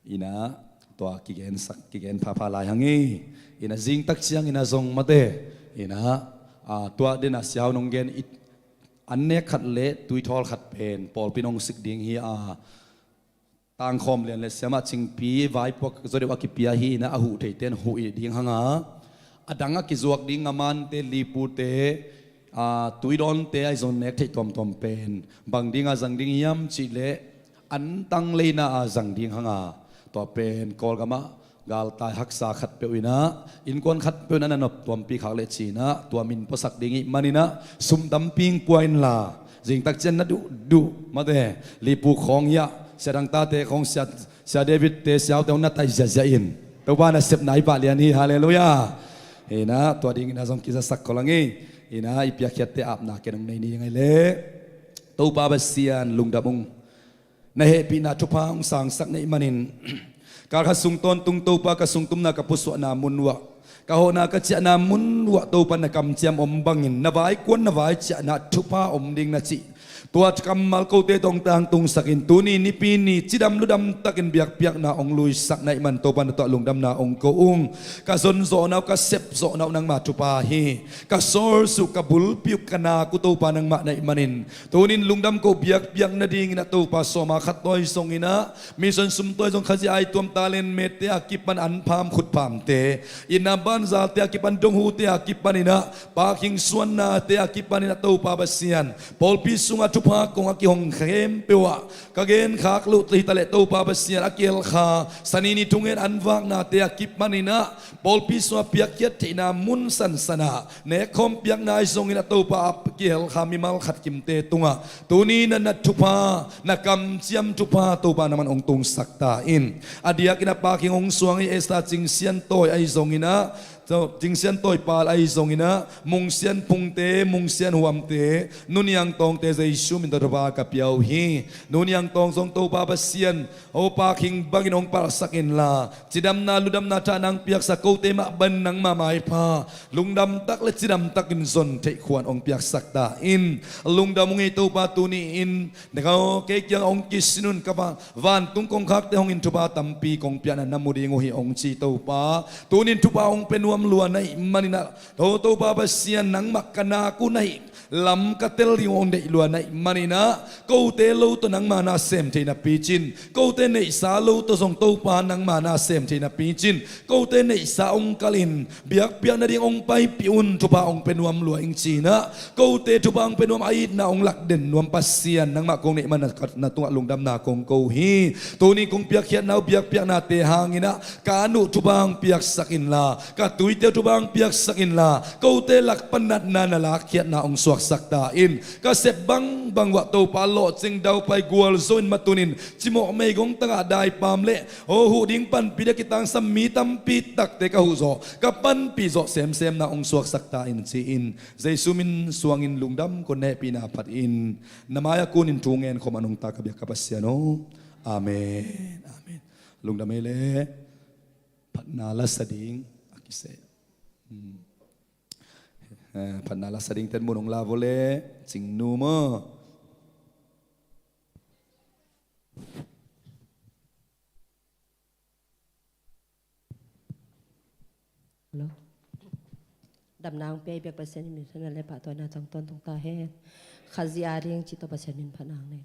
In ah tua kigensak, kigen phapha lai hang hi. In ah zingtak ciangin ah zong mate, in ah, ah, tua den a siau nong gen i an nek khat le tuithawl khat pen pawlpi in hong sik ding hi a, Tangkhawm Lian le Siamah Cingpi vaipuak zaw deuh a kipia hi inah, a huh theite in huh ih ding hanga, a dang a kizuak ding Ngamante, Lipute, a, Tuidawnte ahi zong nek theih tuamtuam pen bang dinga zang ding hiam cihleh, antang leina a zang ding hanga, tua pen Kawlgamah galtai haksa khatpeuh inah, innkuan khatpeuh inah na nop tuampi khak leh ci inah, tua min puasak ding ih maninah sumdam pingpua inla, zingtak ciang na duhduh mate, Lipu khawng hiah, Sia Dangtate khawng, Sia, Sia Davidte, Siaute hong na taih ziahziah in. Topa nasepna i pah lian hi, halleluiah. Inah tua dinginah zong kizasak kholh ang hi. Inah i piakkhiatte apna ken hong nei ni ding ahi leh, Topa Pasian lungdam ung. Na hehpihna thupha hong sangsak na ih manin, kalkhat sung tawntung Topa ka sungtumna ka pusuahna mun uah, ka hawhna ka ciahna mun uah Topa na kamciam om bangin, na vaikuan na vaiciahna thupha om ding na cih tua kammal kote tawh hong tangtungsakin, tuni Nipi ni cidam ludam takin biakpiakna hong luisak na ih man Topa na tungah lungdamna hong ko ung. Ka zonzawhna uh, ka sepzawhna uh nangma thupha hi. Ka sawlsuh, ka bulpi uh, ka nak uh Topa nangmah na ih manin, tunin lungdam ko biakpiak nadingin a Topa sawma khat tawi zonginah, mission sum tawi zong Khazih ai tuam talent mete a kipan anpham khutphamte, inn a banzalte a kipan donghute a kipaninah, pakhing suannate a kipaninah Topa Pasian, pawlpi sungah thupha kong a kihong khempeuh ah ka genkhak loh hitaleh Topa Pasian, a kihelkha Sani ni thungen an vaknate a kipaninah, pawlpi sungah piakkhiat theihna mun sansanah nekkhawm piakna ahi zongin a Topa a kihelkha mimal khat kimte tungah tuni na na thupha, na kamciam thupha Topa nangman hong tungsak ta in. A diakin a pakhing hong suang hi Esther Cing Sian Tawi ahi zonginah, Cing Sian Tawi Pal ahi zonginah, Mung Sian Phungte, Mung Sian Huamte, Nu Niang Tawngte Jesu min tawh thupha ka pia uh hi. Nu Niang Tawng zong Topa Pasian, aw pakhing bangin hong palsak inla, cidamna ludamna thahna hong piaksak, kote mah bang nangma maipha lungdam tak le cidam takin zon theih khuan hong piaksak ta in. Lungdam ung ei Topa, tuni-in kei kiang hong kisin un, ka va vantung kongkhakte hong in thupha tampi kong piakna na mu ding uh hi hong ci Topa. Tunin thupha hong pia nuam lua na ih maninah, Topa Pasian, nangmah ka nak uh na hih lam ka tel ding uh hong deih lua na ih maninah, kote lo tawh nangma na sem thei napi cin, kote neihsa lo tawh zong Topa nangma na sem thei napi cin, kote neihsa hong kalin biakpiak nading hong paipih un, thupha hong pia nuam lua ing cinah, kote thupha hong pia nuam a itna hong lak den nuam Pasian nangmah kong neih man na tungah lungdamna kong ko hi. Tuni kong piakkhiatna uh biakpiaknate hanginah ka an uh thupha hong piaksak inla, ka tuite uh thupha hong piaksak inla, kote lak pan natna na lakkhiatna hong suaksak ta in. Ka sep bangbang uah Topa lawhcing daupai gualzo in matunin cimawh meigong tangah daipam le aw huh ding panpih dia kitangsam mi tampi takte ka huh zawh, ka panpih zawh semsemna hong suaksak ta in ci-in, Jesu min suangin lungdam ko, na hehpihna phatin na mai-ah kunin thu ngen khawm a nungta ka biak ka Pasian aw. Amen. Amen. Lungdam ei le. Phatna lasa ding a kiseh. Hmm. Eh, phatna lasa ding ten mun hong la vawle, Cingnu maw? Hello. Damna hong pia i biak Pasian in minthanna le pahtawina tang tawntung ta hen. Khazih a ding cih tawh Pasian min phatna hong nei.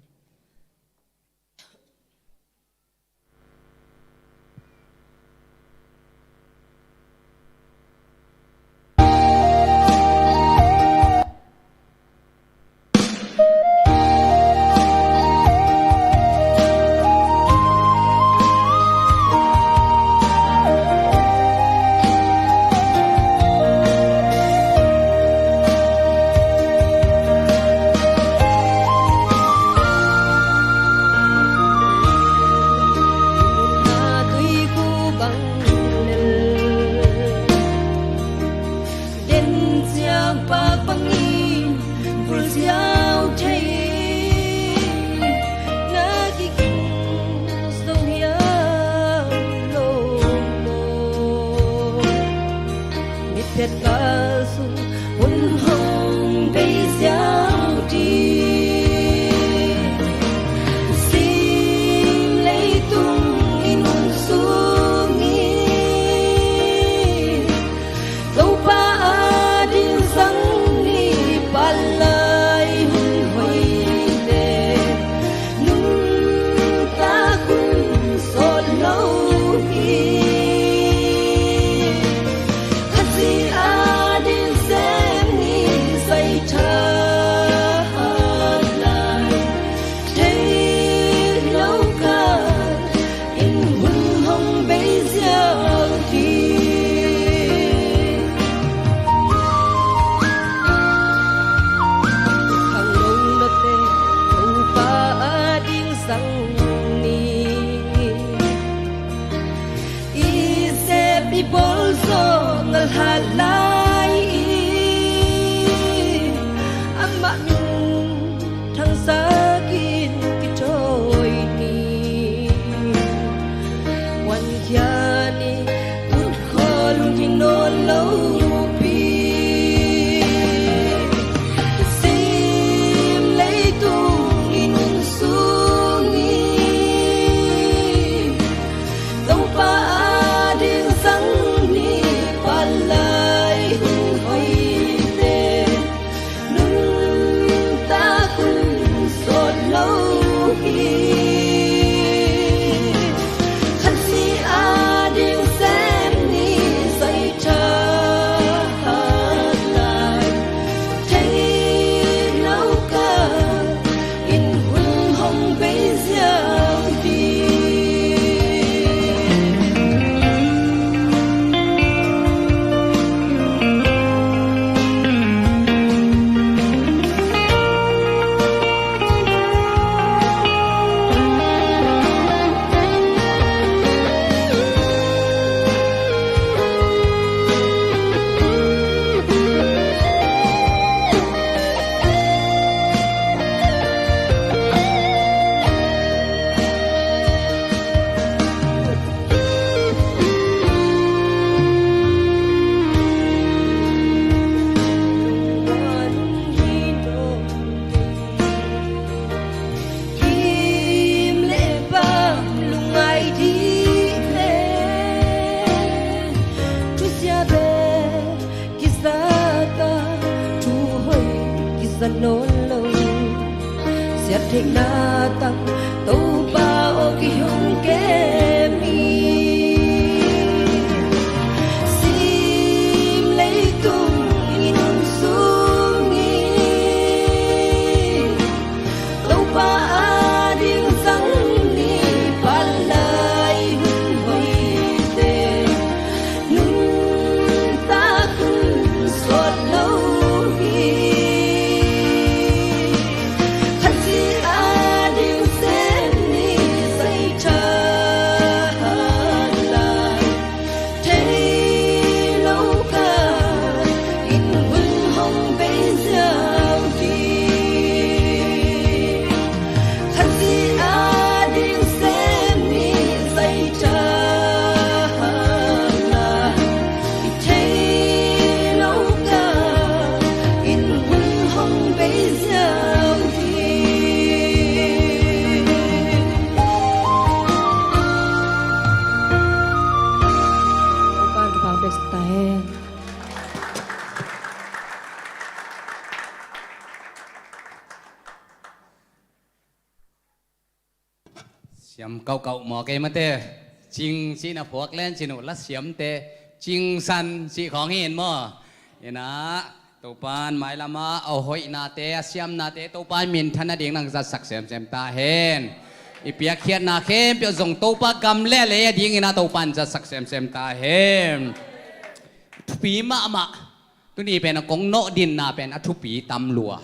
Latang Topa aw kihong kem hi. Sim leitung i nung sung hi. Topa ading zang ni palai hun hoite. Nuntak hun suak lo hi. Khanzi ading sem ni zaitha lai. Thei lo ka in hun hong bei ziau hi. Khanzi ading sem ni zaitha lai. I thei lo ka in hun hong bei ziau hi. Topa'n thupha hong pia sak ta hen. Siam kauhkauh maw kei mate. Cing cih na phuak len cin uh la siamte. Cingsan cih khawng hi in maw. Inah Topa'n mailamah a hoihnate, a siamnate Topa'n minthan nading nang zatsak semsem ta hen. I piakkhiatna khempeuh zong Topa gam le lei ading inah Topa'n zatsak semsem ta hen. Thupi mahmah. Tuni pen a kong nawh dinna pen a thupi tam lua.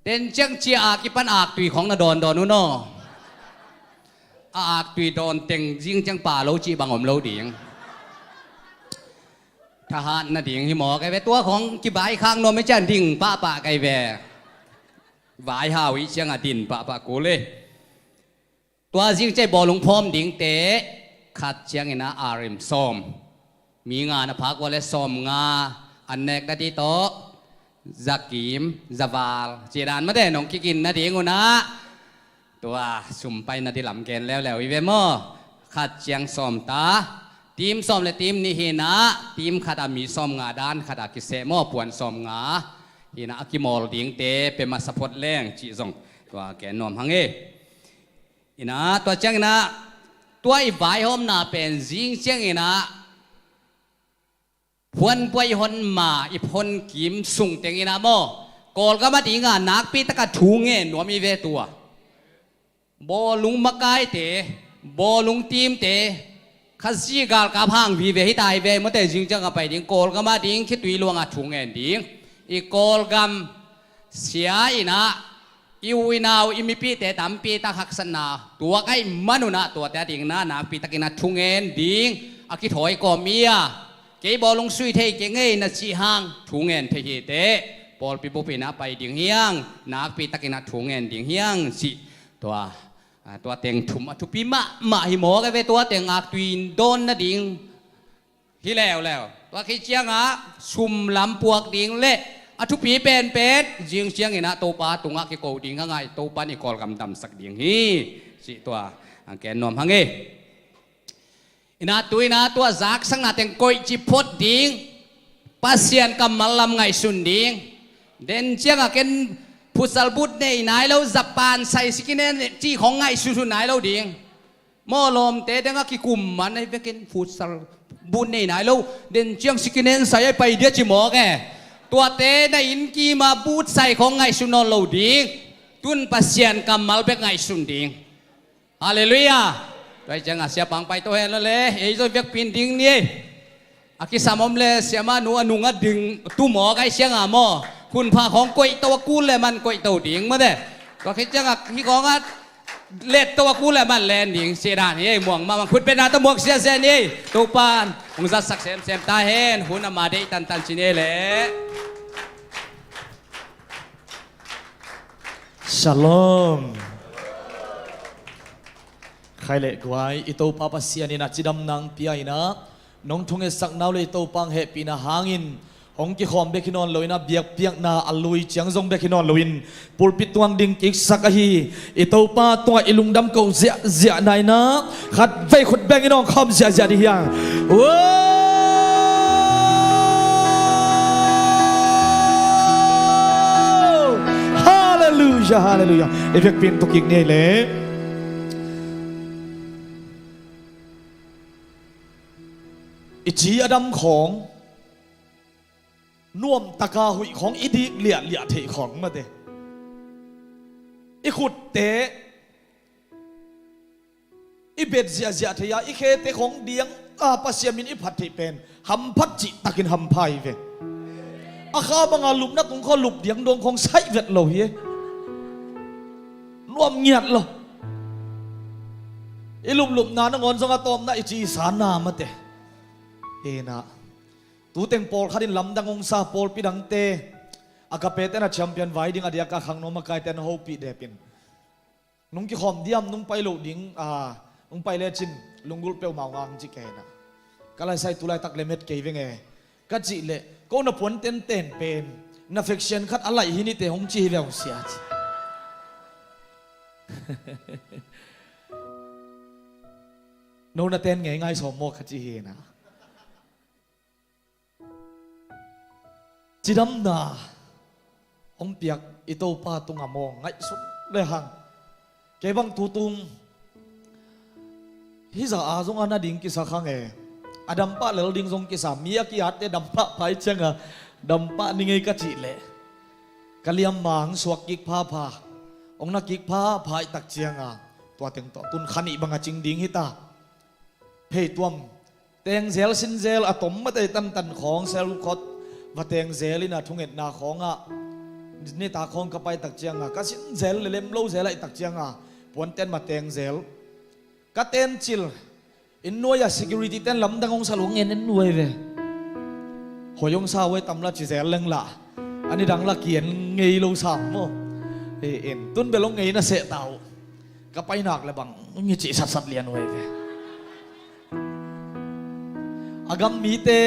Den ciang cia a kipan aktui khawng na dawndawn un aw. A aktui dawn teng zing ciang pa lo cih bang om lo ding. Thahat nading hi maw kei ve, tua khawng kivaikhak nuam hi ciang ding pahpah kei ve. Vaihau hi ciang a din pahpah kul hi. Tua zing ciang bawlung phawm dingte khat ciangin a arim sawm. Mi nga na phak ua le sawm nga an nek na dih tawh. Zakim, zaval. Cidan mate nong kikin nading unah. Tua sum pai na dih lam gen leuleu i ve maw. Khat ciang sawm ta. Tim sawm le tim nih hinah. Tim khat a mi sawm nga dan khat a kiseh maw puan sawm nga. Hinah a kimawl dingte pe masa phot leng cih zong. Tua gen nuam hang e. Inah tua cianginah tua i vaihawmna pen zing cianginah phuanpua i hon ma i phon kim sung tenginah maw Kawlgam a dinga nakpi taka thu ngen nuam i ve tua. Bawlung makaite, bawlung timte, Khazih galkap hang vive hita i ve mawte zing cianga pai ding Kawlgam a ding khitui luanga thu ngen ding. I Kawlgam sia inah i u i nau i mipite tampi tak haksatna tuak ahih manunah tuate a dingna nakpi takinah thungen ding a kithawi kawm i a kei bawlung sui thei kei ngei na cih hang thungen thei hiteh pawlpi bupinah pai ding hiang nakpi takinah thungen ding hiang cih tua, tua teng thum a thupi mahmah hi mawk a ve tua teng aktui in dawn nading. Hi leuleu tua khit ciangah sum lam puak ding le a thupi penpen zing cianginah Topa tungah kiko ding hangah i Topa nih Kawlgam damsak ding hi. Cih tua ang ken nuam hang hi. Inah tu inah tua zaksakna teng koih ci phot ding. Pasian kammal lam ngaihsun ding. Den ciangah ken phutsal but nei nai lo Japan sai sikinen cih khong ngaihsun hun nai lo ding. Mawlawmte dengah kikum man ahi vekin futsal but nei nai lo. Den ciang sikinen sai ahi pai dia ci mawk e. Tuate na inn kima but sai khong ngaihsun nawn lo ding. Tun Pasian kammal bek ngaihsun ding. Halleluiah. Tua hi ciangah siapang pai to hen lo le ei zo vekpin ding ni. A kisam om le siamah nu a nungah ding tumawk ahi siangah maw. Khunpha khawng koihto a kul le man koihto ding mawte. Tua khit ciangah hi khawngah letto a kul le man len ding siadan hi ei muang mahmah khutbetna tawh muak siasia ni ei. Topan hong zatsak semsem ta hen hun a ma deih tantan ci ni ei leh. Shalom. Khai le guai i Topa Pasian inah cidamna hong pia inah nong thungetsak nau le i Topa hong hehpihna hangin hong kikhawm bek hi nawn lo inah biakpiakna a lui ciang zong bek hi nawn loin pulpit tuang ding kiksak ahi i Topa tungah i lungdam ko ziahziah na inah khat vei khut bengin hong khawm ziahziah ding hiang. Halleluiah. Halleluiah. I vekpi in tu kik ni ei le. I ci a dam khawng, nuamtaka huih khawng, i dik liahliah theih khawng mate. I khutte i bet ziahziah thei a, i khete khawng diang a, Pasian min i phat theih pen hamphat cihtakin hampha hi ve. A kha banga lupna tung khawng lup diang dong khawng saih vet lo hi. Nuam ngiat lo. I luplupna nangawn zong a tawpna i ci i sanna mate. Hi na. Tuteng pawlkhat in lamdang hong sa, pawlpi dangte, Agape ten a champion vai ding a diaka khangno makaite na hopih depin. Nung kikhawm diam, nung pai lo ding, a, nung pai lecin lunggulh peuhmah hong ang ci kei na. Ka laisai tu laitak le met kei veng e. Ka cih leh, ko na puan tenten pen na fek sian khat a laih hi nite hong ci hi ve hong sia ci. No na ten ngeingai sawm maw ka ci hi na. Cidamna hong piak i Topa tungah maw ngaihsun le hang. Kei bang tutung hih za a zong a na ding kisa khang e. A dampah lel ding zong kisa, mi a ki-atte dampah pai cianga dampah ni ngei ka cih leh ka liammang suak kik phapha, hong na kik phapha i tak cianga tua teng tawh tun kha nih banga cing ding hita. Phei tuam tengzel sinzel a tom matei tantan khawng sel khot va tengzel ina thungetna khawngah nita khawng ka pai tak cianga ka sinzel le lem lo zel ahi tak cianga puanten ma tengzel ka tencil. In nuai a security ten lamdang hong sa lo ngen in nuai ve. Hoi hong sa huai tamla ci zel leng lah a nidang la kian ngei lo sam maw? Ei in tun bel hong ngei na seh ta uh. Ka painak le bang ngi cih satsat lian huai ve. A gam mite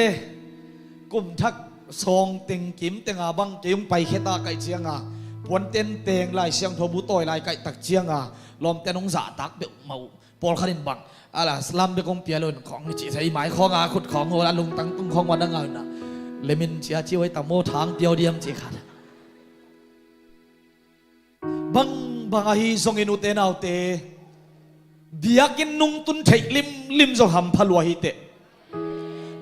kum thak sawng teng kim tenga bang kei hong paikhia ta kaih cianga puan tenteng Lai Siangtho bu tawi lai kaih tak cianga lawmten hong zahtak peuhmah uh. Pawlkhat in bang a la lam bek hong pia lo in khawng ngi cih sa i mai khawnga khut khawng hula lungtang tung khawng wan a ngau inah lemin cia ci huai tam maw thang piau diam ci khat. Bangbang ahi zongin ute naute, biakinn nungtun theih limlim zong hampha lua hi teh.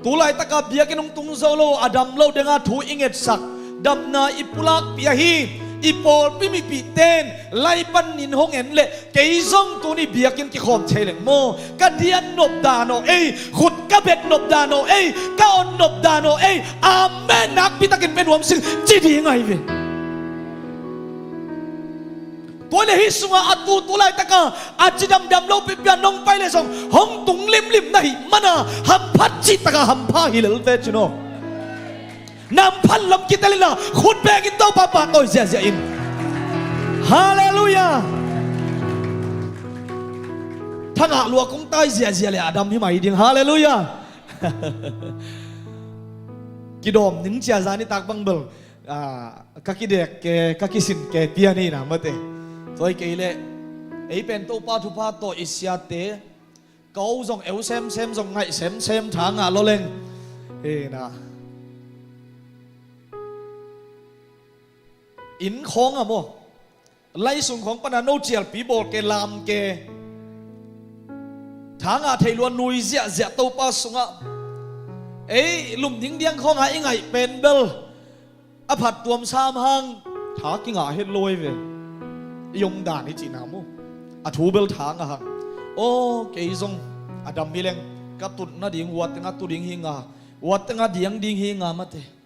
Tulaitaka biakinn nungtung zo lo a dam lo denga thu i ngetsak damna i pulakpih ahi. I pawlpi mipihten laipan nin hong en leh kei zong tuni biakinn kikhawm thei leng maw? Ka dian nop dan aw ei, khut ka bet nop dan aw ei, ka on nop dan aw ei, amen nakpitakin pe nuam sing ci ding ahi ve. Tua le hih sunga a tutu laitaka a cidamdam lo pihpia nong pai le zong hong tung limlim na hih mana hamphat cihtaka hampha hi lel ve cin aw. Namphat lam kitel inla khut bengin Topa pahtawi ziahziah in. Halleluiah. Thangah lua kong tai ziahziah le a dam hi mai ding. Halleluiah. Kidawm ning cia zan i tak bang bel ka kidek ke ka kisin ke pian hi na mate. Tua hi kei leh ei pen Topa thupha tawh i siate ko zong eu semsem zong ngaih semsem tha ngah lawleng hi na. Inn khawng a maw? Lai sung khawng pana no cialpi bawl ke lam ke tha ngah thei lua nui ziahziah Topa sungah ei lum dingdiang khawnga i ngaih pen bel a phat tuam sam hang tha kingah het lo ei ve. I omdan i cihna mu a thu bel tha ngah hang. Aw kei zong a dam hi leng ka tut nading huat tengah tu ding hi nga, huat tengah diang ding hi nga mate.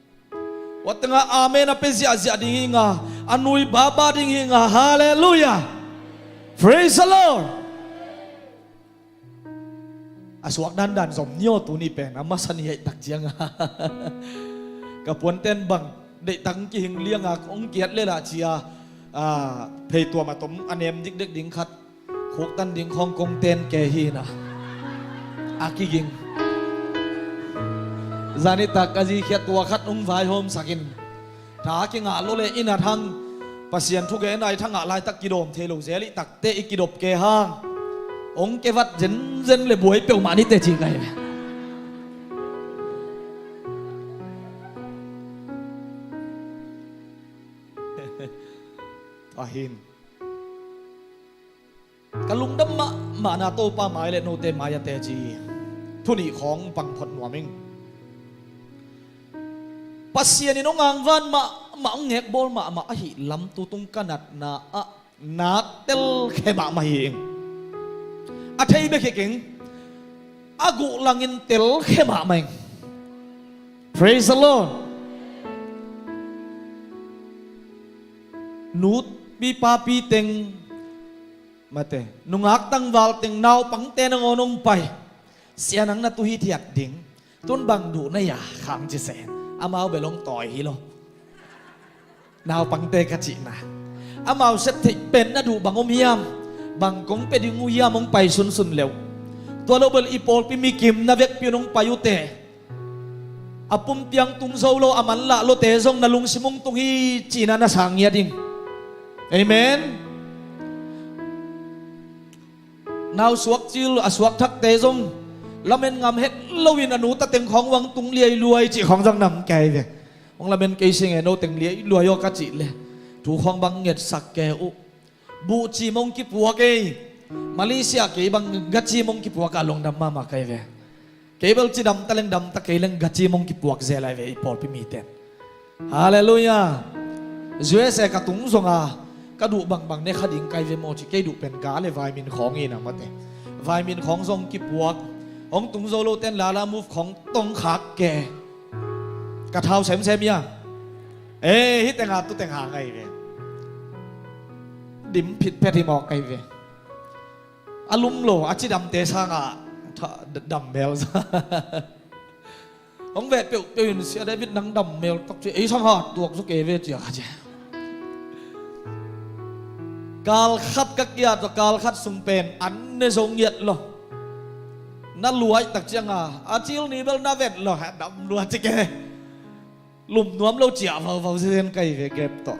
Huat tengah amen a pe ziahziah ding hi nga, a nui baba ding hi nga. Halleluiah. Praise the Lord. A suak dandan zom ni aw tuni pen a masa ni aih tak cianga ka puanten bang deihtak kihing lianga hong kiat le lah cia phei tuam a tom a nem dikdek ding khat khuktan ding khawng kong ten ke hi na. A kiging zanitak ka zi khiat tua khat hong vaihawm sakin tha kingah lo le i nat hang Pasian thugenna i thangah laitak kidawm thei lo zel i takte i kidop ke hang hong kevat zenzen le buai peuhmah nite ci kai ve. Ahin ka lungdam mahmahna Topa mai le note mai a teci thunih khawng pang phot nuam ing. Pasian in hong angvan mahmah, hong ngekbawl mahmah ahih lam tutung ka natna ah nak telkhe mahmah hi ing. A thei bek hi keng, a guh langin telkhe mahmah ing. Praise the Lord. Nupi papi teng, mate, nungak tangval teng, naupangte nangawn hong pai. Sia nang na tu hithiat ding. Tun bang duh na hia khang ci se. Amau bel hong tawi hi lo. Naupangte ka cihna, amau sep theih pen na duh bang om hiam? Bang kong pia ding uh hiam hong pai sunsun le uh? Tua lo bel i pawlpi mikim na vekpi un hong pai uh teh, a pumpi hong tung zo lo, a manlah lote zong na lungsim hong tung hi cihna na sang ngiat ding. Amen. Nau suak cil a suak thakte zong lamen ngam het loin a nu ta teng khawng uh hong tung liailuai cih khawng zong nam kei ve. Hong lamen kei sing e, no teng liailuai aw ka cih le, thu khawng bang ngetsak kei uh. Buhcim hong kipuak ei. Malaysia kei bang gacim hong kipuak a lungdam mahmah kei ve. Kei bel cidam ta leng dam ta kei leng gacim hong kipuak zel lai ve i pawlpi miten. Halleluiah. U S A ka tung zonga ka duh bangbang ne kha ding kai ve maw ci, kei duh pen ga le vaimin khawng in a mate. Vaimin khawng zong kipuak. Hong tung zo loten Lalamove khawng tong khak ke. Ka thau semsem ia. Eh, hih tenga tu tenga ngai ve. Dim phitphet hi mawk kai ve. A lum lo a cidamte sanga tha-, d-, dam mel sa. Hong veh peuhpeuh in, Sia David nang dam mel tak ci, ei sang hat tuak zaw kei ve cia ka ci. Kal khat ka kiat zaw, kal khat sung pen an ne zo ngiat lo. Na luai tak cianga a cil ni bel na vet lo, ha, dam lua ci ke. Lum nuam lo ciah vauvau zen kai ve gep tawh.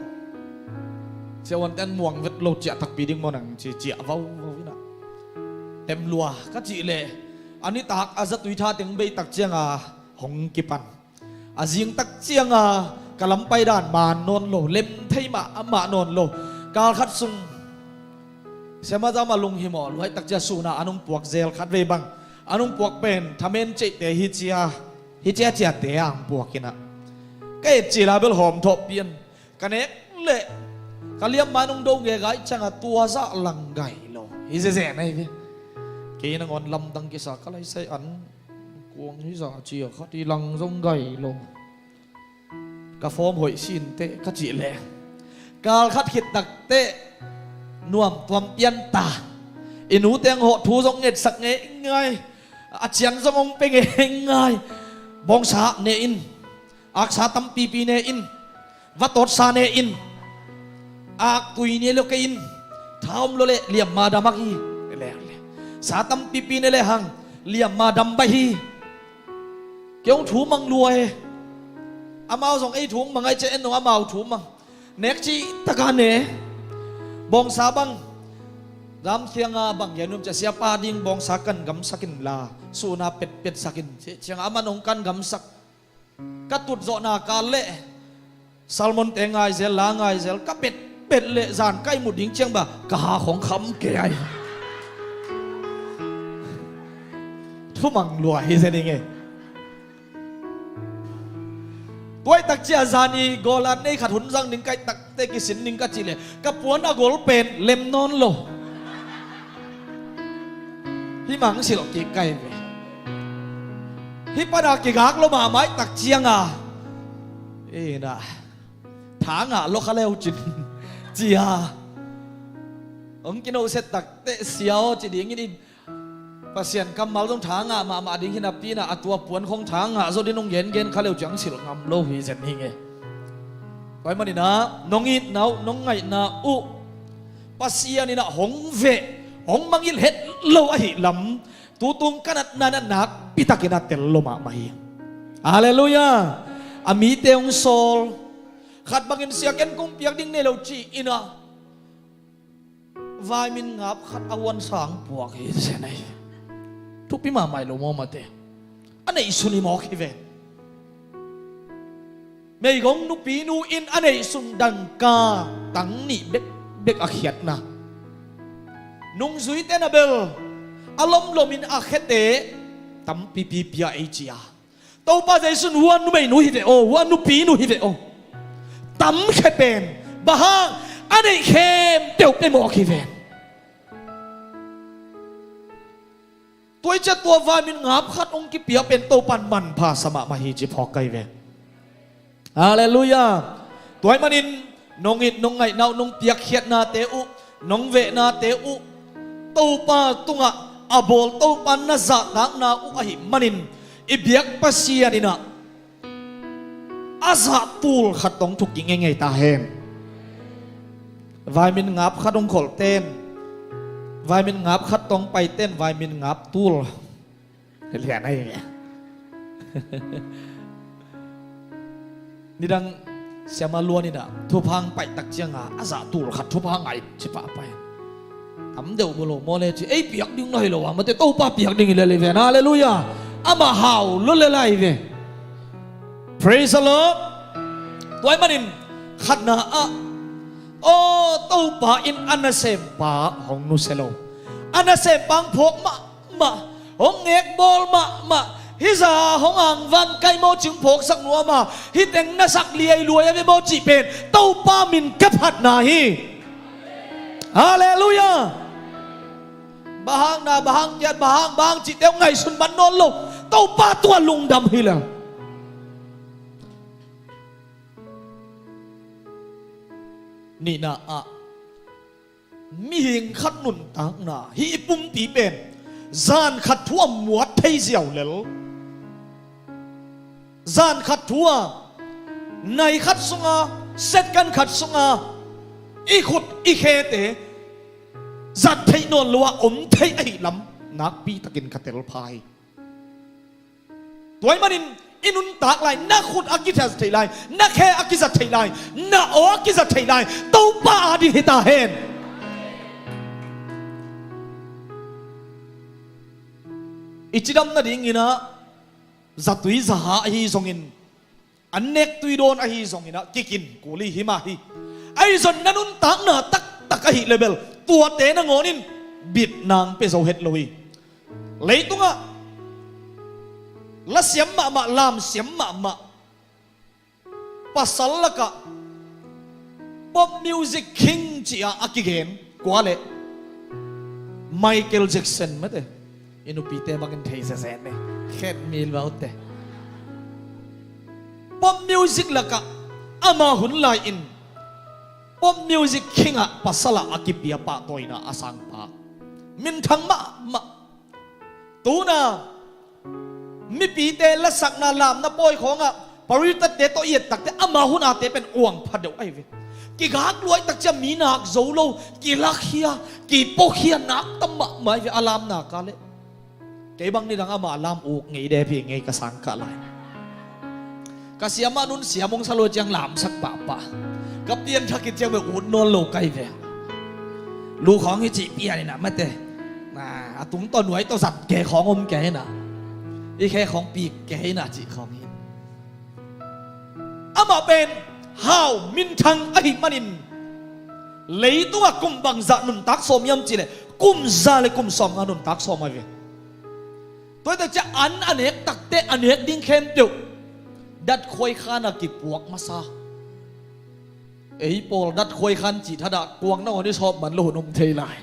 Sia uante an muang vet lo ciah takpi ding maw nang ci ciah vauvau ina. Tem lua ka cih leh a nitak a zatui tha teng bei tak cianga hong kipan. A zing tak cianga ka lampai dan maan nawn lo, lem thei mah a mah nawn lo. Kal khat sung Sia Mazam a lung hi maw, luai tak cia suna an hong puak zel khat vei bang. An hong puak pen thamen ceihte hi cia, hi cia ciate a hong puak ina. Ka et cila bel hawm thawh pian. Ka nek leh ka liamma in hong do ngegai cianga tua zah lang gai lo. Hi zeze na hi ve. Kei nangawn lamdang kisa ka laisai an kuang hi zah cia khat hi lang zong gai lo. Ka form hoih sinteh ka cih leh kal khat khit takteh nuam tuam pian ta. I nu teng hawh thu zong ngetsak ngeingai. A cian zong hong pe ngeingai. Bawngsa ne in, aksa tampipi ne in, vatawtsa ne in, aktui ne lo kei in, tha om lo leh liamma dam hak hi. Le, le. Sa tampipi ne lehang liamma dam baih hi. Kei hong thu mang lua e. Amau zong ei thu hong mang ai cia en nong amau thu mang. Nek cih taka ne. Bawngsa bang. Lamsianga bang gen nuam cia siapa ding bawngsa kan gamsak inla suna petpet sak in. Ci cianga aman hong kan gamsak. Ka tut zawhna kal leh salmonte ngaizel, la ngaizel ka petpet leh zan kai mut ding ciang ba ka ha khong kham kei ai. Thumang lua hi zen ing e. Tuai tak cia zani golan nei khat hun zang ding kai takte kisin ding ka cih leh ka puan a gol pen lem nawn lo. Hih mang silh kik kai ve. Hih pana kigak lo mahmah tak cianga ina tha ngah lo kha leu cin cia. Om kinoset takteh sia aw ci dingin in Pasian kammal zong tha ngah mahmah ding hi napi ina a tua puan khong tha ngah zo din hong gengen kha leu ciang silh ngam lo hi zen hi nge. Pai maninah nong itna uh nong ngaihna uh Pasian inah hong veh hong mangilh het lo ahi lam tutung ka natna inah nakpitakin a tel lo mahmah hi. Halleluiah. A mite hong sawl khat bangin siaken kong piak ding nei lo ci inah vaimin ngap khat a uan sang puak hi zen ahi. Thupi mahmah lo mawmate a neihsun hi mawk hi ve. Meigong nupinu in a neihsun dangka tang nih bek bek a khiatna. Nungzuite na bel a lomlomin a khiate tampipi pia ei cia. Topa Jesu in hua numeinu hi ve aw, hua nupinu hi ve aw. Tamkhia pen bang hang a neih khempeuh pia mawk hi ve. Tua i ciah tua vaimin ngap khat hong kipia pen Topa in manpha sa mahmah hi ci phawk ka hi ve. Halleluiah. Tua ahih manin nong it nong ngaihna uh, nong piakkhiatnate uh, nong vehnate uh, Topa tungah a bawl Topa na zahtakna uh ahih manin i biak Pasian in ah a zah tul khat tawh thuk kik ngeingei ta hen. Vaimin ngap khat hong kholhten, vaimin ngap khat tawh paiten, vaimin ngap tul lian ahi ve. Nidang siama luan in ah thupha hong paih tak cianga a zah tul khat thupha hong ngai ci pahpah hi. Tam deuh bolo maw le ci, ei piak ding na hi lo a, mate Topa piak ding hi lel hi ve. Halleluiah. Amah hau lo lel ahi ve. Praise the Lord. Tua ahih manin khatna ah, aw, Topa in a nasempa hong nusia lo. A nasempa hong phawk mahmah, hong ngekbawl mahmah, hih zah hong angvan kai maw cih hong phawksak nuam a, hih teng na sak liailuai a ve maw cih pen Topa min ka phatna hi. Halleluiah. Bang hang na, bang hang kiat, bang hang, bang hang cihte hong ngaihsun man nawn lo. Topa tungah lungdam hi lel. Nihna ah, mihing khat nuntakna, hih i pumpi pen zan khat thu a muat thei ziau lel. Zan khat thu a, nai khat sunga, second khat sunga i khut i khete zat theih nawn lo a om thei ahih lam nakpi takin ka telpha hi. Tua ahih manin i nuntak lai, na khut a kizat theih lai, na khe a kizat theih lai, na aw a kizat theih lai Topa ading hi ta hen. I cidam nadingin ah zatui zaha ahi zongin, an nek tui dawn ahi zongin ah kikin kul hi mah hi. Ahi zong na nuntakna taktak ahih leh bel tuate nangawn in bitna hong pia zo het lo hi. Leitungah lasiam mahmah, lamsiam mahmah, pasal lakah pop music king ci-a a kigen kua leh Michael Jackson mate. I nupite bangin thei zezen ne, khet mil baute. Pop music lakah ama hun lai-in pop music king ah pasal ah a kipia pahtawina a sangpa, minthang mahmah. Tuna mipite lasakna lamna pawi khawngah paritate tawh i et takte ama hun ate pen uang pha deuh ahi ve. Kigak luai tak ciang mi nak zo lo, kilakhia, kipokhia nak tam mahmah ahi ve a lamna ka leh. Kei bang nidang ama lam uk ngei dep hi ngei ka sang kah lai. Ka siamah nun siam hong sa lo ciang lamsak pahpah. Ka pianthak hi ciang ve ut nawn lo ka hi ve. Lu khawng hi cih pian inah mate. Na, a tungtawn nuai tawh zat ke khawng om ke inah, i khe khawng pik ke inah cih khawng hi. Amah pen hau minthang ahih manin leitungah kum bangzah nuntak sawm hiam cihleh kum za le kum sawmnga nuntak sawm ahi ve. Tua hi tak ciah an a nek takte a nek ding khempeuh datkhuai khan a kipuak masa. Ei pawl datkhuai khan cih thadah kuang na awn i sawp man lo hun om thei lai.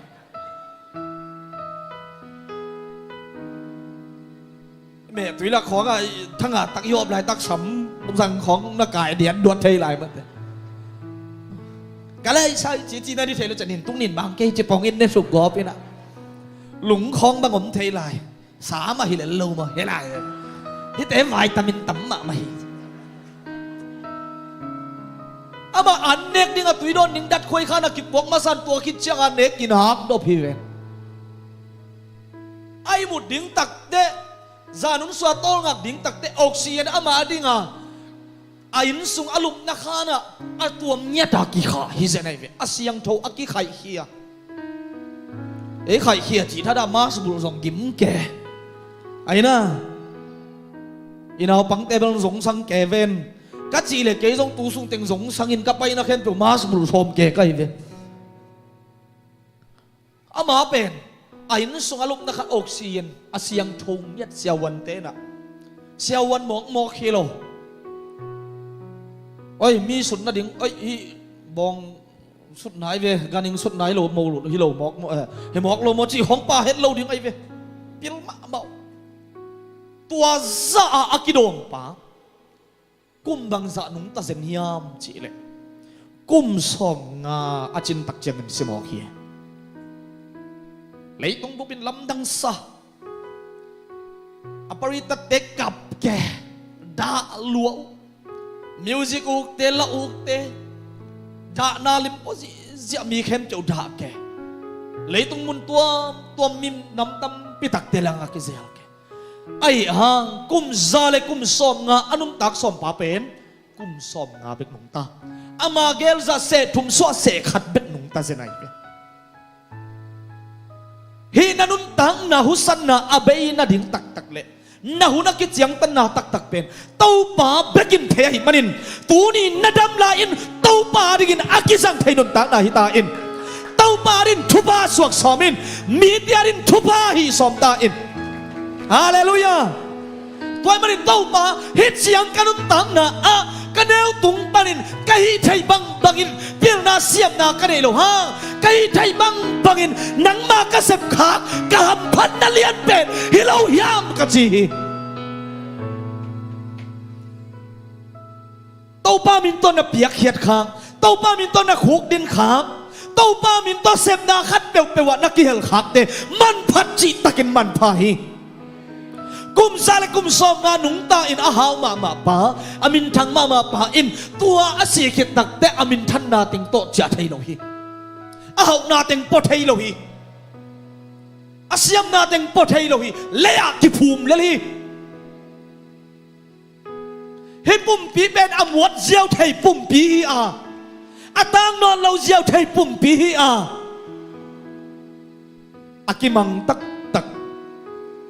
Meh tui lak khawngah thanga tak i hawp laitak sam zang khawng na kai dian duat thei lai mate. Ka lei sai ci ci na di thei lo ciah nin tung nin bang kei ci pongin ne suk gawp inah lung khawng bang om thei lai. Sa mah hi lel lo maw, hi lai. Hihte vitamin tam mahmah hi. Amah an nek ding a tui dawn ding datkhuai khan a kipuak masan tua khit ciang a nek kinak dop hi ve. A ihmut ding takte, zanun sua tawlngak ding takte oxygen amah a dinga a innsung a lupna khanah a tuam ngiata kikhah hi zen ahi ve. A siangtho a kikhaihkhia. Ei khaihkhia cih thadah mask bulh zong gim ke. Aina i naupangte bel zongsang ke ven. Ka cih le kei zong tu sungteng zongsangin ka paina khempeuh mask bulh sawm ke ka hi ve. Ama pen a inn sungah lupna khat awk si-in a siangtho ngiat siavuante in ah, siavuan mawkmawk hi lo. Oi, mi sut nading, oi, hih bawng sut nai ve, ganhing sut nai lo, mo hi lo mawk, mo, eh, hi mawk lo maw cih hong pha het lo ding ahi ve. Pil mahmah uh. Tua zah a a kidawngpa kum bangzah nungta zen hiam cihleh, kum sawmnga a cintak ciangin si mawk hi. Leitung bupin lamdangsa, a paritatte kap ke, dah lua uh, music ukte, la ukte, dahna limpua zihziah, mi khempeuh dah ke. Leitung mun tuamtuam mi nam tampi takte langah kizel ke. Ahi hang kum za le kum sawmnga a nuntak sawmpa pen kum sawmnga bek nungta. Ama gelzah seh thum suah seh khat bek nungta zen ahi ve. Hih na nuntakna husatna a bei nading taktak le na hun a kiciangtanna taktak pen Topa bekin thei ahih manin, tuni na dam lai-in Topa dingin a kizang thei nuntakna hi ta in. Topa dingin thupha suak sawm in. Mite adingin thupha hih sawm ta in. Halleluiah. Tua ahih manin Topa, hih ciang ka nuntakna ah ka neu tung panin ka hih theih bangbangin pilna siamna ka neih loh hang, ka hih theih bangbangin nangma ka sepkhak, ka hamphatna lian pen hi lo hiam, ka ci hi. Topa min tawh na piakkhiat khak, Topa min tawh na khukdin khak, Topa min tawh sepna khat peuhpeuh ah na kihel khakte manphat cihtakin manpha hi. Kum za le kum sawmnga nungta in a hau mahmah pa, a minthang mahmah pa in tua a sih khit takte a minthanna teng tawh ciah thei lo hi. A hauhna teng pua thei lo hi. A siamna teng pua thei lo hi. Lei-ah kiphum lel hi. Hih pumpi pen a muat ziau thei pumpi hi a, a tang nawn lo ziau thei pumpi hi a, a kimang taktak,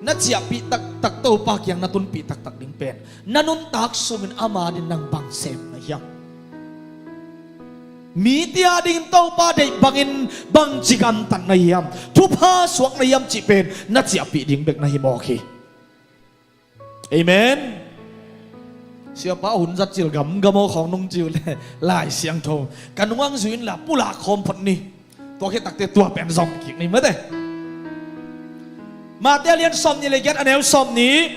na ciahpih taktak Topa kiang na tunpih taktak ding pen na nuntak sungin ama dingin nang bang sem na hiam? Mite adingin Topa deih bangin bangci gamtat na hiam? Thupha suak na hiam cih pen na ciahpih ding bek na hi mawk hi. Amen. Siapa hun zat cil gamgam aw khawng nung cil le Lai Siangtho ka nung ang zuin la pulak khawm phot ni. Tua khit takte tua pen zong kik ni mate. Mate a lian sawmnih le giat a neu sawmnih.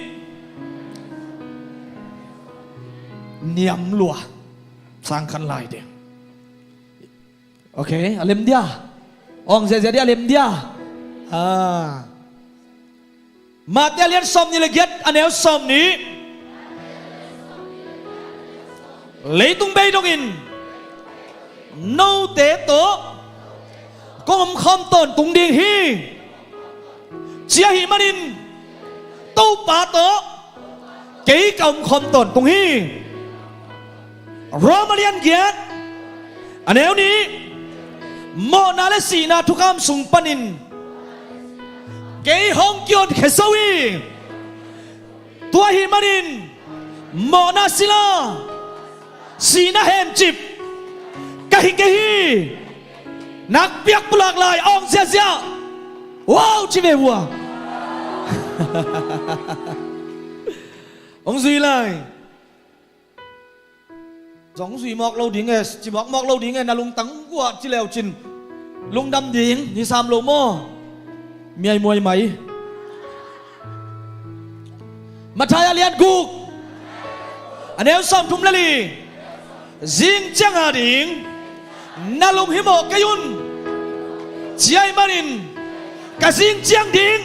Niam lua. Sang khan lai ding. Ok, a lem dia. Ong ziazia dia, a lem dia. Ah. Mate a lian sawmnih le giat a neu sawmnih. Leitung bei dongin note tawh kong omkhawm tawntung ding hi. Ci ahih manin Topa tawh kei ka omkhawm tawntung hi. Rom a lian giat a neu nih. Mawhna le sihna thukham sung panin kei hong kihonkhia zo hi. Tua ahih manin mawhna sila, sihna hemcip ka hi kei hi. Nakpiak pulak lai, ong ziazia. Wow, ci ve vua. Ong zui lai. Zong zui mawk lo ding e, ci mawkmawk lo ding e, na lungtang guah ci leu cin lungdam ding hi sam lo maw? Miai muai mai. Matthai a lian guk a neu sawmthum le li. Zing ciang a ding na lunghimawh kei un. Ci ahih manin ka zing ciang ding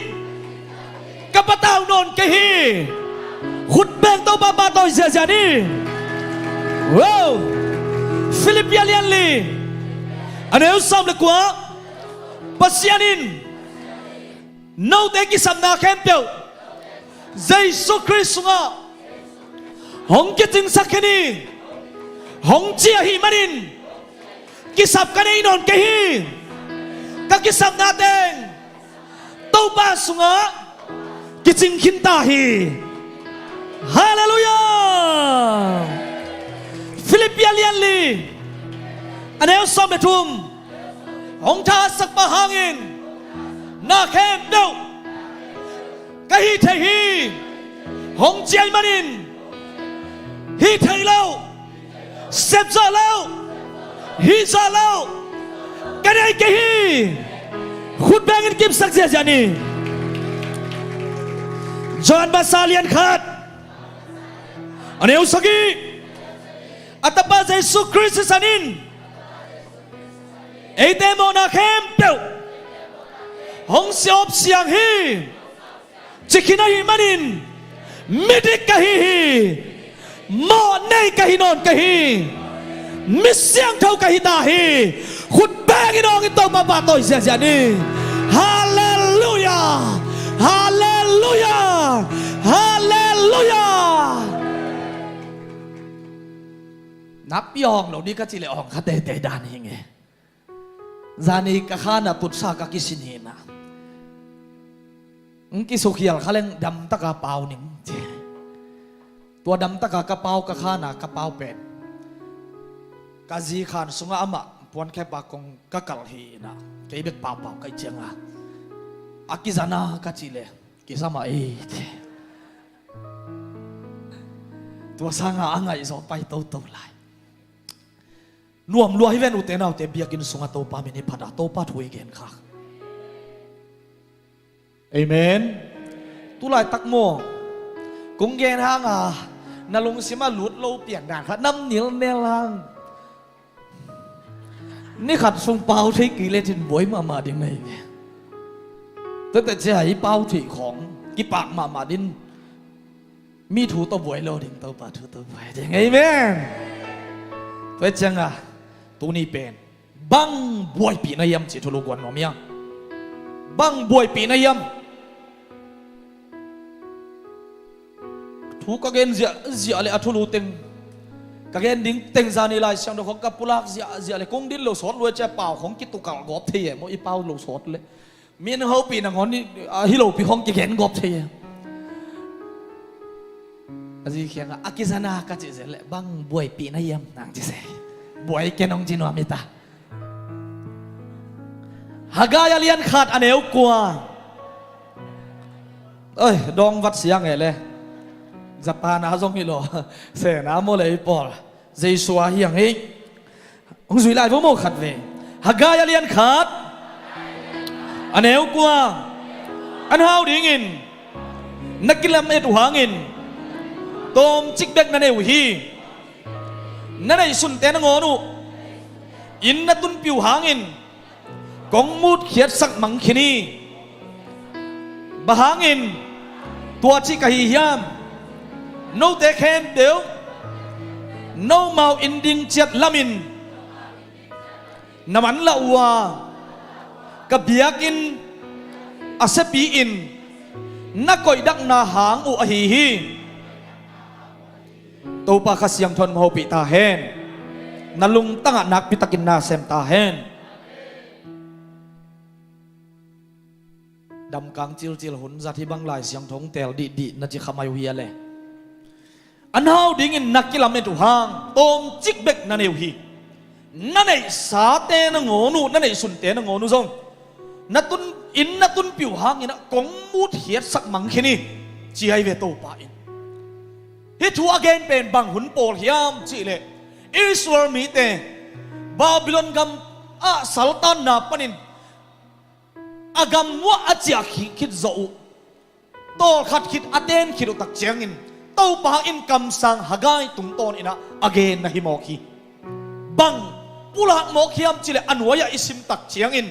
ka patau nawn kei hi. Khut beng Topa pahtawi ziazia ni. Wow. Filippi a lian li a neu sawm le kua. Pasian in note kisapna khempeuh Jesu Khrist sungah hong kicingsak khin hi. Hong ci ahih manin kisap ka nei nawn kei hi. Ka kisapna teng Topa sungah kicing khin ta hi. Halleluiah. Filippi a lian li a neu sawm le thum. Hong thahatsak pah hangin na khempeuh ka hih theih hi. Hong ci ahih manin hih theih loh, sep zah loh, hih zah loh ka nei kei hi. Khut bengin kipsak ziahziah ni. Johan masa lian khat, a neu sagih. A Tapa Jesu Khrist sisan in eite mawhna khempeuh hong siawp siang hi. Ci khin ahih manin midik ka hi hi. Mawh nei ka hi nawn kei hi. Mi siangtho ka hi ta hi. Khut bengin awng in Topa pahtawi ziahziah ni. Halleluiah. Halleluiah. Halleluiah. Nakpi awng lo ni ka cih leh awng kha teitei dan hi nge. Zani ka khan ah tutsa ka kisin hi na. Ng kisukhial kha leng damtaka pau ning ci. Tua damtaka ka pau, ka khan ah ka pau pen ka zi khan sungah amah puankhep a kong ka kalh hi na. Kei bek paupau ka hih ciangah a kizana ka cih leh kisam a ei ci. Tua sangah a ngaihzaw pai toto lai. Nuam lua hi ven ute naute, biakinn sungah Topa min i phat a Topa thu i gen kha. Amen. Tulaitak maw, kong gen hang a na lungsim ah lut lo pian dan kha nam nilnel hang. Ni khat sung pau thei kei le cin buai mahmah ding na hi ve. Tuate cia i pau thei khawng kipak mahmah din. Mi thu tawh buai lo ding, Topa thu tawh buai ding. Amen. Tua ciangah tuni pen bang buaipih na hiam cih thulu guan nuam hiam? Bang buaipih na hiam? Thu ka gen ziahziah le a thulu teng, ka gen ding teng zani Lai Siangtho khawng ka pulak ziahziah le kong din lo sawt lua cia pau khawng kitukalh gawp thei e maw, i pau lo sawt le. Min hopih nangawn hi lopi khawng kigen gawp thei e. A zi khiangah a kizana ka cih zel le bang buaipih na hiam nang ci se. Buai ken hong ci nuam hi ta. Haggai a lian khat a neu kua. Oi, dawng vat siang e le. Japan a zong hi lo. Sena maw le i pawl. Jesu a hiang hi. Hong zui lai vo maw khat ve. Haggai a lian khat a neu kua. An hau dingin na kilamet uh hangin tawmcik bek na nei uh hi. Na neihsunte nangawn uh inn na tunpih uh hangin kong mutkhiatsak mang khin hi. Bang hangin tua cih ka hi hiam? Note khempeuh nomau inn ding ciat lamin na manlah uh a, ka biakinn a siapi in na koihdakna hang uh ahi hi. Topa Kha Siangtho in hong hopih ta hen. Na lungtangah nakpitakin na sem ta hen. Damkang cilcil hun zat hi bang Lai Siangtho hong teel dihdih na ci kha mai uh hi a le. An hau dingin na kilamet uh hang tawmcik bek na nei uh hi. Na neihsate nangawn uh, na neihsunte nangawn uh zong na tun, inn na tunpih uh hangin ah kong mutkhiatsak mang khin hi, ci ahi ve Topa in. Hih thu a gen pen bang hun pawl hiam cih leh Israel mite Babylon gam ah saltanna panin a gam muah a ciah khit zawh uh, tawlkhat khit a ten khit uh tak ciangin Topa in kamsang Haggai tungtawn in ah a gen na hi mawk hi. Bang pulak mawk hiam cih leh a nuai-ah i sim tak ciangin,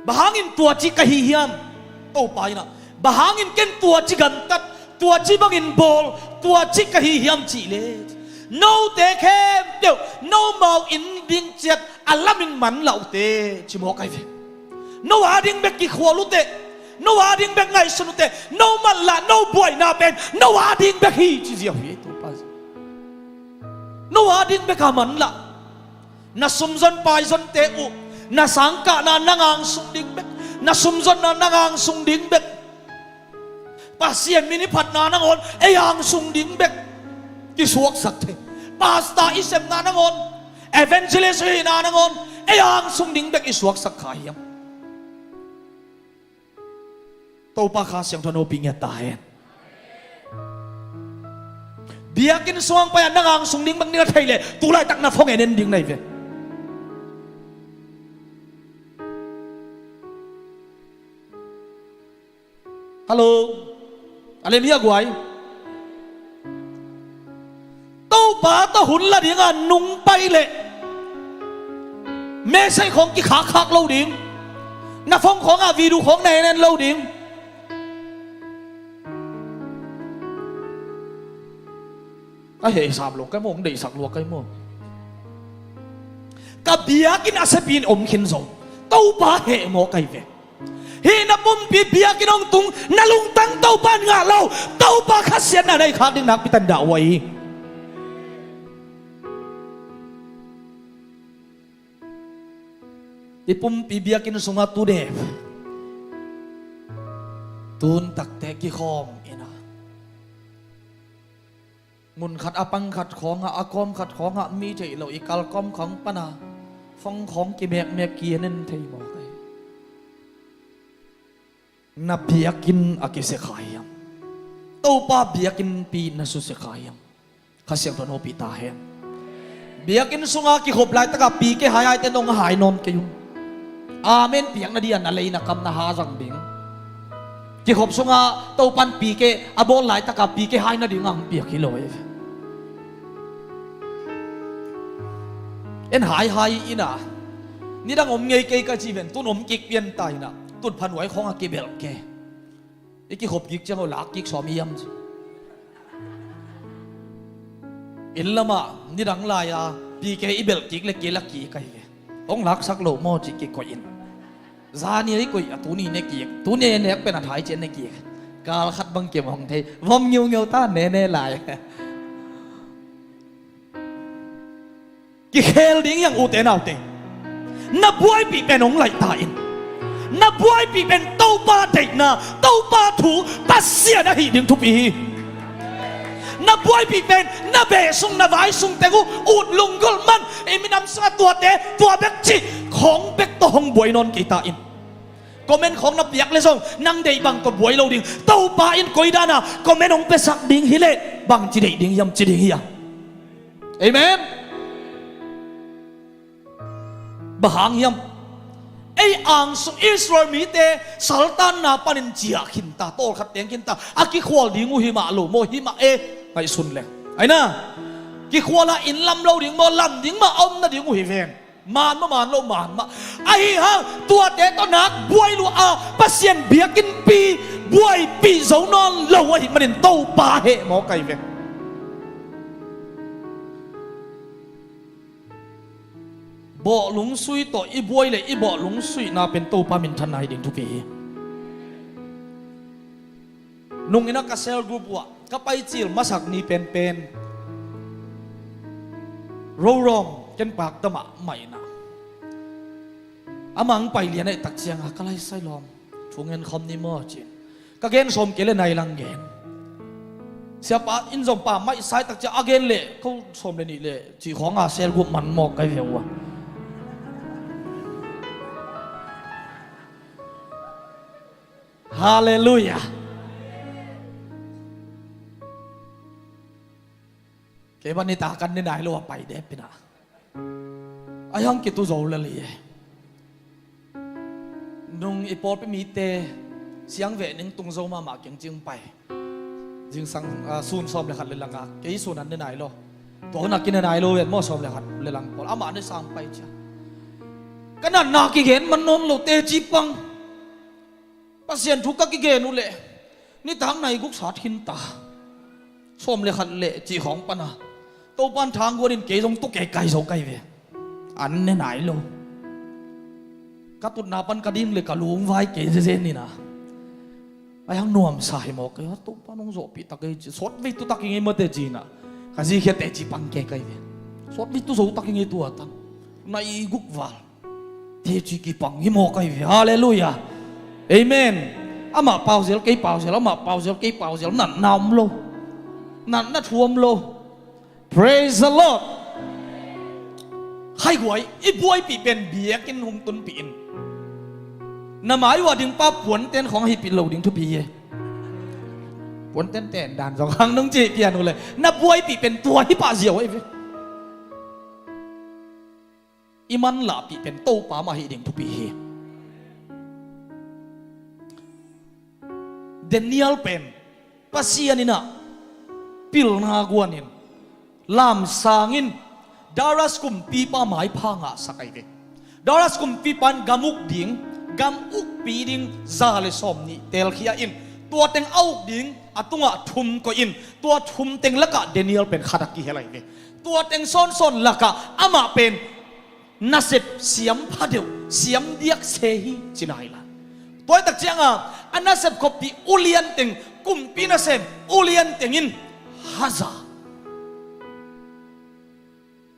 bang hangin tua ci ka hi hiam? Topa in ah, bang hangin ken tua ci gamtat, tua ci bangin bawl, tua ci ka hi hiam cih leh, note khempeuh nomau inn ding ciat a lamin manlah uh teh, ci mawk ahi ve. No a ding bek kikhual uh teh, no a ding bek ngaihsun uh teh, no manlah, no buaina pen no a ding bek hi, ci ziau hi Topa. No a ding bek a manlah. Na sumzon paizonte uh, na sangkahna na ngangsung ding bek, na sumzonna na ngangsung ding bek. Pasian min i phatna nangawn ei angsung ding bek kisuaksak thei. Pastor i sepna nangawn, evangelist i hihna nangawn ei angsung ding bek i suaksak kha hiam? Topa Kha Siangtho in hopih ngiat ta hen. Biakinn sungah pai-a na ngang sung ding bang ding a thei leh tu laitak na phone en en ding na hi ve. Hallo. A lem hi a guai. Topa tawh hun la dinga nung pai leh message khawng kikhakkhak lo ding. Na phone khawngah video khawng na en en lo ding. A hei sam lo kai maw, hong deihsak lua kai maw? Ka biakinn a siapi in om khin zong Topa heh maw kai ve. Hih na pumpi biakinn hong tung na lungtang Topa in ngah lo. Topa khasiatna na hi khak ding nakpi tan dah uh ahi. I pumpi biakinn sungah tu dep tun takte kikhawm ina, mun khat a pang khat khawngah, a kawm khat khawngah mi theih loh i kalkawm khawng pana phone khawng kimekmek ki-en en thei mawk ahi. Na biakinn a kisia kha hiam? Topa biakinnpi na susia kha hiam? Kha Siangtho in hopih ta hen. Biakinn sunga kikhop laitaka P K hai haite nong hai nawn kei un. Amen piakna dia na lei na kam na ha zang ding. Kikhop sunga Topan P K a bawl laitaka P K hai nadinga hong piak hi lo hi. En hai hai ina, nidang om ngei kei ka ci ven, tun om kik pian ta ina, tun phanuai khawng a kibelh ke. I kikhop kik ciang aw lak kik sawm hiam ci. Inn lamah nidang lai-a P K i belh kik le kila kik ahi ve. Hong laksak lo maw ci kikoih in. Zani a i koih a tuni ne kik, tuni a i nek pen a thai cian ne kik. Kal khat bang kim hong thei vom ngiungeu ta nene lai. Kikhel ding hiang ute naute. Na buaipih pen hong laih ta in. Na buaipih pen Topa deihna, Topa thu, Pasian ahih ding thupi hi. Na buaipih pen na beh sung na vai sung teng uh ut lunggulh man, i minam sungah tuate tua bek cih khawng bek tawh hong buai nawn kei ta in. Comment khawng na piak le zong nang deih bang tawh buai lo ding. Topa in koi dana comment hong piasak ding hileh bangci deih ding hiam ci ding hi a. Amen. Bang hang hiam? Ei angsung Israel mite saltanna panin ciah khinta, tawlkhat teng khinta, a kikhual ding uh himah lo maw, himah e, ngaihsun le. Aina, kikhuala inn lam lo ding maw, lam ding mah a om nading uh hi ven. Man mah, man lo, man mah. Ahi hang tuate tawh nak buai lua a Pasian biakinnpi buaipih zo nawn lo ahih manin Topa heh mawk ahi ve. Bawhlung sui tawh i buai le i bawhlung suihna pen Topa minthanna hi ding thupi hi. Nungin a ka cell group uh ah ka paicil masak ni penpen Rorawng ken pakta mahmah inah, amah hong pai lian ahih tak cianga ka laisai lawm thu ngen khawm ni maw ci-in ka gen sawm kei le nai lang gen. Siapa in zong pa maihsai tak cia a gen leh ko sawm le nih le cih khawnga cell group man mawk kai ve uh a. Halleluiah. Kei bang nitak kan ni nai lo a pai dep inah. Ai hang kitu zo lel hi e. Nung i pawlpi mite siang veh ning tung zo mahmah keng cing pai. Zingsang, ah, sun sawm le khat le langa kei sun an ne nai lo. Tua hun a kine nai lo ven maw, sawm le khat le lang pawl amah ne sang pai cia. Ka natna kigen man nawn lo teci pang. Pasian thu ka kigen uh leh nitak nai guk sat khinta. Sawm le khat le cih khawng pana Topan thangguan in kei zong tu kei kai zo kai ve. An ne nai lo. Ka tutna pan ka ding le ka lungvai kei zezen inah. Ai hang nuamsa hi mawk kai, Topa nong zawhpih tak ei ci, sawtvei tu tak i ngei mate ci inah. Ka zikhiate ci pang kei kai ve. Sawtvei tu zo tak i ngei tua tan. Nai guk val teci kipang hi mawk ahi ve. Halleluiah. Amen. Amah pauzel kei pauzel, amah pauzel kei pauzel, natna om lo. Natna thu om lo. Praise the Lord. Haiguai i buaipih pen biakinn hong tunpih in. Na mai uh a ding pa puanten khawng a hihpih lo ding thupi hi. Puanten ten dan zong hang nong cih pian uh le na buaipih pen tua hi pah ziau ahi ve. I manlahpih pen Topa mah hih ding thupi hi. Daniel pen Pasian in ah pilna guanin lamsangin Darius kumpipa maipha ngahsak ahi ve. Darius kumpipa in gam uk ding, gam ukpi ding za le sawm nih teelkhia in, tua teng a uk ding a tungah thum koih in, tua thum teng lakah Daniel pen khat a kihel ahi ve. Tua teng sawnsawn lakah amah pen nasep siam phadeuh, siam diak se hi ci nai la. Tua hi tak cianga a nasep khoppi ulian teng, kumpi nasem ulian tengin haza.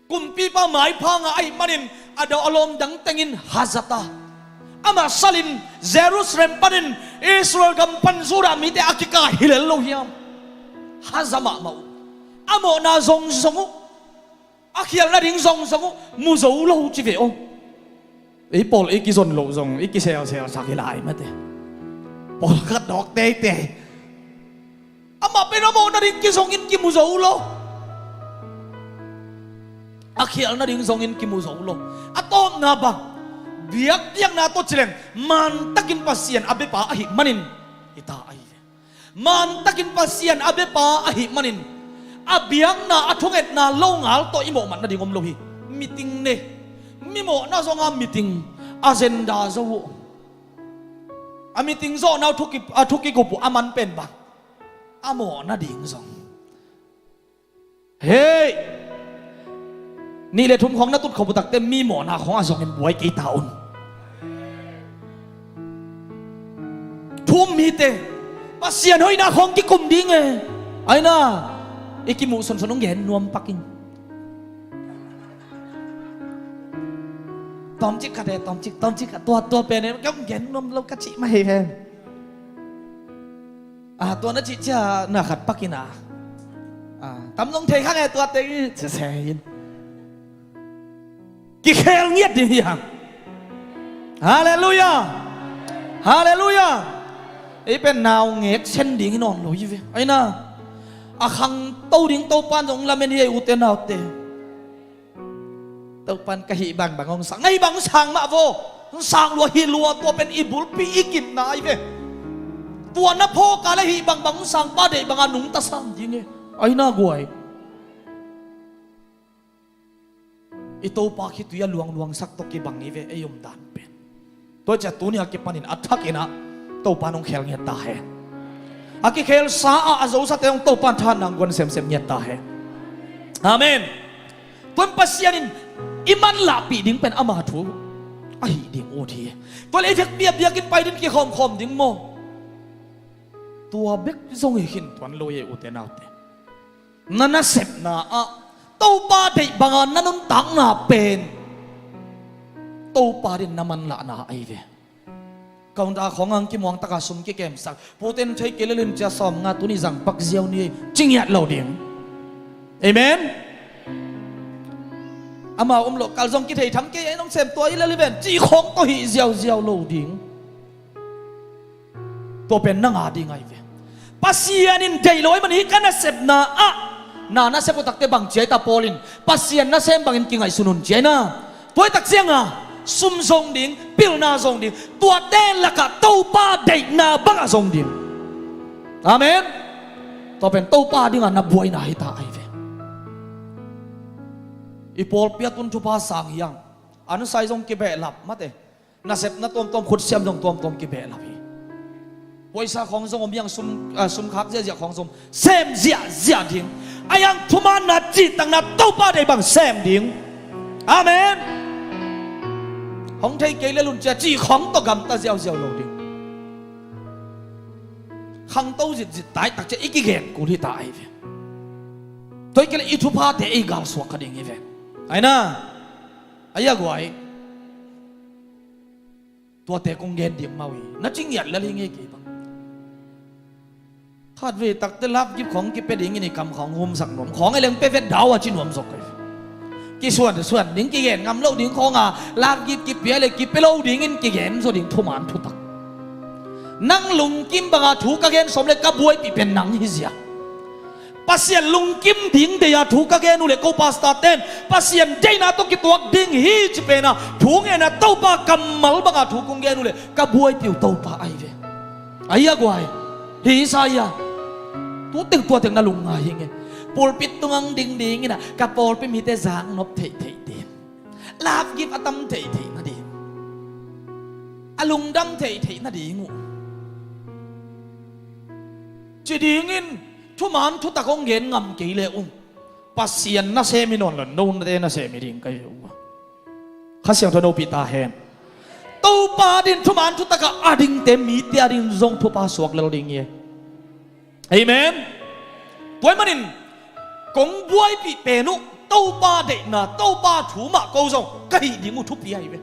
Kumpipa maipha ngah ahih manin a dau a lawm dang tengin haza ta. Amah salin Jerusalem panin Israel gam pan Judah mite a kikah hi lel lo hiam? Haza mahmah uh. A mawhna zongzong uh. A khial nading zongzong uh mu zo lo ci ve aw. Ei pawl i kizon loh zong i kiselselsak hi lai mate. Pawlkhat dawk teitei. Amah pen a mawh nading kizongin kimu zo lo. A khial nading zongin kimu zo lo. A tawpna bang, biakpiakna tawh cileng mantakin Pasian a biapa ahih manin i ta ahi ve. Mantakin Pasian a biapa ahih manin a biakna a thungetna longal tawh i mawhmat nading om lo hi. Meeting ne, mi mawhna zonga meeting agenda zo uh. A meeting zawhna uh thuki, a thukikup uh a man pen bang, a mawh nading zong. Hei, nih le thum khawng na tut khop uh takte mi mawhna khawng a zongin buai kei ta un. Thu um mite Pasian hoihna khawng kikum ding e. Aina i kimuh sonson hong gen nuam pakin. Tawmcik khat e, tawmcik, tawmcik khat, tua, tua pen e, ka hong gen nuam lo ka cih mah hi ven. A, tua na cih cia na khat pakin a, a, tam zong thei khang e tua teng i sese in. Kikhel ngiat ding hi hang. Halleluiah. Halleluiah. Ei pen nau ngek sen ding hi nawn lo hi ve. Aina a khangto ding Topan zong lamen hi ei ute naute. Topan ka hih bangbang hong sang, na hih bang hong sang mah vo. Hong sang lua hih lua tua pen i bulpi i kipna ahi ve. Tua na phawk a le hih bangbang hong sang pa deih banga nungta sam ding e. Aina guai. I Topa khitui a luangluangsak tawh kibang hi ve ei omdan pen. Tua cia tuni a kipanin a thakin ah Topa nong khel ngiat ta hen. A kikhelsa ah a zosate hong Topa thahatna hong guan semsem ngiat ta hen. Amen. Tuan Pasian in i manlahpih ding pen ama thu ahi ding ut hi. Tua le i vekpi a biakinn pai din kikhawmkhawm ding maw? Tua bek zong hi khin tuan lo hi ei ute naute. Na nasepna ah Topa deih banga na nuntakna pen Topa din na manlahna ahi ve. Kaunta khawng ang kimuang taka sum kikemsak, puten thei kei le lin cia sawm nga tuni zang pak ziau ni ei ci ngiat lo ding. Amen. Ama um lo kal zong kithei tham kei ei nong sem tua i le liven ci khawng tawh hih ziauziau lo ding. Tua pen nang a ding ahi ve. Pasian in deih lo ahi man hi ka nasepna ah. Na nasep uh takte bang ciai ta Paul in Pasian nasem bangin kingaihsun un ciai na. Tua hi tak cianga sum zong ding, pilna zong ding, tuate lakah Topa deihna bangah zong ding. Amen. Tua pen Topa dinga na buaina hi ta ahi ve. I pawlpi a tun thupha sang hiang. Ansai zong kibehlap mate. Nasepna tuamtuam, khutsiam zong tuamtuam kibehlap hi. Poisa khawng zong om hiang, sum, ah, sumkhak ziahziah khawng zong sem ziahziah ding. A hiang thumaanna cihtakna Topa deih bang sem ding. Amen. Hong thei kei le lun cia cih khawng tawh gamta ziauziau lo ding. Khangto zitzit ta hi tak cia i kigen kul hi ta ahi ve. Tua hi kei le i thuphate i galsuak kha ding hi ve. Aina. Ahi a guai. Tuate kong gen ding mau hi. Na ci ngiat lel hi ngei kei bang. Khatvei takte love gift khawng kipia dingin i kam khawng humsak nuam. Khawng a leng pia vet dau a ci nuam zok kei. Kisuansuan ding, kigen ngam loh ding khawng a, love gift kipia le kipia lo dingin kigen zaw ding thuman thutak. Nang lungkim banga thu ka gen sawm le ka buaipih pen nang hi zia. Pasian lungkim ding deih a thu ka gen uh le ko pastor ten Pasian deihna tawh kituak ding hi ci pen a thu ngen a, Topa kammal banga thu kong gen uh le ka buaipih uh Topa ahi ve. Ahi a guai. Hi sa ia. Tu teng tua teng na lungngai hi nge. Pulpit tungang ding ding in a ka pawlpi mite zak nop theihtheih ding, love gift a tam theihtheih nading, a lungdam theihtheih nading uh ci dingin thuman thutak hong gen ngam kei le uh, Pasian nasem hi nawn lo, no nate nasem hi ding ka hi uh. Kha Siangtho nopih ta hen. Topa din thuman thutak a dingte mite a din zong thupha suak lel ding hi. Amen. Tua ahih manin kong buaipih pen uh Topa deihna, Topa thu mah ko zong ka hih ding uh thupi ahi ve.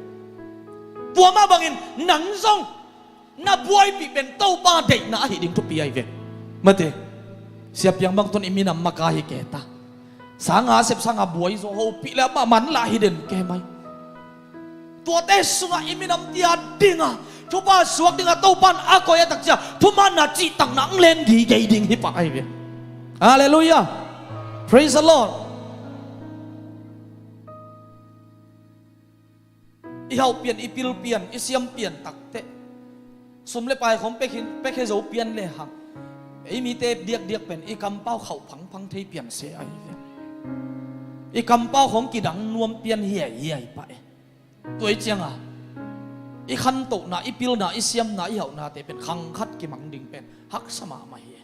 Tua mah bangin nang zong na buaipih pen Topa deihna ahi ding thupi ahi ve. Mate, Sia Piang bang tun i minam maka hi kei ta. Sanga sep sanga buai zaw hopih le amah man lah hi den kei mai. Tuate sungah i minam tia dinga thupha suak dinga Topan a koih a takcia thumanna cihtakna ang len gigei ding hi pah ahi ve. Halleluiah. Praise the Lord. I hauh pian, i pil pian, i siam pian takteh sum le pai khawng pekhin pekhe zo pian le hang ei mite diakdiak pen i kampau khauh phangphang thei pian se ahi ve. I kampau khawng kidang nuam pian hiaihiai pah e. Tua i cianga i khantohna, i pilna, i siamna, i hauhnate pen khang khat kimang ding pen haksa mahmah hi e.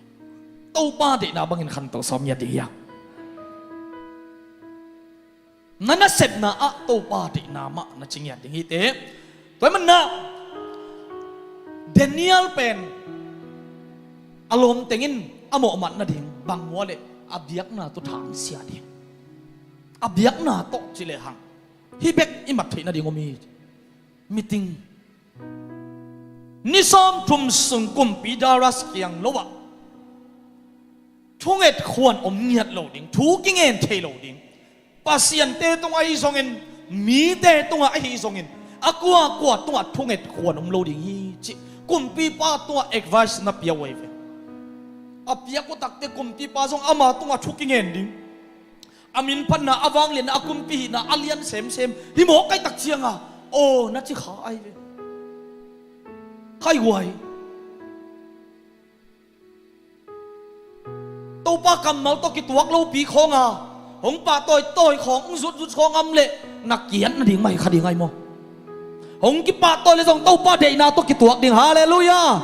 Topa deihna bangin khantoh sawm ngiat ding hi a. Na nasepna ah Topa deihna mah na ci ngiat ding hi te. Tua ahih manin ah Daniel pen a lawmteng in a mawhmat nading bang hua le a biakna tawh thangsia ding. A biakna tawh ci lehang hih bek i mat theih nading om hi. Meeting ni sawmthum sung kumpi Darius kiang lo ah thunget khuan om ngiat lo ding, thu kingen thei lo ding. Pasiante tungah ahi zongin, mite tungah ahi zongin, a kuakua tungah thunget khuan om lo ding hi cih kumpipa tungah advice na pia uh ahi ve. A piak uh takte kumpipa zong ama tungah thu kingen ding. A minphatna, a vangliatna, a kumpi hihna a lian semsem hi mawk kaih tak cianga aw na ci kha ahi ve. Khai guai. Topa kammal tawh kituak lopi khawnga hong pahtawi tawi khawng, hong zutzut khawng am leh na kiat nading mah hi kha ding ahi maw? Hong kipahtawi le zong Topa deihna tawh kituak ding. Halleluiah.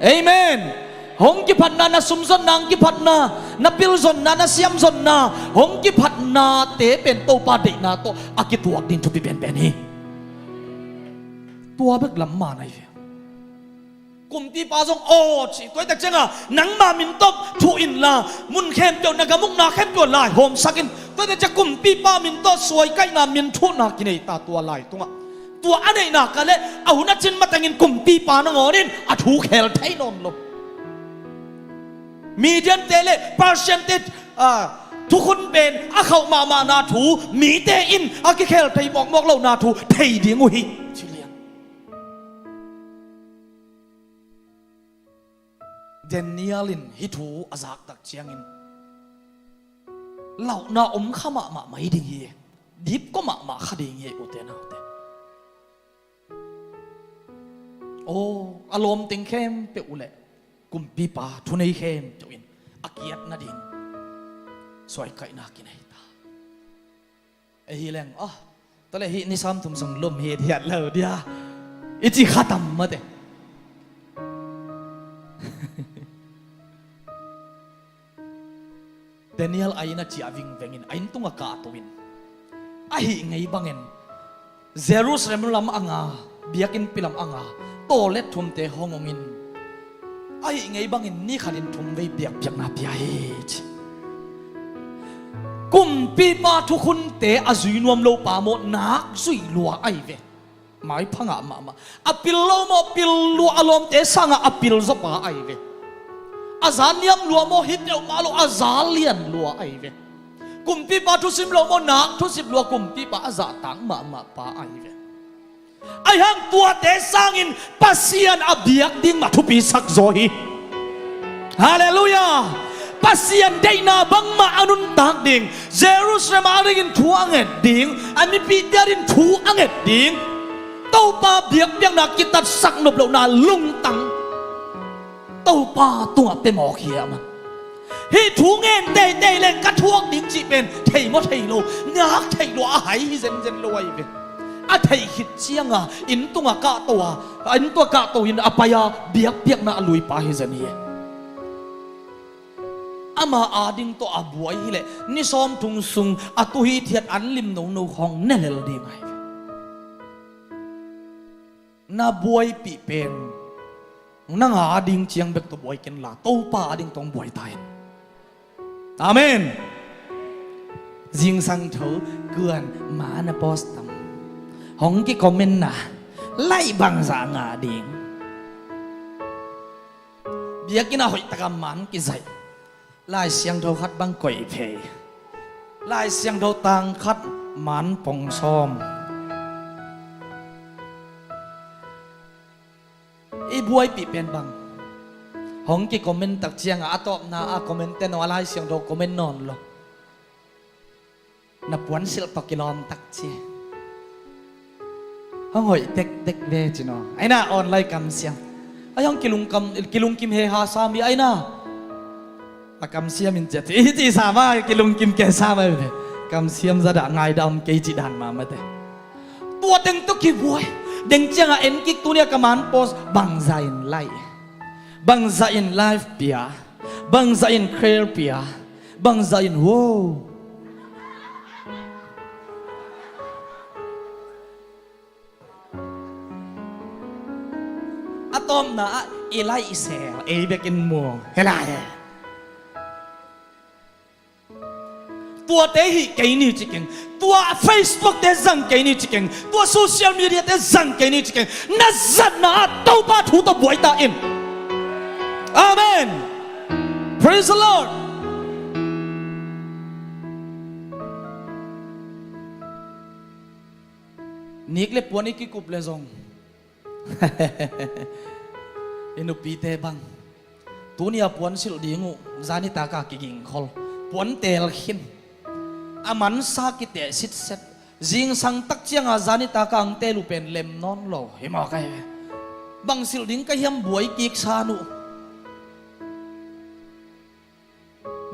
Amen. Hong kiphatna, na sumzonna hong kiphatna, na pilzonna, na siamzonna, hong kiphatnate pen Topa deihna tawh a kituak ding thupi penpen hi. Tua bek lam man ahi ve. Kumpipa zong aw ci, tua i tak cianga nangma min tawh thu inla, mun khempeuh na gam ukna khempeuh lai hawmsak in. Tua i tak ciang kumpipa min tawh suaikaihna, min thuhna kinei ta tua lai tungah. Tua a neihna ka leh a hun a cin matengin kumpipa nangawn in a thu khel thei nawn lo. Mediante le Persiante, ah, thukhun pen a khauh mahmahna thu mite in a kikhel thei mawkmawk lohna thu thei ding uh hi ci lian. Daniel in hih thu a zak tak ciangin lauhna om kha mahmah mai ding hi. Dipkua mahmah kha ding hi, ute naute. Aw, a lawmteng khempeuh uh leh kumpipa thunei khempeuh in a kiat nading suaikaihna kinei ta. Ei hi leng, ah, tua leh hih ni sawmthum sung lum hithiat lo dia i ci kha tam mate. Daniel a inn a ciah vingvengin a inn tungah kahto in, ahih ngei bangin Jerusalem lam anga, biakinnpi lam anga tawlet thumte hong ongin, ahih ngei bangin ni khatin thumvei biakpiakna pia hi ci. Kumpipa thukhunte a zui nuam lo pa maw, nak zui lua ahi ve. Maipha ngah mahmah. A pil lo maw, pil lua, a lawmte sangah a pil zawpa ahi ve. A za niam lua maw, hi peuhmah lo, a za lian lua ahi ve. Kumpipa thusim lo maw, nak thusim lo a kumpipa a zahtak mahmah pa ahi ve. Ahi hang tuate sangin Pasian a biak ding mah thupi sak zaw hi. Halleluiah. Pasian deihna bangmah a nuntak ding, Jerusalem a dingin thu a nget ding, a mipihte a dingin thu a nget ding, Topa biakpiakna kitatsak nop lohna lungtang Topa tungah pia mawk hi a man. Hih thu ngen teitei leng ka thuak ding cih pen thei maw thei lo, nak thei lo a hai hi zenzen lo ahi ve. A theih khit cianga inn tungah kahto a, inn tungah kahto in a pai a biakpiakna a luipa hi zen hi. Ama ading tawh a buai hileh ni sawmthum sung a tu hithiat an lim nono khawng ne lel ding ahi ve. Na buaipih pen nang ading ciang bek tawh buai kenla, Topa ading tawh buai ta in. Amen. Zingsang tho kuan man a post tam, hong kicomment na, like bangzah ngah ding. Biakinn ah hoih taka man kizaih, Lai Siangtho khat bang koih phei, Lai Siangtho tang khat man pong sawm. I buaipih pen bang? Hong kicomment tak cianga a tawpna a comment te naw, a Lai Siangtho comment nawn lo. Na puansilh tawh kilawm tak ci. Hong hoih tektek ve ci naw. Aina online kamsiam. Ai hong kilungkam, kilungkim he ha sa mi aina. A kamsiam in ci a ci, i ci sa ma, kilungkim ke sa ma ve. Kamsiam za dah ngaida om kei ci dan ma mate. Tua teng tawh kibuai. Deng cianga en kik tunia ka man post bangza in like, bangza in live pia, bangza in share pia, bangza in wow. A tawpna ah i like i share ei bekin mu hela he. Tuate hih kei ni ci keng. Tua Facebook te zang kei ni ci keng. Tua social media te zang kei ni ci keng. Na zatna ah Topa thu tawh buai ta in. Amen. Praise the Lord. Nik le puan i kikup le zong i nupite bang tunia puansilh ding uh, zanitaka kigingkhol, puan tel khin, a mansa kiteh sitset, zingsang tak cianga zanitaka ang tel uh pen lem nawn lo hi mawk ahi ve. Bang silh ding ka hiam buai kik san uh.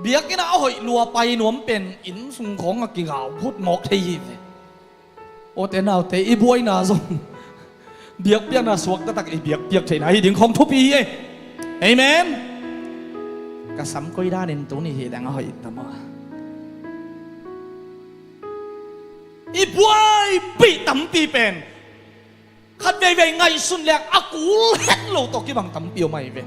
Biakinn ah a hoih lua pai nuam pen inn sung khawng a kigau phut mawk thei hi ve. Awte naute i buaina zong biakpiakna suakta tak i biakpiak theihna hi ding khawng thupi hi ei. Amen. Ka sam koi danin tuni hi leng a hoih tam a. I buaipih tampi pen khat veivei ngaihsun leng a kul het lo tawh kibang tampi om ahi ve.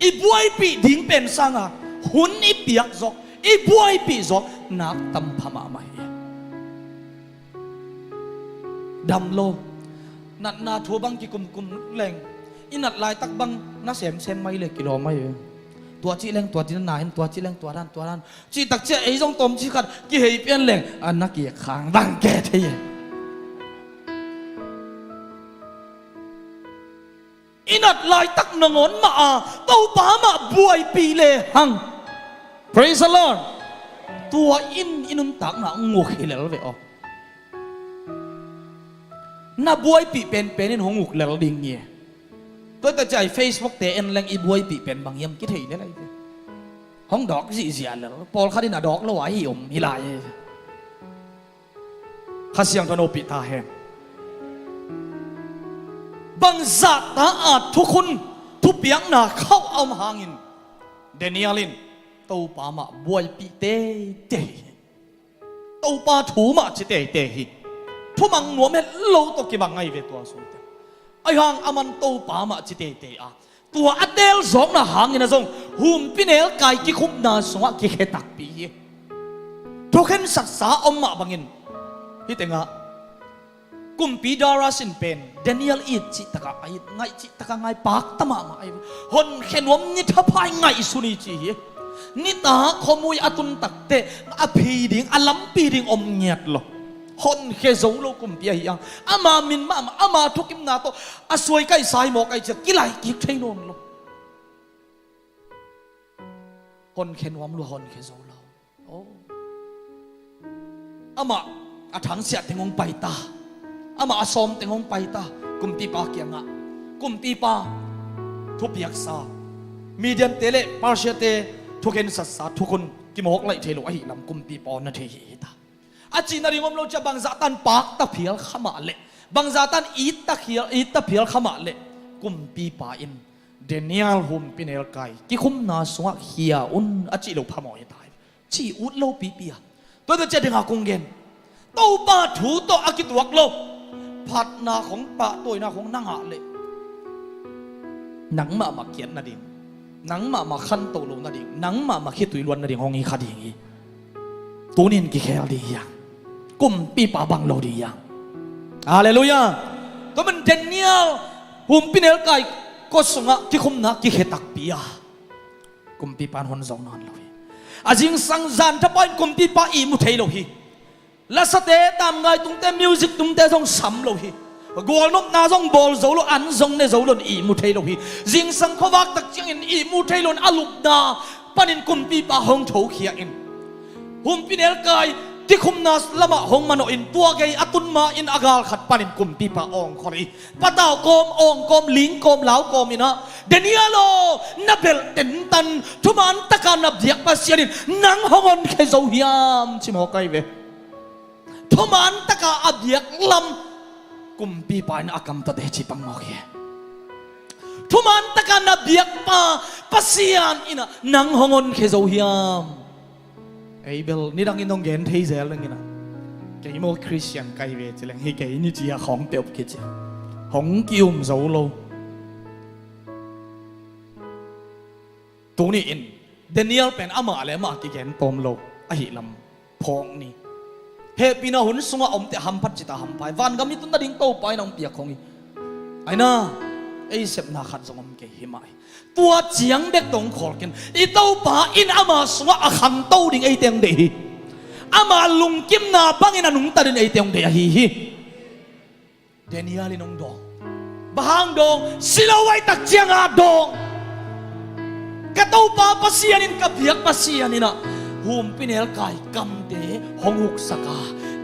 I buaipih ding pen sanga hun i piak zawk, i buaipih zawk nak tam pha mahmah hi. Dam lo, natna thu bang kikumkum leng, i nat laitak bang na semsem mai le kilawm ahi ve. Tua cih leng tua dina na hin, tua cih leng tua dan, tua dan. Cih tak ciah ei zong tawmci khat kihei pian leng a na kik khang bang ke thei e. I nat laitak nangawn mah a Topa mah buaipih le hang. Praise the Lord. Tua in i nuntakna nguk hi lel ve aw. Na buaipih penpen in hong uk lel ding ngi. Tua ta ciah i Facebook te en leng i buaipih pen bang hiam kithei lel ahi ve. Hong dawk zihziah lel, pawlkhat in a dawk lo ahi om hi lai. Kha Siangtho nopih ta hen. Bang zahta a thukhun thupiakna khauh a om hangin Daniel in Topa mah buaipih teitei hi. Topa thu mah ci teitei hi. Thumang nuam het lo tawh kibang ahi ve tua sungte. Ahi hang a man Topa mah ci teitei a, tua a teel zawkna hangin a zong humpinelkai kikhupna sungah kikhe takpi hi. Thukhensaksa om mah bangin hih tengah Kumpi Darius in pen Daniel it cih takah a it, ngaih cih takah ngai, pakta mahmah ahi. Honkhe nuam ni thapai ngaihsun hi ci hi. Nitak khuamui a tun takteh a phi ding, a lampi ding om ngiat lo. Honkhia zo lo kumpi ahi hang. Ama min mahmah, ama thukimna tawh a suai kaihsa hi mawk ahi ciang kilaih kik thei nawn lo. Honkhia nuam lua, honkhia zo lo. Oh. Amah a thangsiah teng hong pai ta. Amah a sawm teng hong pai ta. Kumpipa kiangah, kumpipa, thupiaksa, Midiante le Persiate thukhensatsa thukhun kimawk laih thei lo ahi lam kumpipa aw na thei hi, hi ta. A cih nading om lo ciah bangzah tan pakta phial kha mah leh, bangzah tan itta phial, itta phial kha mah leh, kumpipa in Daniel humpinelkai kikhumna sungah khia un a cih lo phamawh hi ta hi. Ci ut lo pipi a. Tua tawh ciah dingah kong gen, Topa thu tawh a kituak lo phatna khong, pahtawina khong na ngah leh, nang mahmah kiat nading, nang mahmah khanto lo nading, nang mahmah khitui luan nading hong hi kha ding hi. Tunin kikhel ding hi hang. Kumpipa bang lo ding hi hang. Halleluiah. Tua man Daniel humpinelkai kua sungah kikhumna kikhia takpi a, kumpipa in hon zo nawn lo hi. A zingsang zan thapa in kumpipa ihmu thei lo hi. Lasate, tamngai tungte, music tungte zong sam lo hi. Gualnopna zong bawl zo lo, an zong ne zo lo in ihmu thei lo hi. Zingsang khuavak tak ciangin ihmu thei lo in a lupna panin kumpipa hong thokhia in, humpinelkai kikhumna lamah hong manawh in, tua gei a tun ma-in a galkhat panin kumpipa awngkhol hi. Patau kawm, awng kawm, ling kawm, lau kawm in ah, Daniel aw, na belh tentan, thuman taka na biak Pasian in nang hong honkhia zo hiam, ci mawk ahi ve. Thuman taka a biak lam kumpipa in a kamtate ci pang mawk hi. Thuman taka na biakpa Pasian in ah nang hong honkhia zo hiam. Ei bel nidangin hong gen thei zel ding in ah, kei maw Khristian ka hi ve ci leng, hi kei ni ci a khawng peuh kici, hong ki-um zo lo. Tuni in Daniel pen amah le amah kigen tawm lo ahi lam phawk ni. Hehpihna hun sungah omte hamphat cita hampha hi. Vangam i tun nading Topa in hong piak khong hi. Aina, ei sepna khat zong om kei hi mah hi. Tua ciang bek tawh hong khawl ken. I Topa in ama sungah a khanto ding eite hong deih hi. Ama lungkimna bangin a nungta ding eite hong deih ahi hi. Daniel in hong dawng. Bang hang dawng? Si lo ahih tak cianga dawng. Ka Topa Pasian in, ka biak Pasian in ah humpinelkai kamte hong huksak a,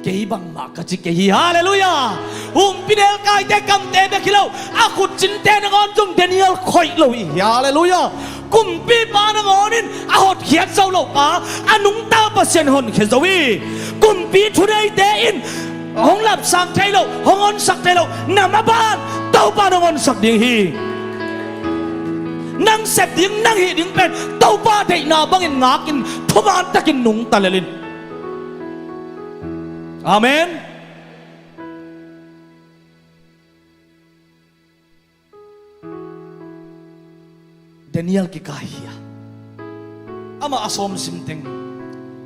kei bangmah ka ci kei hi. Halleluiah. Humpinelkaite kamte bek hi lo, a khutcinte nangawn zong Daniel khoih lo hi. Halleluiah. Kumpipa nangawn in a hotkhiat zo lo pa, a nungta Pasian honkhia zo hi. Kumpi thuneite in hong lapsang thei lo, hong honsak thei lo, na maban Topa in hong honsak ding hi. Nang sep ding, nang hih ding pen Topa deihna bangin ngakin thuman takin nungta lel in. Amen. Daniel kikaikhia, amah a sawmsim teng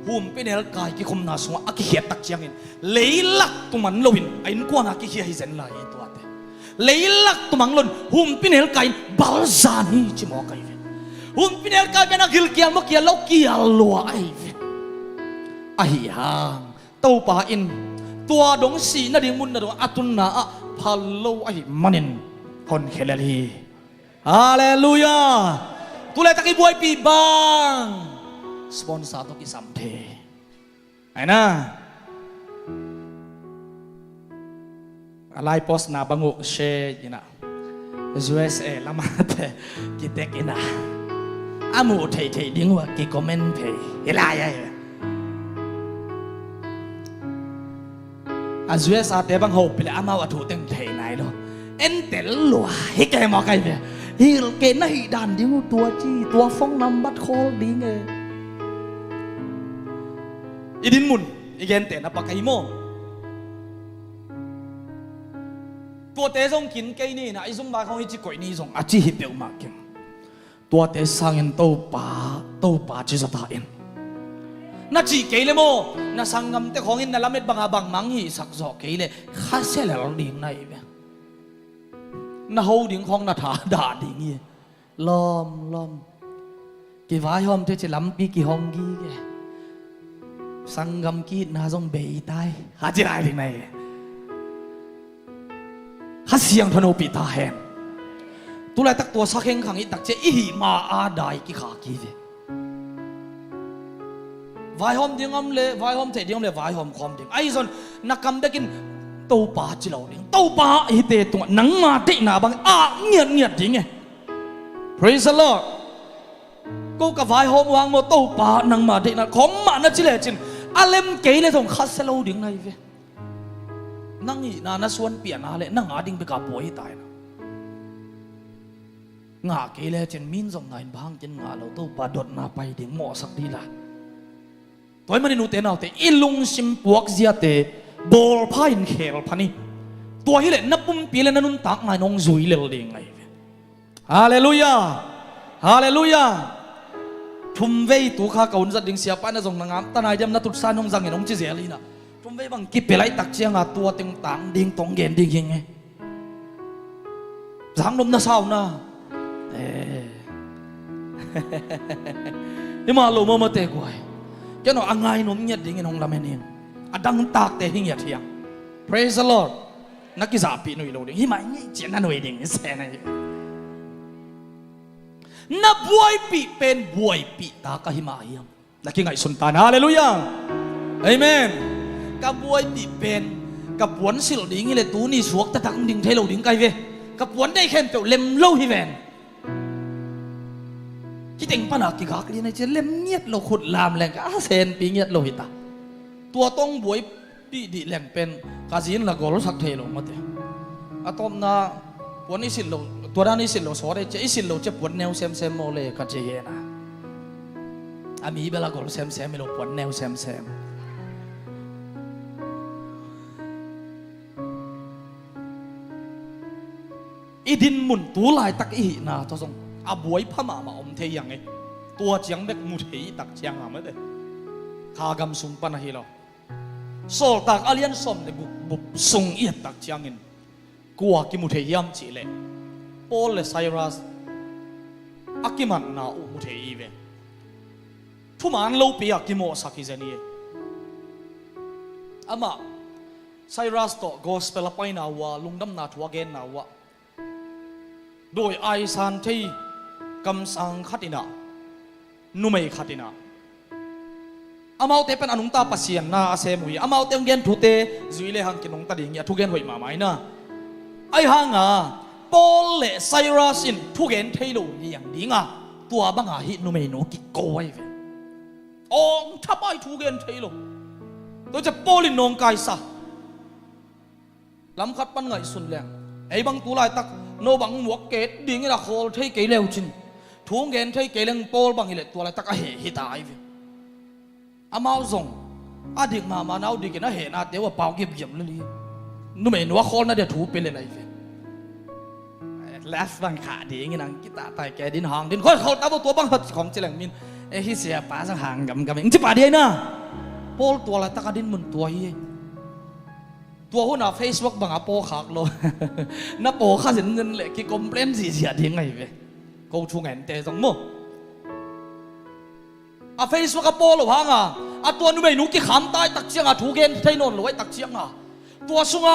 humpinelkai kikhumna sungah a kikhiat tak ciangin leilak tuman loin a innkuana kikhia hi zen lai hi tuate. Leilak tumang loin humpinelkai in balzan hi ci mawk ahi ve. Humpinelkai pen a gilkial maw, kial lo, kial lua ahi ve. Ahi hang Topa in tua dong sih nading mun na dong a tunna ah phal lo ahih manin honkhia lel hi. Halleluiah. Tulaitak i buaipih bang sponsor tawh kisam thei. Aina, a lai post na bang uh share in ah, U S A lamate kitek in ah, a muh theihtheih ding uh a kicomment phei hi lai ahi. A U S A te bang hopih le amau a thu teng thei nai lo. Entel lua hi kei mawk ahi ve. Hilh kei, na hih dan ding uh tua ci, tua phone number call ding e. I dinmun, i gentehna pak ahi maw? Tuate zong kin kei ni na, i zumba khawng hi ci koih ni zong a ci hi peuhmah keng. Tuate sangin Topa, Topa ci zawta in. Na cih kei le maw, na sanggamte khawngin na lamet banga bangmang hihsak zawh kei le khasia lel ding na hi ve. Na ho ding khawng na thadah ding hi. Lawm, lawm. Kivaihawm thei ci lampi kihong gige. Sanggam ki-itna zong bei tai. Kha ci lai ding na hi. Kha Siangtho nopih ta hen. Tulaitak tua sa khengkhang i takcia i hih ma a dai kikha ki ve. Vaihawm ding om le, vaihawm theih ding om le, vaihawm khawm ding. Ahi zong na kam bekin Topa ci lo ding. Topa hite tungah nangma deihna bang a ngiatngiat ding e. Praise the Lord. Ko ka vaihawm uh hang maw, Topa nangma deihna khawm mah na ci lecin a lem kei le zong khasia lo ding na hi ve. Nang hihna na suanpiahna le nang a ding beka buai hi ta hi na. Ngah kei lecin min zong ngah in bang hangin ngah lo, Topa dotna pai ding mawhsak dih la. Tua ahih manin ute naute, i lungsim puakziate bawlpha in khel pha ni. Tua hileh na pumpi le na nuntak ngai nong zui lel ding ahi ve. Halleluiah. Halleluiah. Thumvei tu kha ka hun zat ding siapa in a zong na ngamta nai diam, na tutsa nong zangin hong ci zel hi na. Thumvei bang kipia laitak cianga tua teng tang ding tong gen ding hi nge. Zang nop na sau na. Eh. Hi mah lo mawmawte guai. Ken aw a ngai nuam ngiat dingin hong lamen hi. A dangtakte hi ngiat hiang. Praise the Lord. Na kizahpih nuih lo ding. Hi mah i ngeih cian na nuih ding i sen ahi. Na buaipih pen buaipih ta ka hi mah hiam? Na kingaihsun ta na, halleluiah. Amen. Ka buaipih pen ka puan silh ding hi le tuni suak taktak ding thei lo ding kai ve. Ka puan deih khempeuh lem lo hi ven. Kiteng pana kigak lian ai cia lem ngiat lo, khut lam leng ka a senpi ngiat lo hi ta. Tua tong buai dihdih leng pen ka zin la golsak thei lo mate. A tawpna puan i silh lo, tua dan i silh lo sawt e cia, i silh lo cia puan neu semsem maw le ka ci hi na. A mi bel a gol semsem hi lo, puan neu semsem. I dinmun tu laitak i hihna tawh zong a buai pha mahmah om thei hiang e. Tua ciang bek mu thei i tak cianga mate. Kha gam sung pan ahi lo. Sawltak a lian sawm le guk bup sung i et tak ciangin kua kimu thei hiam cihleh Paul le Silas a kimatna uh mu thei i ve. Thuman lopi a kimawhsak hi zen i e. Amah Silas tawh gospel a paina uh a, lungdamna thu a genna uh a, dawi aisan thei kamsang khat inah, numei khat inah, amaute pen a nungta Pasian na a sem uh hi. Amaute hong gen thute zui le hang kinungta ding hi a, thugen hoih mahmah hi na. Ahi hanga Paul le Silas in thugen thei lo liang dinga tua banga hih numeinu kiko ahi ve. Awng thapai thugen thei lo. Tua cia Paul in nawngkaisa. Lamkhat pan ngaihsun leng, ei bang tu laitak no bang muak ket dingin a khawl thei kei leucin, thu gen thei kei leng Paul bang hileh tua laitak a heh hita ai ve. Amau zong a dik mahmah nau dikin a hehnate uh a pau gipgiam lel hi. Numeinu a khawlna dia thu pia lel ai ve. Last bang khah dingin ang kitahtai ke din hang din khoi khawl ta bo tua bang hat khong ci leng min, e hi sia pa zong hang gamgam ing ci pah dia na. Paul tua laitak a din mun tua hi. Tua huna Facebook banga pawkhak lo. Na pawkha zenzen le ki complain zihziah ding ahi ve. Ko thu ngente zong maw? A Facebook a paw lo hanga a tua numeinu kikham tai tak cianga thu gen thei nawn lo ai tak cianga tua sunga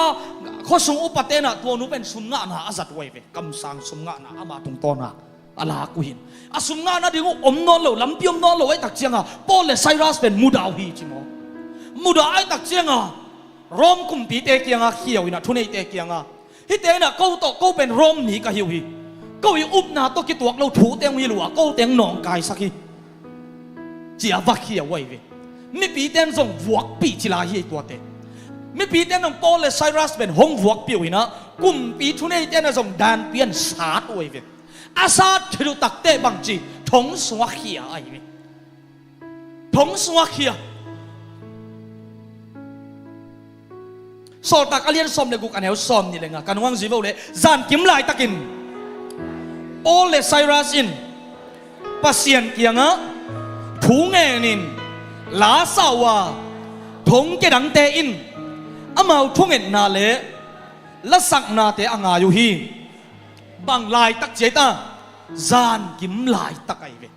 khuasung upa tenah tua nu pen sum ngahna a zat uh ahi ve. Kamsang sum ngahna ama tungtawna a lak uh hin a sum ngahna ding uh om nawn lo, lampi om nawn lo ai tak cianga Paul le Silas pen mudah uh hi ci maw? Mudah ai tak cianga Rom kumpite kianga khiau inah, thuneite kianga, hite inah ko tawh ko pen Rom mi ka hi uh hi. Ko i upna tawh kituak lo thu teng uh hi lua, ko teng nawngkaisak hi. Cia va khiau uh ahi ve. Mipi ten zong vuakpih ci lai hi ei tuate. Mipi ten zong Paul le Silas pen hong vuakpih uh inah kumpi thuneite na zong danpian sat uh ahi ve. A sat thil uh takteh bangci thong sungah khia ahi ve. Thong sungah khia. Sawltak a lian sawm le guk a neu sawm nih le nga ka nungah zui vo le zankim laitakin Paul le Silas in Pasian kiangah thu ngenin la sa uh a thongkia dangte in amau thungetna le lasaknate a ngai uh hi. Bang laitak ciai ta? Zankim laitak ahi ve.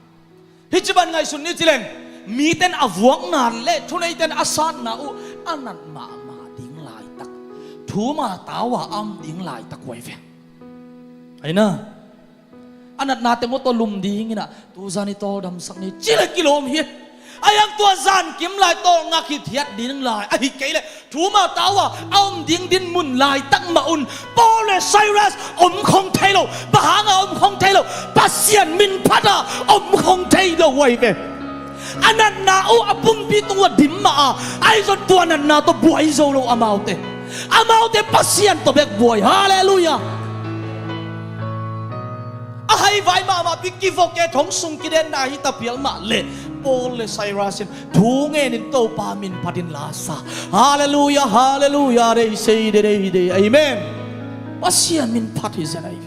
Hih ci ban ngaihsun ni ci leng, miten a vuakna le thuneiten a satna uh a nat mahmah ding laitak, thuma tau a a om ding laitak uh ahi ve. Aina, a natna teng uh tawh lum ding inah, tuzan i tawldamsak ni ci le kilawm hi. Ahi hang tua zankim lai tawh ngak hithiat ding lai ahi kei leh, thuma tau a a om ding dinmun laitak mah un Paul le Silas om khong thei lo. Bang hanga om khong thei lo? Pasian min phat a om khong thei lo uh ahi ve. A natna uh a pumpi tung uh a dim mah a, ahi zong tua natna tawh buai zo lo amaute. Amaute Pasian tawh bek buai. Halleluiah. A haivai mahmahpi kivok e, thong sung kidenna hi tapial mah leh Paul le Silas in thu ngenin Topa min phatin la sa. Halleluiah, halleluiah, dei sei de dei de. Amen. Pasian min phat hi zen ahi.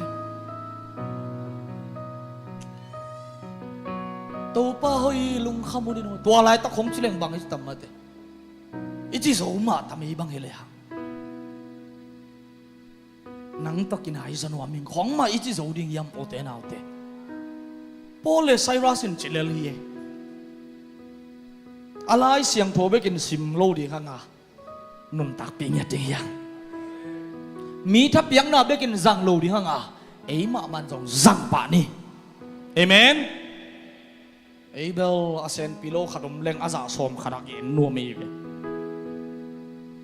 Topa hoih lungkham uh ding uh. Tua laitak khong ci leng bang i ci tam mate. I ci zo mah tam i bang hi le hang. Nang tawh kinai zaw nuam ing khong mah i ci zo ding hiam, ute naute? Paul le Silas in ci lel hi e. A Lai Siangtho bekin sim lo ding hanga nuntakpih ngiat ding hiam? Mi thapiakna bekin zang lo ding hanga ei mahmah zong zang pah ni. Amen. Ei bel a senpi lo khat om leng a zah sawm khat a gen nuam ei ve.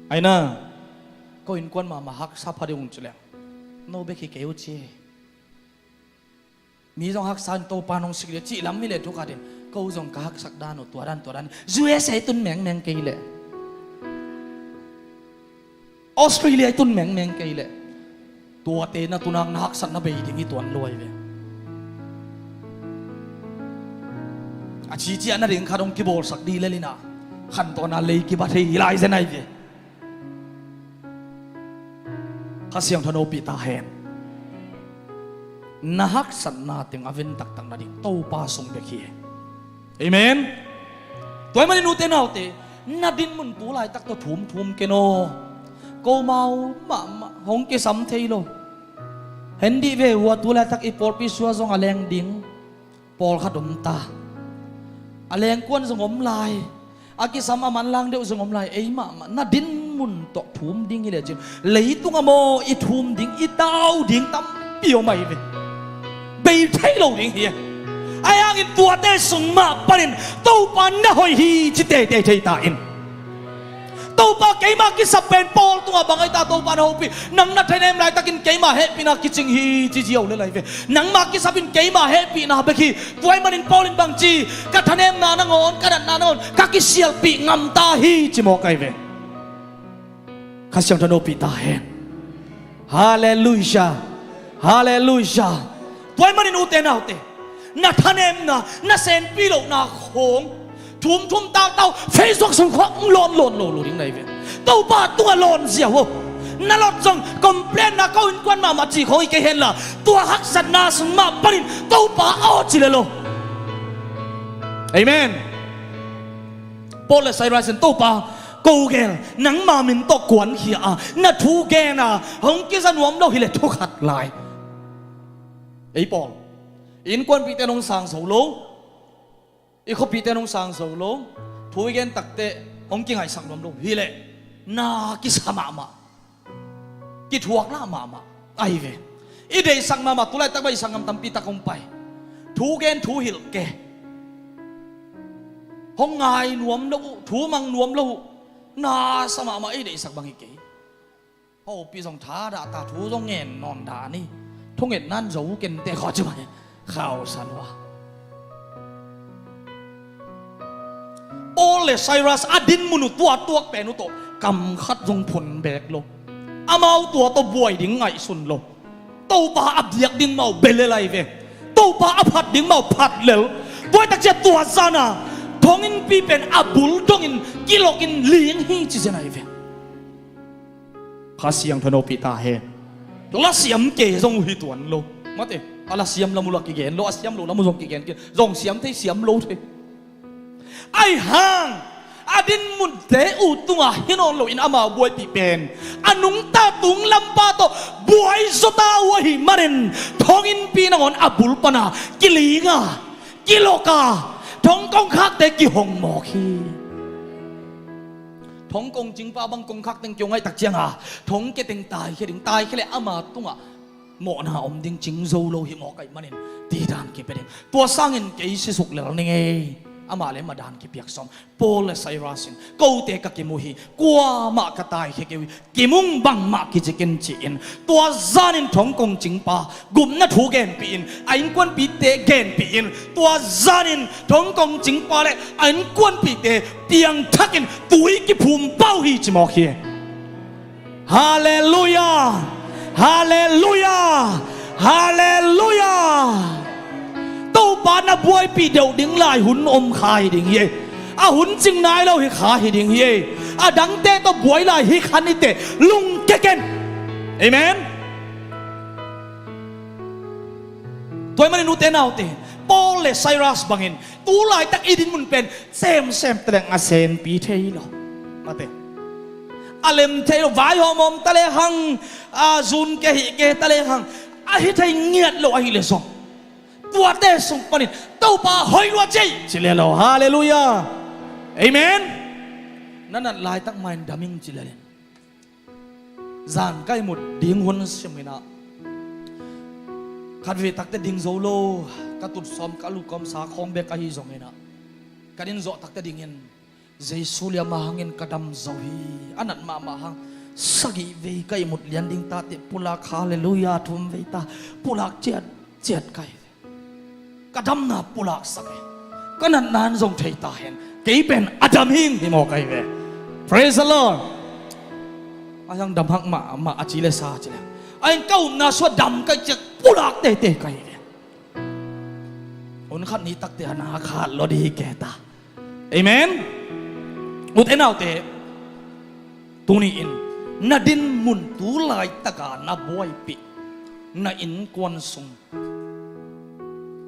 Aina, ko innkuan mahmah haksa pha ding ung ci leng, no bek hi kei uh ci. Mi zong haksa in Topa nong sik le cih lam mi le thu khat in, ko zong ka haksak dan uh tua dan tua dan. U S A i tun mengmeng kei leh, Australia i tun mengmeng kei leh, tuate na tunak na haksatna bei ding hi tuan lo ahi ve. A cici a na ding khat hong kibawlsak dih lel inah, khantawn a lei kibat thei hi lai zen ahi ve. Kha Siangtho nopih ta hen. Na haksatna teng a ven taktak na ding Topa sung bek hi. Amen. Tua ahih manin ute naute, na dinmun tu laitak tawh thumthum ken aw. Ko mau mahmah hong kisam thei lo. Hen dih ve, hua tu laitak i pawlpi sua zong a leng ding pawlkhat om ta. A lengkuan zong om lai. A kisam a manlang deuh zong om lai. Ei mahmah na dinmun tawh thum ding hi lecin, leitung a maw i thum ding, i tau ding tampi om ahi ve. Bei thei lo ding hi. Ahi hangin tuate sung mah panin Topa na hoih hi ci teitei thei ta in. Topa keima kisap pen Paul tungah bang ahi ta, Topa na hopih, nang na thanem laitakin keima hehpihna kicing hi ci ziau le lai ve. Nangma kisap in keima hehpihna bek hi. Tua ahih manin Paul in bang ci, ka thanemna nangawn, ka natna nangawn ka kisialpih ngam ta hi ci mawk ahi ve. Kha Siangtho nopih ta hen. Halleluiah. Halleluiah. Tua ahih manin ute naute, na thanemna, na senpi lohna khawng thumthum tautau Facebook sung khawng lawnlawn lo lo ding na hi ve. Topa tungah lawn ziau aw. Na lot zong complain na, ko innkuan mahmah ci khawng hi kei henla, tua haksatna sung mah panin Topa aw ci le lo. Amen. Paul le Silas in, Topa, ko gel nangma min tawh kuankhia a, na thu gen a hong kiza nuam lo hileh thu khat lai. Ei Paul, i innkuanpihte nong sang zo lo, i khuapihte nong sang zo lo, thu i gen takteh hong kingaihsak nuam lo hileh na kisa mahmah, kithuak lah mahmah ahi ve. I deihsak mahmah, tu laitak bang i sak ngam tampi tak hong pai. Thu gen thu hilh ke. Hong ngai nuam lo uh, thu mang nuam lo uh. Nasa mahmah, i deihsak bang hi kei. Hopih zong thadah ta, thu zong ngen nawn dah ni. Thungetna in zo kente khaw ci mai. Khausa lua. Paul le Silas a dinmun uh tua tuak pen uh tawh kam khat zong phun beek lo. Amau tua tawh buai ding ngaihsun lo. Topa a biak ding mau bia lel ahi ve. Topa a phat ding mau phat lel. Tua ahih tak ciang tua zan a thonginnpi pen a bul dongin kilokin ling hi ci zen ahi ve. Kha Siangtho nopih ta hen. Lasiam ke zong uh hi tuan lo. Mate, a lasiam lam uh la kigen lo, a siam lo lam uh zong kigen kei. Zong siam thei, siam lo thei. Ahi hang a dinmunte uh tungah hi nawn loin amau buaipih pen a nungta tunglampa tawh buai zawta uh ahih manin thonginnpi nangawn a bul pana kilinga, kiloka, Thong kongkhakte kihong mawk hi. Thong kongcingpa bang kongkhak teng kihong ahih tak cianga thong ke teng taikhia ding, taikhia le ama tungah mawhna om ding, cing zo lo hi mawk ahih manin tidan kipia ding. Tua sangin kei sisuk lel ning ei. Amah le ama dan kipiak sawm. Paul le Silas in, kote ka kimu hi, kuamah ka taikhia kei uh hi, kimung bangmah kicikin ci-in, tua zanin thong kongcingpa gupna thu genpih in, a innkuanpihte genpih in, tua zanin thong kongcingpa le a innkuanpihte piangthakin tui kiphum pah uh hi ci mawk hi. Halleluiah! Halleluiah! Halleluiah! Topa na buaipih deuh ding lai hun om kha hi ding hi ei. A hun cing nai lo hi kha hi ding hi ei. A dangte tawh buai lai hi kha ni teh, lungkia ken. Amen. Tua ahih manin ute naute, Paul le Silas bangin tu laitak i dinmun pen semsem ta leng a senpi thei lo. Mate. A lem thei lo, vaihawm om ta lehang, a zun kehih keh ta lehang, a hi thei ngiat lo ahih leh zong, tuate sung panin Topa hoih lua ci ei ci lel lo. Halleluiah. Amen. Na nat laitak mah in dam ing ci lel in. Zan ka ihmut ding hun sim inah, khatvei takte ding zo lo, ka tut sawm ka lukawm sa khawng bek ahi zong inah, ka din zawh takte dingin Jesu liam a hangin ka dam zo hi. A nat mahmah hang sagih vei ka ihmut lian ding ta teh pulak, halleluiah, thum vei ta pulak ciatciat ka hi. Ka damna pulaksak hi. Ka natna in zong thei ta hen. Kei pen a dam hing hi mawk ahi ve. Praise the Lord. A hiang dam hak mahmah a ci le sa ci le, a hiang ka upna sua dam ka ciat pulak teitei ka hi ve. Hun khat ni takte a na khat lo dih hi kei ta. Amen. Ute naute, tuni-in na dinmun tu laitaka na buaipih, na innkuan sung,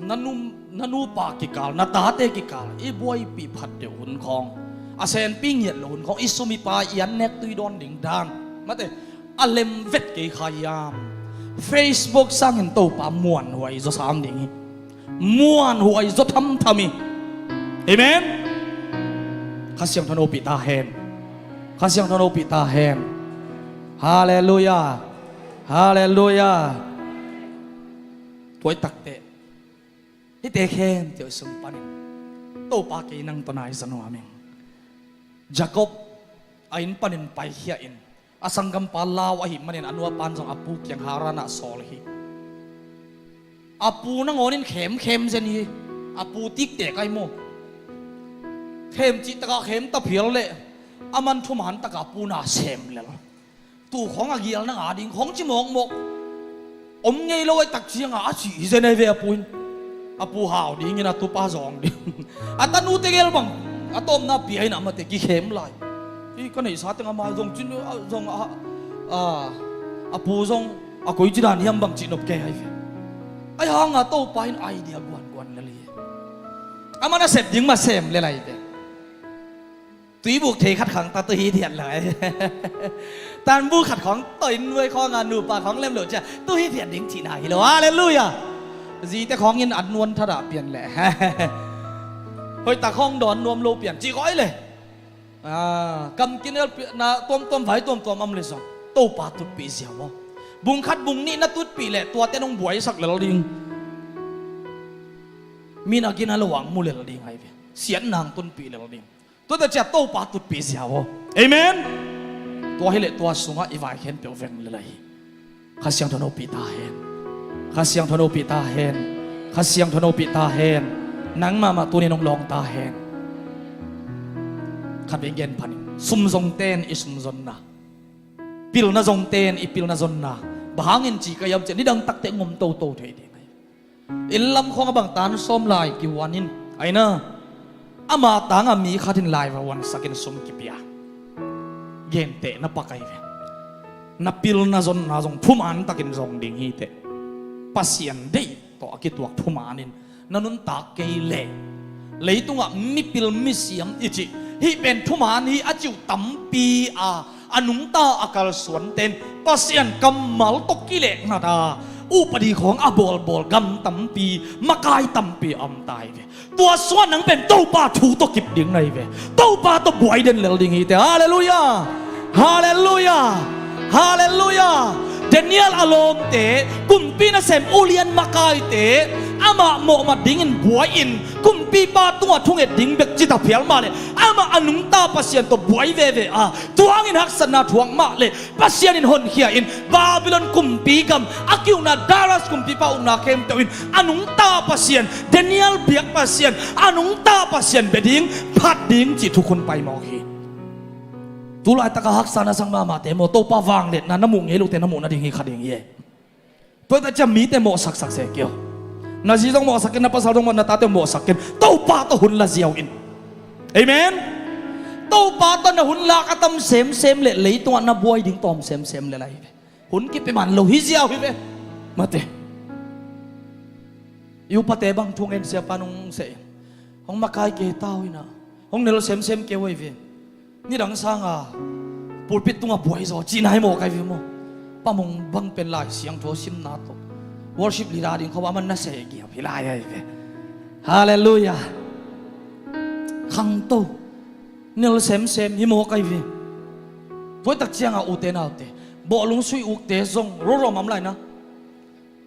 na nu, na nupa kikal, na tate kikal i buaipih phat deuh hun khawng, a senpi ngiat lo hun khawng, i sum i pai, i an nek tui dawn ding dan, mate, a lem vet kei kha hiam? Facebook sangin Topa muanhuai zaw sam ding hi. Muanhuai zaw thamtham hi. Amen. Kha Siangtho in hopih ta hen. Kha Siangtho in hopih ta hen. Halleluiah. Halleluiah. Tua ahih takteh hihte khempeuh sung panin Topa kei nang tawh nai za nuam ing. Jacob a inn panin paikhia in, a sanggampa lau ahih manin a nupa in zong a pu kiang Haran ah sawl hi. A pu nangawnin khemkhem zen hi. A pu tiktek ahi maw. Khem cih takah khem ta phial leh, a man thuman takah a pu na sem lel. Tu khawng a gial nang a ding khawng ci mawkmawk. Om ngei lo ahih tak ciangah a cih hi zen ahi ve a pu in. A pu hau dingin a tupa zawng ding. A tanu tegel bang a tawpna pia in a mate kikhem lai. Hi ka neihsa teng a mai zong cin, a, zong a, a, a pu zong a koici dan hiam bang cih nop kei ahi ve. Ahi hanga Topa in idea guanguan lel hi. A man a sep ding mah sem lel ahi ve. Tuibuk thei khat khawng ta tu hithiat lo. Tanbuk khat khawng toin nuai khawng a nupa khawng lem lo cia tu hithiat ding cihna hi lo. Halleluiah. Zite khawng in an nuan thadah pian leh hoihtak khawng dawn nuam lo pian cih koi leh. Ah, kam kinel pi-, na tuamtuam vai tuamtuam am leh zong Topa tutpih ziau aw. Bung khat bung nih na tutpih leh tuate nong buaisak lel ding. Mi na gina lo ang mu lel ding ahi ve. Siatna ang tunpih lel ding. Tuate ciah Topa tutpih ziau aw. Amen. Tua hileh tua sungah i vai khempeuh veng lel ahi. Kha Siangtho in hopih ta hen. Kha Siangtho in hopih ta hen. Kha Siangtho in hopih ta hen. Nang mahmah tuni nong lawng ta hen. Khat vei gen phanin, sum zongte in i sum zonna, pilna zongte in i pilna zonna, bang hangin ci ka hiam ciah nidang takte ngom toto thei ding ahi. Inn lam khawng a bang tan sawm lai kihuan in, aina, ama tangah mi khat in lai va huansakin sum kipia. Genteh na pak ahi ve. Na pilna zonna zong thuman takin zong ding hiteh. Pasian deih tawh a kituak thuman in na nuntak kei leh, leitungah mipil misiam i cih hih pen thuman hi a ci uh tampi a, a nungta a kalsuante in Pasian kammal tawh kilekna ta, upadi khawng a bawlbawl gam tampi, makai tampi a om ta hi ve. Tua sungah nang pen Topa thu tawh kip ding na hi ve. Topa tawh buai den lel ding hi te. Halleluiah. Halleluiah. Halleluiah. Daniel a lawmte, kumpi nasem ulian makaite, amah mawhmat dingin buai-in, kumpipa tungah thunget ding bek cita phial mah leh, amah a nungta Pasian tawh buai veve a, tua hangin haksatna thuak mah leh, Pasian in honkhia in, Babylon kumpi gam a kiukna Darius kumpipa ukna khempeuh in a nungta Pasian, Daniel biak Pasian, a nungta Pasian bia ding, phat ding cih thukhun pai mawk hi. Tu laitak a haksa na sak mahmahte maw, Topa vangliatna na muh ngei lote na muh nading hi kha ding hi e. Tua hi tak ciang mite mawhsaksak se kei aw. Na zi zong mawhsak ken, na pasal zong mawh, na tate mawhsak ken. Topa tawh hun la ziau in. Amen. Topa tawh na hun lak a tam semsem leh leitungah na buai ding tawm semsem leh lai hi ve. Hun kipia man lo hi ziau hi ve. Mate. I upate bang thu ngen siapa nung seh in, hong makai kei ta uh in ah, hong nel semsem kei uh hi ve. Nidang sanga pulpit tungah buai zaw cihna hi mawk ahi ve maw? Pamung bang pen Lai Siangtho simna tawh worship leader ding khawng a man na seh giam hi lai ahi ve. Halleluiah. Khangto nel semsem hi mawk ahi ve. Tua hi tak cianga ute naute, bawhlung sui ukte zong roromam lai na.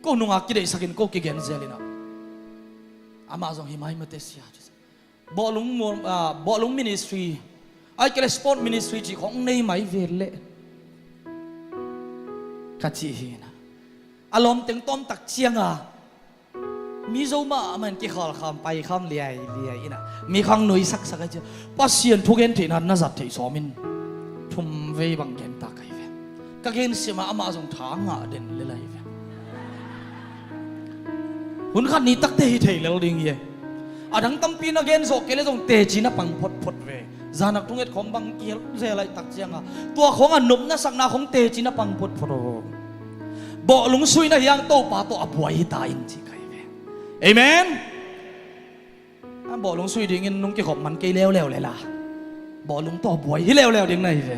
Ko nunga kideihsakin ko kigen zel in ah, amah zong hi mai mate sia. Bawhlung mu-, ah, bawhlung ministry, ai kei le sport ministry cih khawng nei mai ve leh, ka cih hi na. A lawmteng tawm tak cianga Mizo mahmah in kikhawl kham pai kham liai liai in ah, mi khang nui saksak ahi ciah, Pasian thugen theihna na zat theih sawm in, thum vei bang gen ta ka hi ve. Ka gen sim ah amah zong tha ngah den lel ahi ve. Hun khat ni takte hi thei lel ding hi e. A dang tampi na gen zawh kei le zong teci na pang photphot ve. Zanak thunget khawng bang kihel zel ahi tak cianga, tua khawng a nopna sakna khawng teci na pang photphot aw. Bawhlung sui na hiang Topa tawh a buai hi ta in ci ka hi ve. Amen. A bawhlung sui dingin nung kikhop man kei leuleu lela, bawhlung tawh buai hi leuleu ding na hi ve.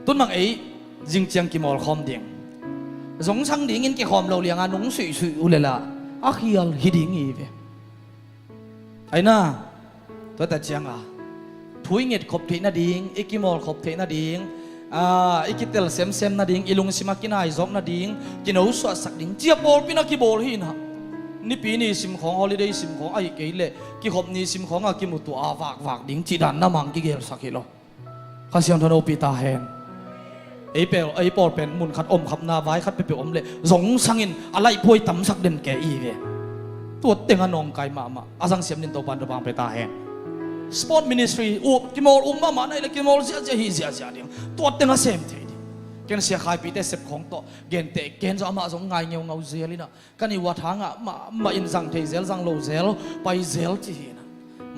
Tun mang ei zing ciang kimawlkhawm ding, zong sang dingin kikhawm lo lianga nung suihsuih uh lela, a khial hi ding hi ve. Aina, tua ta cianga thu i nget khop theih nading, i kimawl khop theih nading, aa, i kitel semsem nading, i lungsim a kinai zawk nading, kino suahsak ding cia pawlpi na kibawl hi na. Nipi ni sim khawng, holiday sim khawng ahi kei leh kikhop ni sim khawng a kimutuah a vakvak ding cih dan na mang kigelsak hi lo. Kha Siangtho na upih ta hen. Ei pel, ei pawl pen mun khat om khapna vai khat peuhpeuh om leh zong sangin a laih phuai tamsak den ke i ve. Tua teng a nawngkai mahmah a zang siam din Topan tua bang pe ta hen. Sport ministry uh kimawl um mahmah na i le kimawl ziahziah hi ziahziah ding. Tua teng a sem thei ding. Ken sia khaipite sep khawng tawh gente ken zong amah zong ngai ngeungau zel inah. Kan i uat hangah mahmah in zang thei zel, zang lo zel, pai zel ci hi na.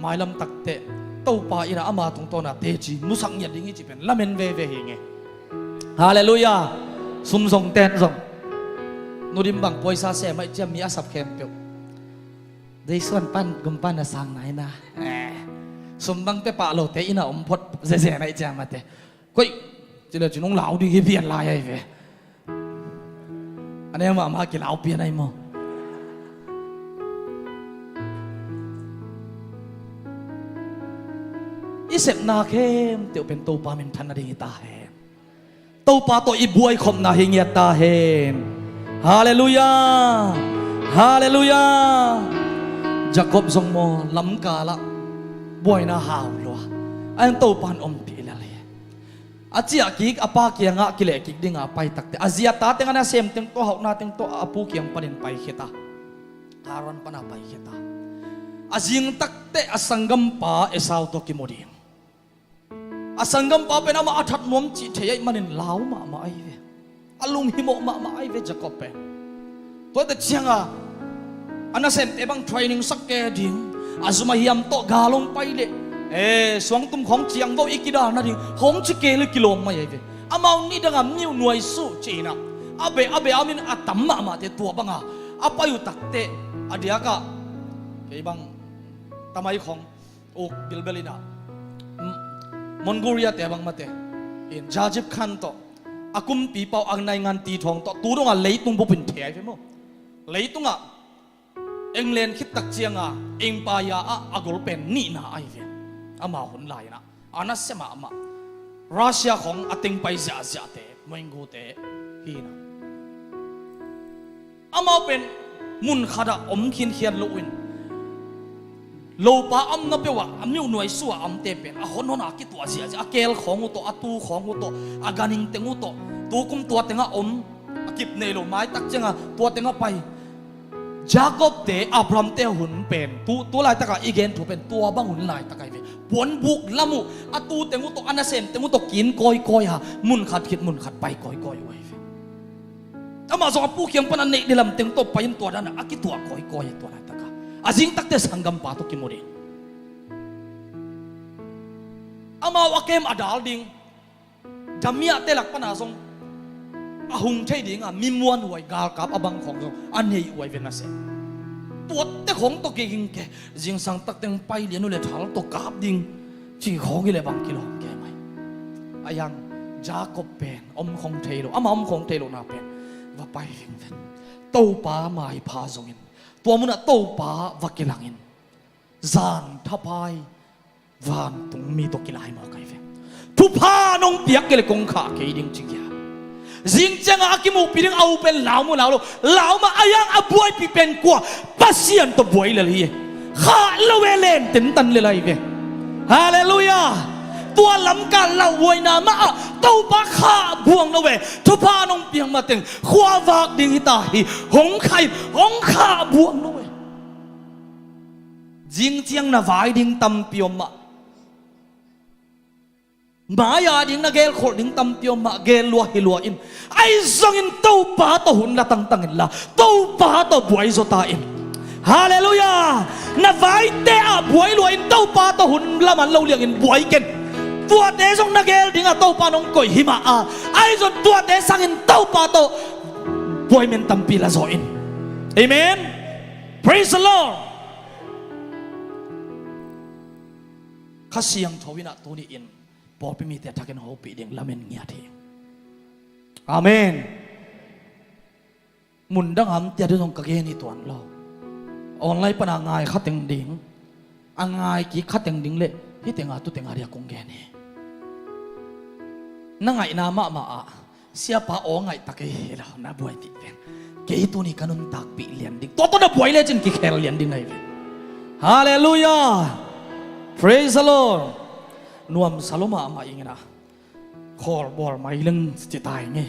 Mailam takteh Topa in ama tungtawna teci musak ngiat ding hi ci pen lamen veve hi nge. Halleluiah. Sum zong ten zong nudim bang poisa sem aih ciam mi a sap khempeuh. Deisuan pan gumpan a sang nai na. Eh, sum bang pe pah lote ina om phot zeze na i ciam ate. Koih, cile ci nung lau ding hi pian lai ai ve. A neu mahmah kilau pian ai maw? I sepna khempeuh pen Topa minthan nading hi ta hen. Topa tawh i buaikhopna hi ngiat ta hen. Halleluiah. Halleluiah. Jacob zong maw lamkalah buaina hau lua a en Topa in ompih lel hi. A ciah kik a pa kiangah kileh kik dinga pai takteh a zi a ta teng a nasem teng tawh a hauhna teng tawh a pu kiang panin pai khita. Haran pana pai khita. A zing takteh a sanggampa Esau tawh kimu ding. A sanggampa pen amah a that nuam cih thei aih manin lau mahmah ahi ve. A lunghimawh mahmah ahi ve Jacob pen. Tuate cianga a nasemte bang training sak ke ding, a zum a hiam tawh gal hong pai leh, eh, suangtum khawng ciangvo i kidal nading khawng ci ke le kilawm mai ahi ve. Amau nih danga miuh nuai suh ci inah a beh a beh amin a tam mahmahte tua banga a pai uh takteh a diakah kei bang tamai khawng uk bilbel inah Mongolia te bang mate in Jajib Khan tawh a kumpipa uh a naingan ti thawng tawh tu dongah leitung bupin thei ahi ve maw? Leitungah England khit tak cianga empire ah a gol pen nihna ahi ve. Amau hun lai-inah a nasia mahmah Russia khawng a teng pai ziahziahte, Mengdang te hi na. Amau pen mun khatah om khinkhian loin, lopa omna peuhah a miuhnuai sua omte pen a honhona kituah ziahziah, a keel khawng uh tawh, a tu khawng uh tawh, a ganhing teng uh tawh, tukum tua tengah om, a kip nei lo, maitak cianga tua tengah pai. Jacob te, Abraham te hun pen, tu, tu laitakah i gen thu pen tua bang hun laitak ahi ve. Puanbuk lam uh, a tu teng uh tawh, a nasem teng uh tawh kin kawikawi a, mun khat khit mun khat pai kawikawi uh ahi ve. Amah zong a pu kiang pan a neih dilam teng tawh pai-in tua danah a kituah kawikawi a, tua laitakah a zingtakte sanggampa tawh kimu ding. Amau a kem a dal ding, damiahte lak pana zong a hung thei dinga mi muanhuai, galkap a bang khawng zong a nei uh ahi ve, nasia. Tuate khawng tawh kei ging ke, zingsang takteng pai lian uh le thal tawh kap ding, ci khawng hi le bang kilawm ke mai. A yang Jacob pen om khawng thei lo, ama om khawng thei lohna pen va pai vingven. Topa maipha zongin, tua munah Topa va kilangin, zan thapai vantungmi tawh kilaimawk ahi ve. Thupha nong piak kei le kong khah kei ding ci kia. Zing cianga a kimuhpih ding a u pen lau mu lau lo, lau mah. A yang a buaipih pen kua? Pasian tawh buai lel hi. Khah lo e, len tentan lel ahi ve. Halleluiah. Tua lamkah lauhuaina mah ah Topa khah buang lo e. Thupha nong piak mateng khuavak ding hita hi. Hong khah in, hong khah buang lo e. Zing ciang na vai ding tampi om mah, mai-a ding na gelkholh ding tampi om mah, gel lua hi lua in. Ahi zongin Topa tawh hun la tangtang inla, Topa tawh buai zaw ta in. Halleluiah. Na vaite ah buai lua in, Topa tawh hun la man lo liangin buai ken. Tuate zong na gel dingah Topa nong koih hi mah a, ahi zong tuate sangin Topa tawh buai men tampi la zaw in. Amen. Praise the Lord. Kha Siangtho in ah tuni in pawlpi mite thakin hopih ding lamen ngiat hi. Amen. Mun dang am tia ding zong ka gen hi tuan lo. Online pana ngai khateng ding, a ngai kik khateng ding le hitenga tutenga dia kong gen hi. Na ngaihna mahmah ah siapa aw ngaihtak ei hi lo, na buaipih pen. Kei tuni ka nuntakpih lian ding, tua tawh na buai lecin kikhel lian ding na hi ve. Halleluiah. Praise the Lord. Nuamsa lo mahmah ing ina. Khawl bawl mai leng ci tai nge.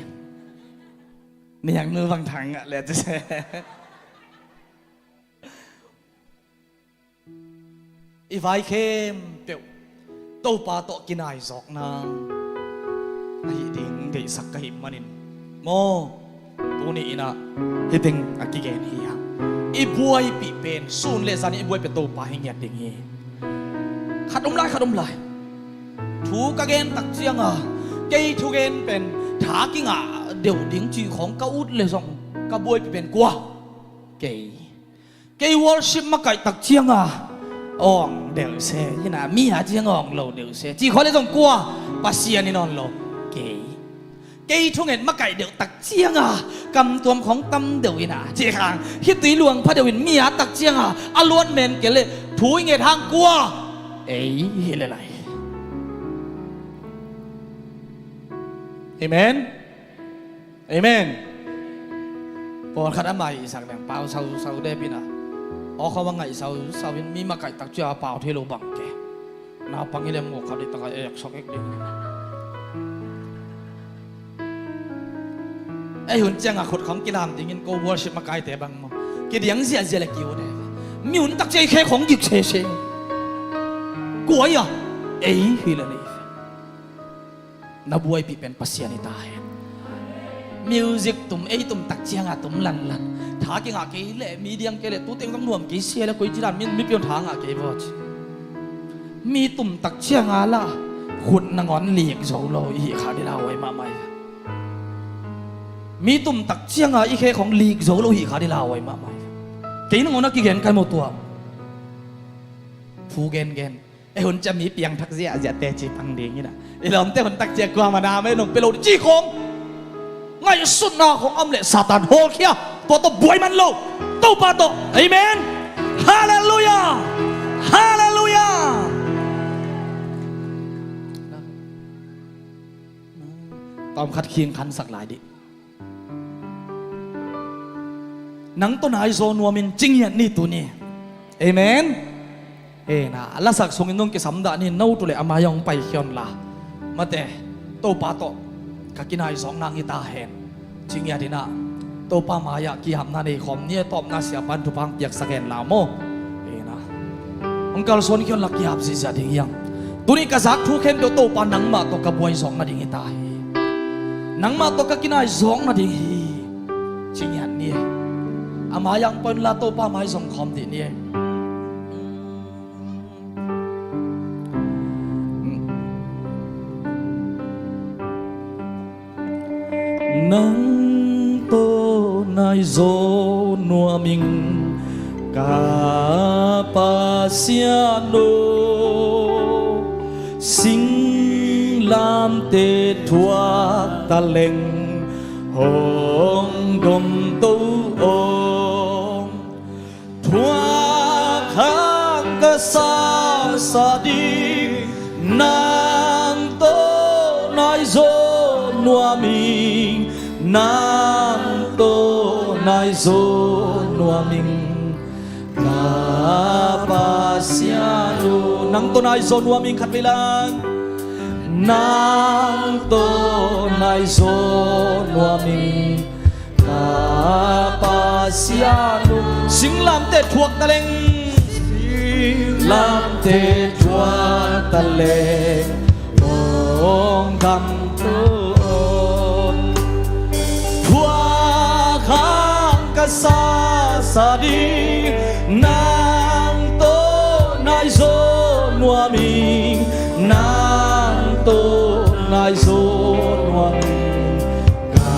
Niang nu bang thang ngah le ci se. I vai khempeuh Topa tawh kinaizawk nang ahi ding deihsak ka hih manin maw, tuni in ah hih teng a kigen hi hang. I buaipih pen, sun le zan i buaipih Topa hi ngiat ding hi. Khat om lai, khat om lai. Thu ka gen tak cianga kei thugen pen tha kingah deuh ding ci khawng ka ut le zong ka buaipih pen kua? Kei. Kei worship makaih tak cianga awng delh se, hina mi a cianga awng lo delh se ci khawng le zong kua? Pasian in awn lo. Kei. Kei thungen makaih deuh tak cianga kamtuam khawng tam deuh ina ci khang, khitui luang pha deuh in mi a tak cianga a luat men kei le thu i nget hang kua? Ei hi le lai. Amen. Amen. Pawlkhat a mai i sak leng pau sau sau dep ina, aw khawng a ngaih sau sau in mi makaih tak cia a pau thei lo bang ke. Naupang hi lem nguk khau dih taka ek sok ek ding. Ei hun cianga khut khawng kilam dingin ko worship makaite bang maw, kidiang ziahziah le kiu de. Mi hun tak cia i khe khawng gik sese. Kuai a ei hi le lei. Na buaipih pen Pasian hi ta hen. Music tum, ei tum tak cianga tum lanlan. Tha kingah kei le, mi diang kei le, tu teng zong nuam kei sia le, koi ci dan min mi pion tha ngah kei vaw ci. Mi tum tak cianga la khut nangawn lik zo lo i hih kha di lauhuai mahmah hi. Mi tum tak cianga i khe khawng lik zo lo hih kha di lauhuai mahmah hi. Kei nangawn a kigen kai maw tua? Phu gengen. Ei hun cia mi piangthak ziahziah teci pang ding ina, i lawmte hun tak cia kuamah na mei nong pia lo ci khawng Ngaihsutna hong om leh Satan hawlkhia, tua tawh buai man lo. Topa tawh. Amen. Halleluiah. Halleluiah. Tawmkhat khing khansak lai dih. Nang tawh naizaw nuamin ci ngiat ni tuni. Amen. Amen. A lasak sungin nong kisam dah ni, no tu le a mai-ah hong paikhia un la. Mate, Topa tawh ka kinaizawkna hong hi ta hen. Ci ngiat in ah, Topa mai-ah kihapna nei khawm ni, a tawpna siapa in thupha hong piaksak hen la maw. Amen. Hong kalsuan khia un la, kihap ziahziah ding hi hang. Tuni ka zak thu khempeuh Topa nangmah tawh ka buai zawk nading hi ta hi. Nangmah tawh ka kinaizawk nading hi. Ci ngiat ni. A mai-ah hong pai un la, Topa mai zong khawm dih ni. Nang tawh naizaw nuam ing ka Pasian aw, singlamteh thuak taleng hong domto aw. Thuak hang ka sasa ding, nang tawh naizaw nuam ing, nang tawh naizaw nuam ing, ka Pasian aw. Nang tawh naizaw nuam ing, khat vei lang. Nang tawh naizaw nuam ing, ka Pasian aw. Singlamteh thuak taleng, singlamteh thuak taleng hong domto aw. Thuak hang ka sasa ding, nang tawh naizaw nuam ing, nang tawh naizaw nuam ing, ka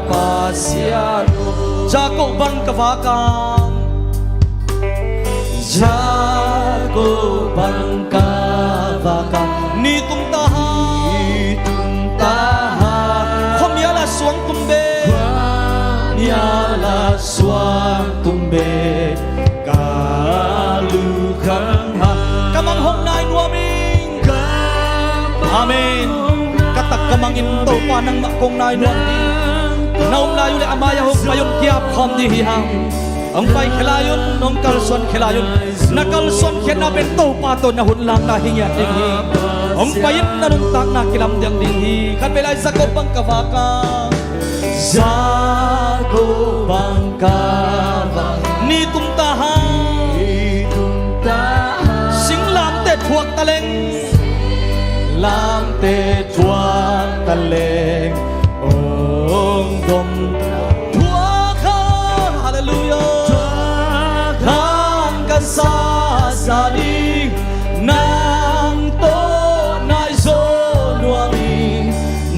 Pasian aw. Jakob bang ka vak hang. Jakob bang ka vak hang. Ni tung ta hang. Ni tung ta hang. Khuamial ah suang tum bek. Khuamial ah suang tum bek. Ka lungkham hang. Ka mang hong nai nuam ing. Amen. Ka tak ka mang in Topa nangmah kong nai nuam ding. Na om lai uh leh a mai-ah hong pai un, ki-ap khawm ding hi hang. Hong pai khia lai un, hong kalsuan khia lai un. Na kalsuan khiatna pen Topa tawh na hun lakna hi ngiat ding hi. Hong pai in, na nuntakna kilamdang ding hi. Khat vei lai, Jakob bang ka vak hang. Jakob bang ka vak hang. Ni tung ta hang. Ni tung ta hang. Singlamteh thuak taleng. Singlamteh thuak taleng hong dom. Thuak hang. Halleluiah. Thuak hang ka sasa ding. Nang tawh naizaw nuam ing,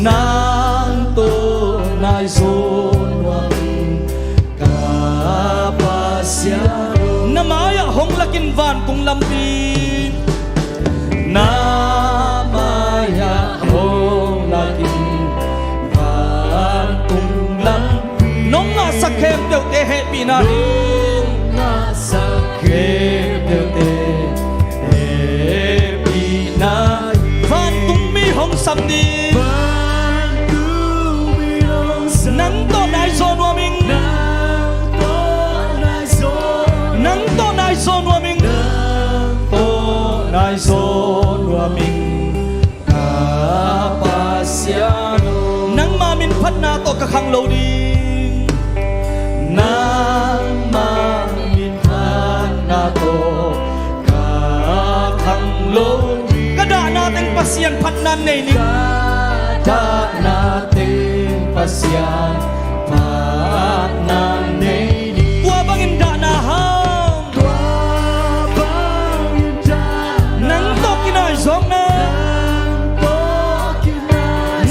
nang tawh naizaw nuam ing, ka Pasian aw. Na mai-ah hong lak in vantung lampi. Na mai-ah hong lak in vantung lampi. Nong ngahsak khempeuhte hehpihna hi. Nong ngahsak khempeuhte hehpihna hi. Vantung mi hong sam ding. Vantung mi hong sam. Nang tawh naizaw nuam ing. Nang tawh naizaw. Nang tawh naizaw nuam ing. Nang tawh naizaw nuam ing. Ka Pasian aw. Nangma min phatna tawh ka khang lo ding. Nangma min phatna tawh ka khang lo ding. Ka dahna teng Pasian phatna nei ni. Ka dahna teng Pasian phatna nei ni. Tua bangin dahna hang. Nang tawh kinaizawkna.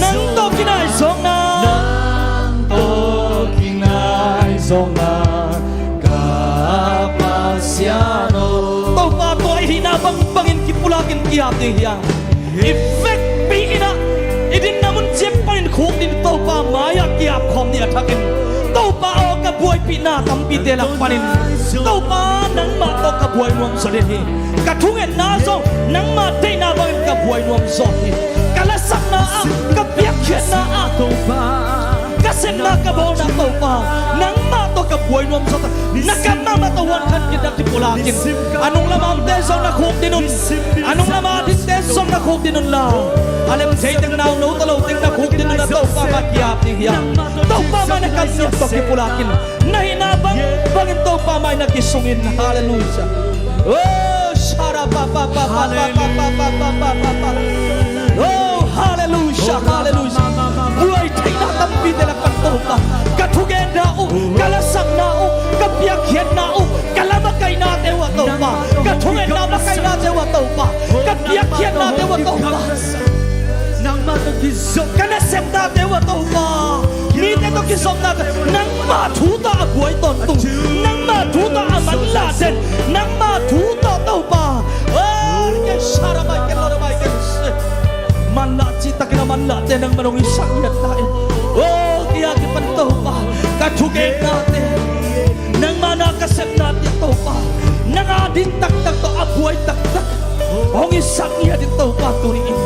Nang tawh kinaizawkna. Nang tawh kinaizawkna. Ka Pasian aw. Topa tua i hihna bangbangin kipulak in ki-ap ding hi hang. I vekpi in ah, i dinna mun ciat panin khukdin Topa mai-ah kiap khawm ni a thakin, Topa aw, ka buaipihna tampite lak panin Topa nangmah tawh ka buai nuam zaw ding hi. Ka thungetna zong nangmah deihna bangin ka buai nuam zaw hi. Ka lasakna ah, ka piakkhiatna ah, Topa, ka sepna ka bawlna Topa, nangmah tawh ka buai nuam zaw ta. Na kam mahmah tawh huan khat kit na kipulakin, a nung lama omte zong na khukdin un. A nung lama dingte zong na khukdin unla, a lem thei teng, nau no ta lo teng na khukdin unla, Topa mah kiap ding hi a. Topa mah na kam niam tawh kipulakin, na hihna bang bangin Topa mah na kisungin. Halleluiah. Oh, shara pa pa pa pa pa pa pa pa pa pa pa. Oh, halleluiah, halleluiah. Buai theihna tampite lak pan Topa, ka thugenna uh, ka lasakna uh, ka piakkhiatna uh, ka la makaihnate uh ah Topa, ka thungetna makaihnate uh ah Topa, ka piakkhiatnate uh ah Topa, nangmah tawh kizop, ka nasepnate uh ah Topa, mite tawh kizopnate, nangmah thu tawh a buai tawntung, nangmah thu tawh a manlah den, nangmah thu tawh Topa. Oh, ken shara mai ken lora mai ken se. Manlah cihtakin a manlahte nangmah hong hisak ngiat ta in. Oh, kei a kipan Topa, ka thugennate, nangmah na ka sepnate Topa, nang a din taktak tawh a buai taktak hong hisak ngiat in Topa tuni in.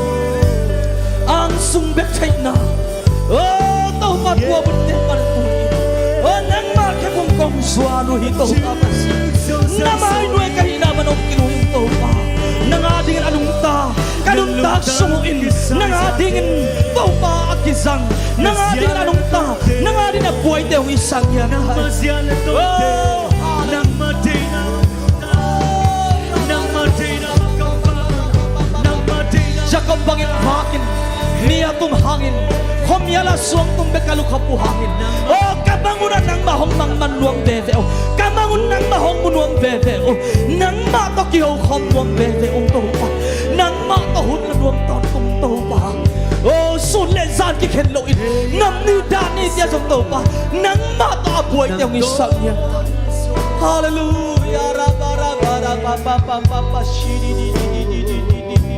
Ang sung bek theihna, oh, Topa tua bunte pan tuni in, oh, nangmah khe bung kong zuan uh hi Topa Pasian. Na mai nuai ka hihna man hong kilui in Topa, nang a dingin a nungta, ka nuntak sung uh in nang a dingin Topa a kizang, nang a dingin a nungta, nang a dingin a buaite hong hisak ngiat ta in. Oh, nangmah deihna, nangmah deihna, Jacob bangin vakin, ni a tum hangin, khuamial a suang tum bek a lukhap uh hangin, oh, ka mang un a nangmah hong mangman nuam veve uh, ka mang un nangmah hong mu nuam veve uh, nangmah tawh kiho khawm nuam veve uh Topa, nangmah tawh hun la nuam tawntung Topa. Oh, sun le zan kikhen loin, nam ni dah ni tia zong Topa, nangmah tawh a buaite hong hisak ngiat. Halleluiah. Ra ba ra ba ra ba ba ba ba ba shi di di di di di di di di.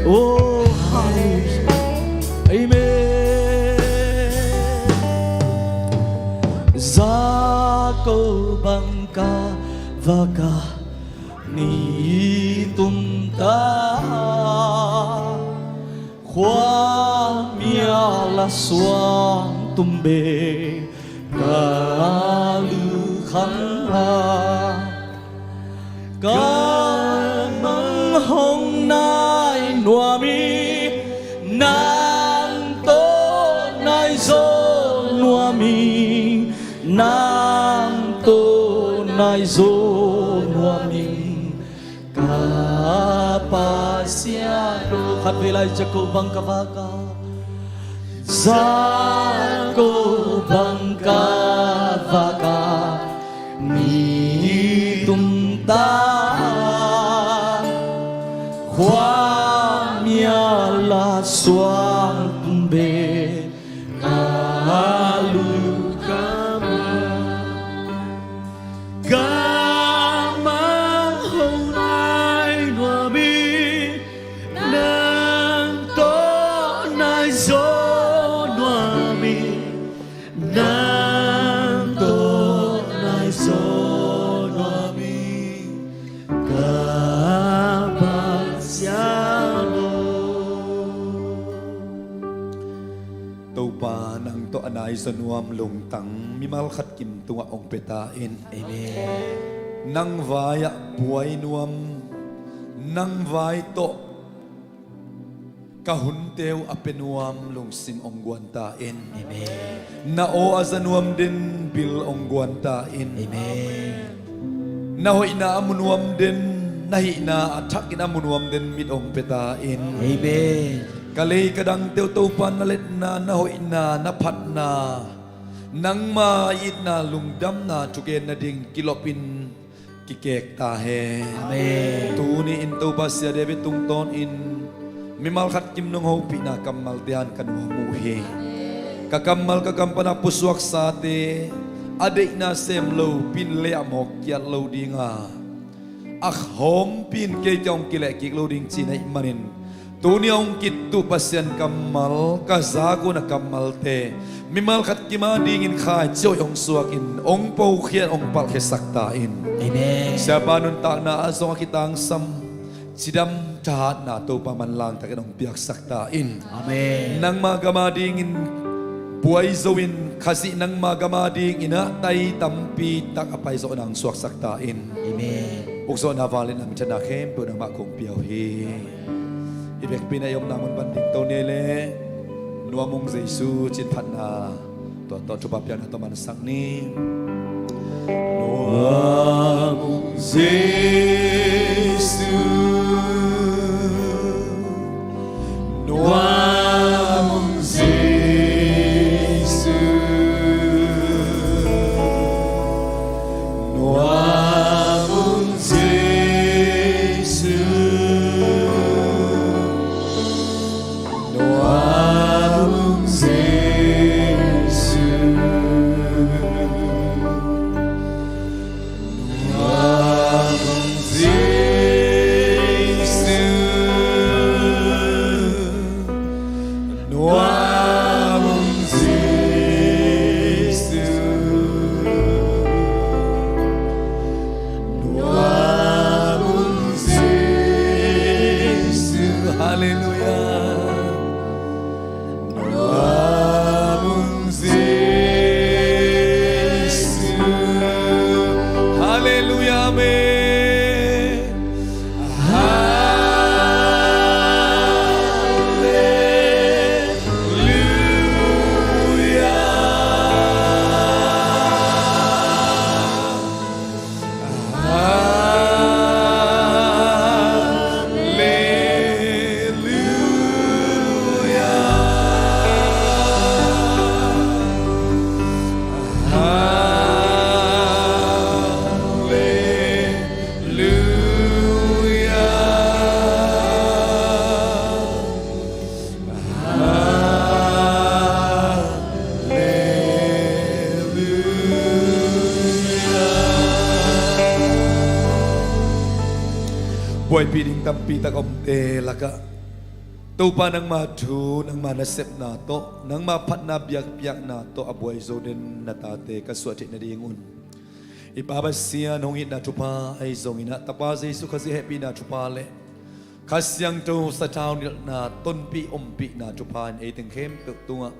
Oh, halleluiah. Amen. Za ko bang ka va ka ni tum ta, khua mia la suang tum be ka lu khang ha. Ka mang hong nai nuam hi, nang tawh nai zaw nuam hi, nang tawh nai zaw nuam hi, ka Pasian aw. Khatvei lai, za ko bang ka va ka, za ko bang ka va ka ni tum ta, khua mia la suang tum be ka lu khang ha. Ka mang hong nai nuam hi, nang tawh nai zaw nuam hi, nang tawh nai zaw nuam hi, ka Pasian aw. Topa nang tawh a nai zaw nuam lungtang mimal khat kim tungah hong pia ta in. Amen. Nang vai-ah buai nuam, nang vai tawh ka hunte uh a pia nuam lungsim hong guan ta in. Amen. Na aw a za nuam den bil hong guan ta in. Amen. Na hoihna a mu nuam den, na hihna a thakin a mu nuam den mit hong pia ta in. Amen. Ka lei ka dangte uh Topa na letna, na hoihna, na phatna, nangma itna, lungdamna thugen nading kilopin kikek ta hen. Amen. Tuni-in Topa Sia David tungtawnin mimal khat kim nong hopihna kammalte an ka nuam uh hi. Ka kammal ka kam pana pusuaksate a deihna sem lo pin le a mawk kiat lo dinga, a hawmpin kei kia hong kileh kik lo ding cihna ahih manin, tuni a hong kittuh Pasian kammal, ka zak uh na kammalte Mimal khat kim a dingin khaici hoih hong suakin, hong pokhiat, hong palhkhiatsak ta in. Amen. Siapa nuntakna ah zong a kitangsam, cidam thahatna Topa manlang takin hong piaksak ta in. Amen. Nangma gam a dingin buai zo in, Khazih nangma gam a dingin ah tai tampi tak a pai zawhna hong suaksak ta in. Amen. Ukzawhna, vangliatna, minthanna khempeuh nangmah kong pia uh hi. I vekpi-in ah i omna mun pan dingto ni ei leh, Nuam ung Jesu ci-in phatna, tua tawh thupha piakna tawh mansak ni. Nuam ung Jesu, nuam ung Jesu, nuam ung Jesu, nuam ung Jesu, nuam ung Jesu, nuam ung Jesu, nuam ung Jesu. Halleluia. Nuam ung Jesu. Halleluia, amen. Halleluia. Halleluia. Halleluia. Halleluia. Buaipih ding tampi tak omte lakah Topa, nangma thu, nangma nasepna tawh, nangma phatna biakpiakna tawh a buai zo den na tate ka suah theih nadingun, i Pa Pasian, hong itna thupha ahi zongin ah, Tapa Jesu Khazih hehpihna thupha le Kha Siangtho sathau nilhna, tonpih ompihna thupha in ei teng khempeuh tungah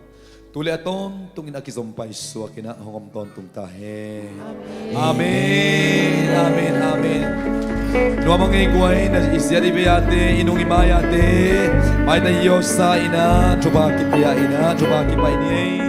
tu le a tawntungin a kizom paisuakin ah hong om tawntung ta hen. Amen, amen, amen. Nuam a ngei guai na i siat i vei-ate, i nung i mai-ate, maita i awsa in ah thupha kipia in ah thupha kipai ni ei.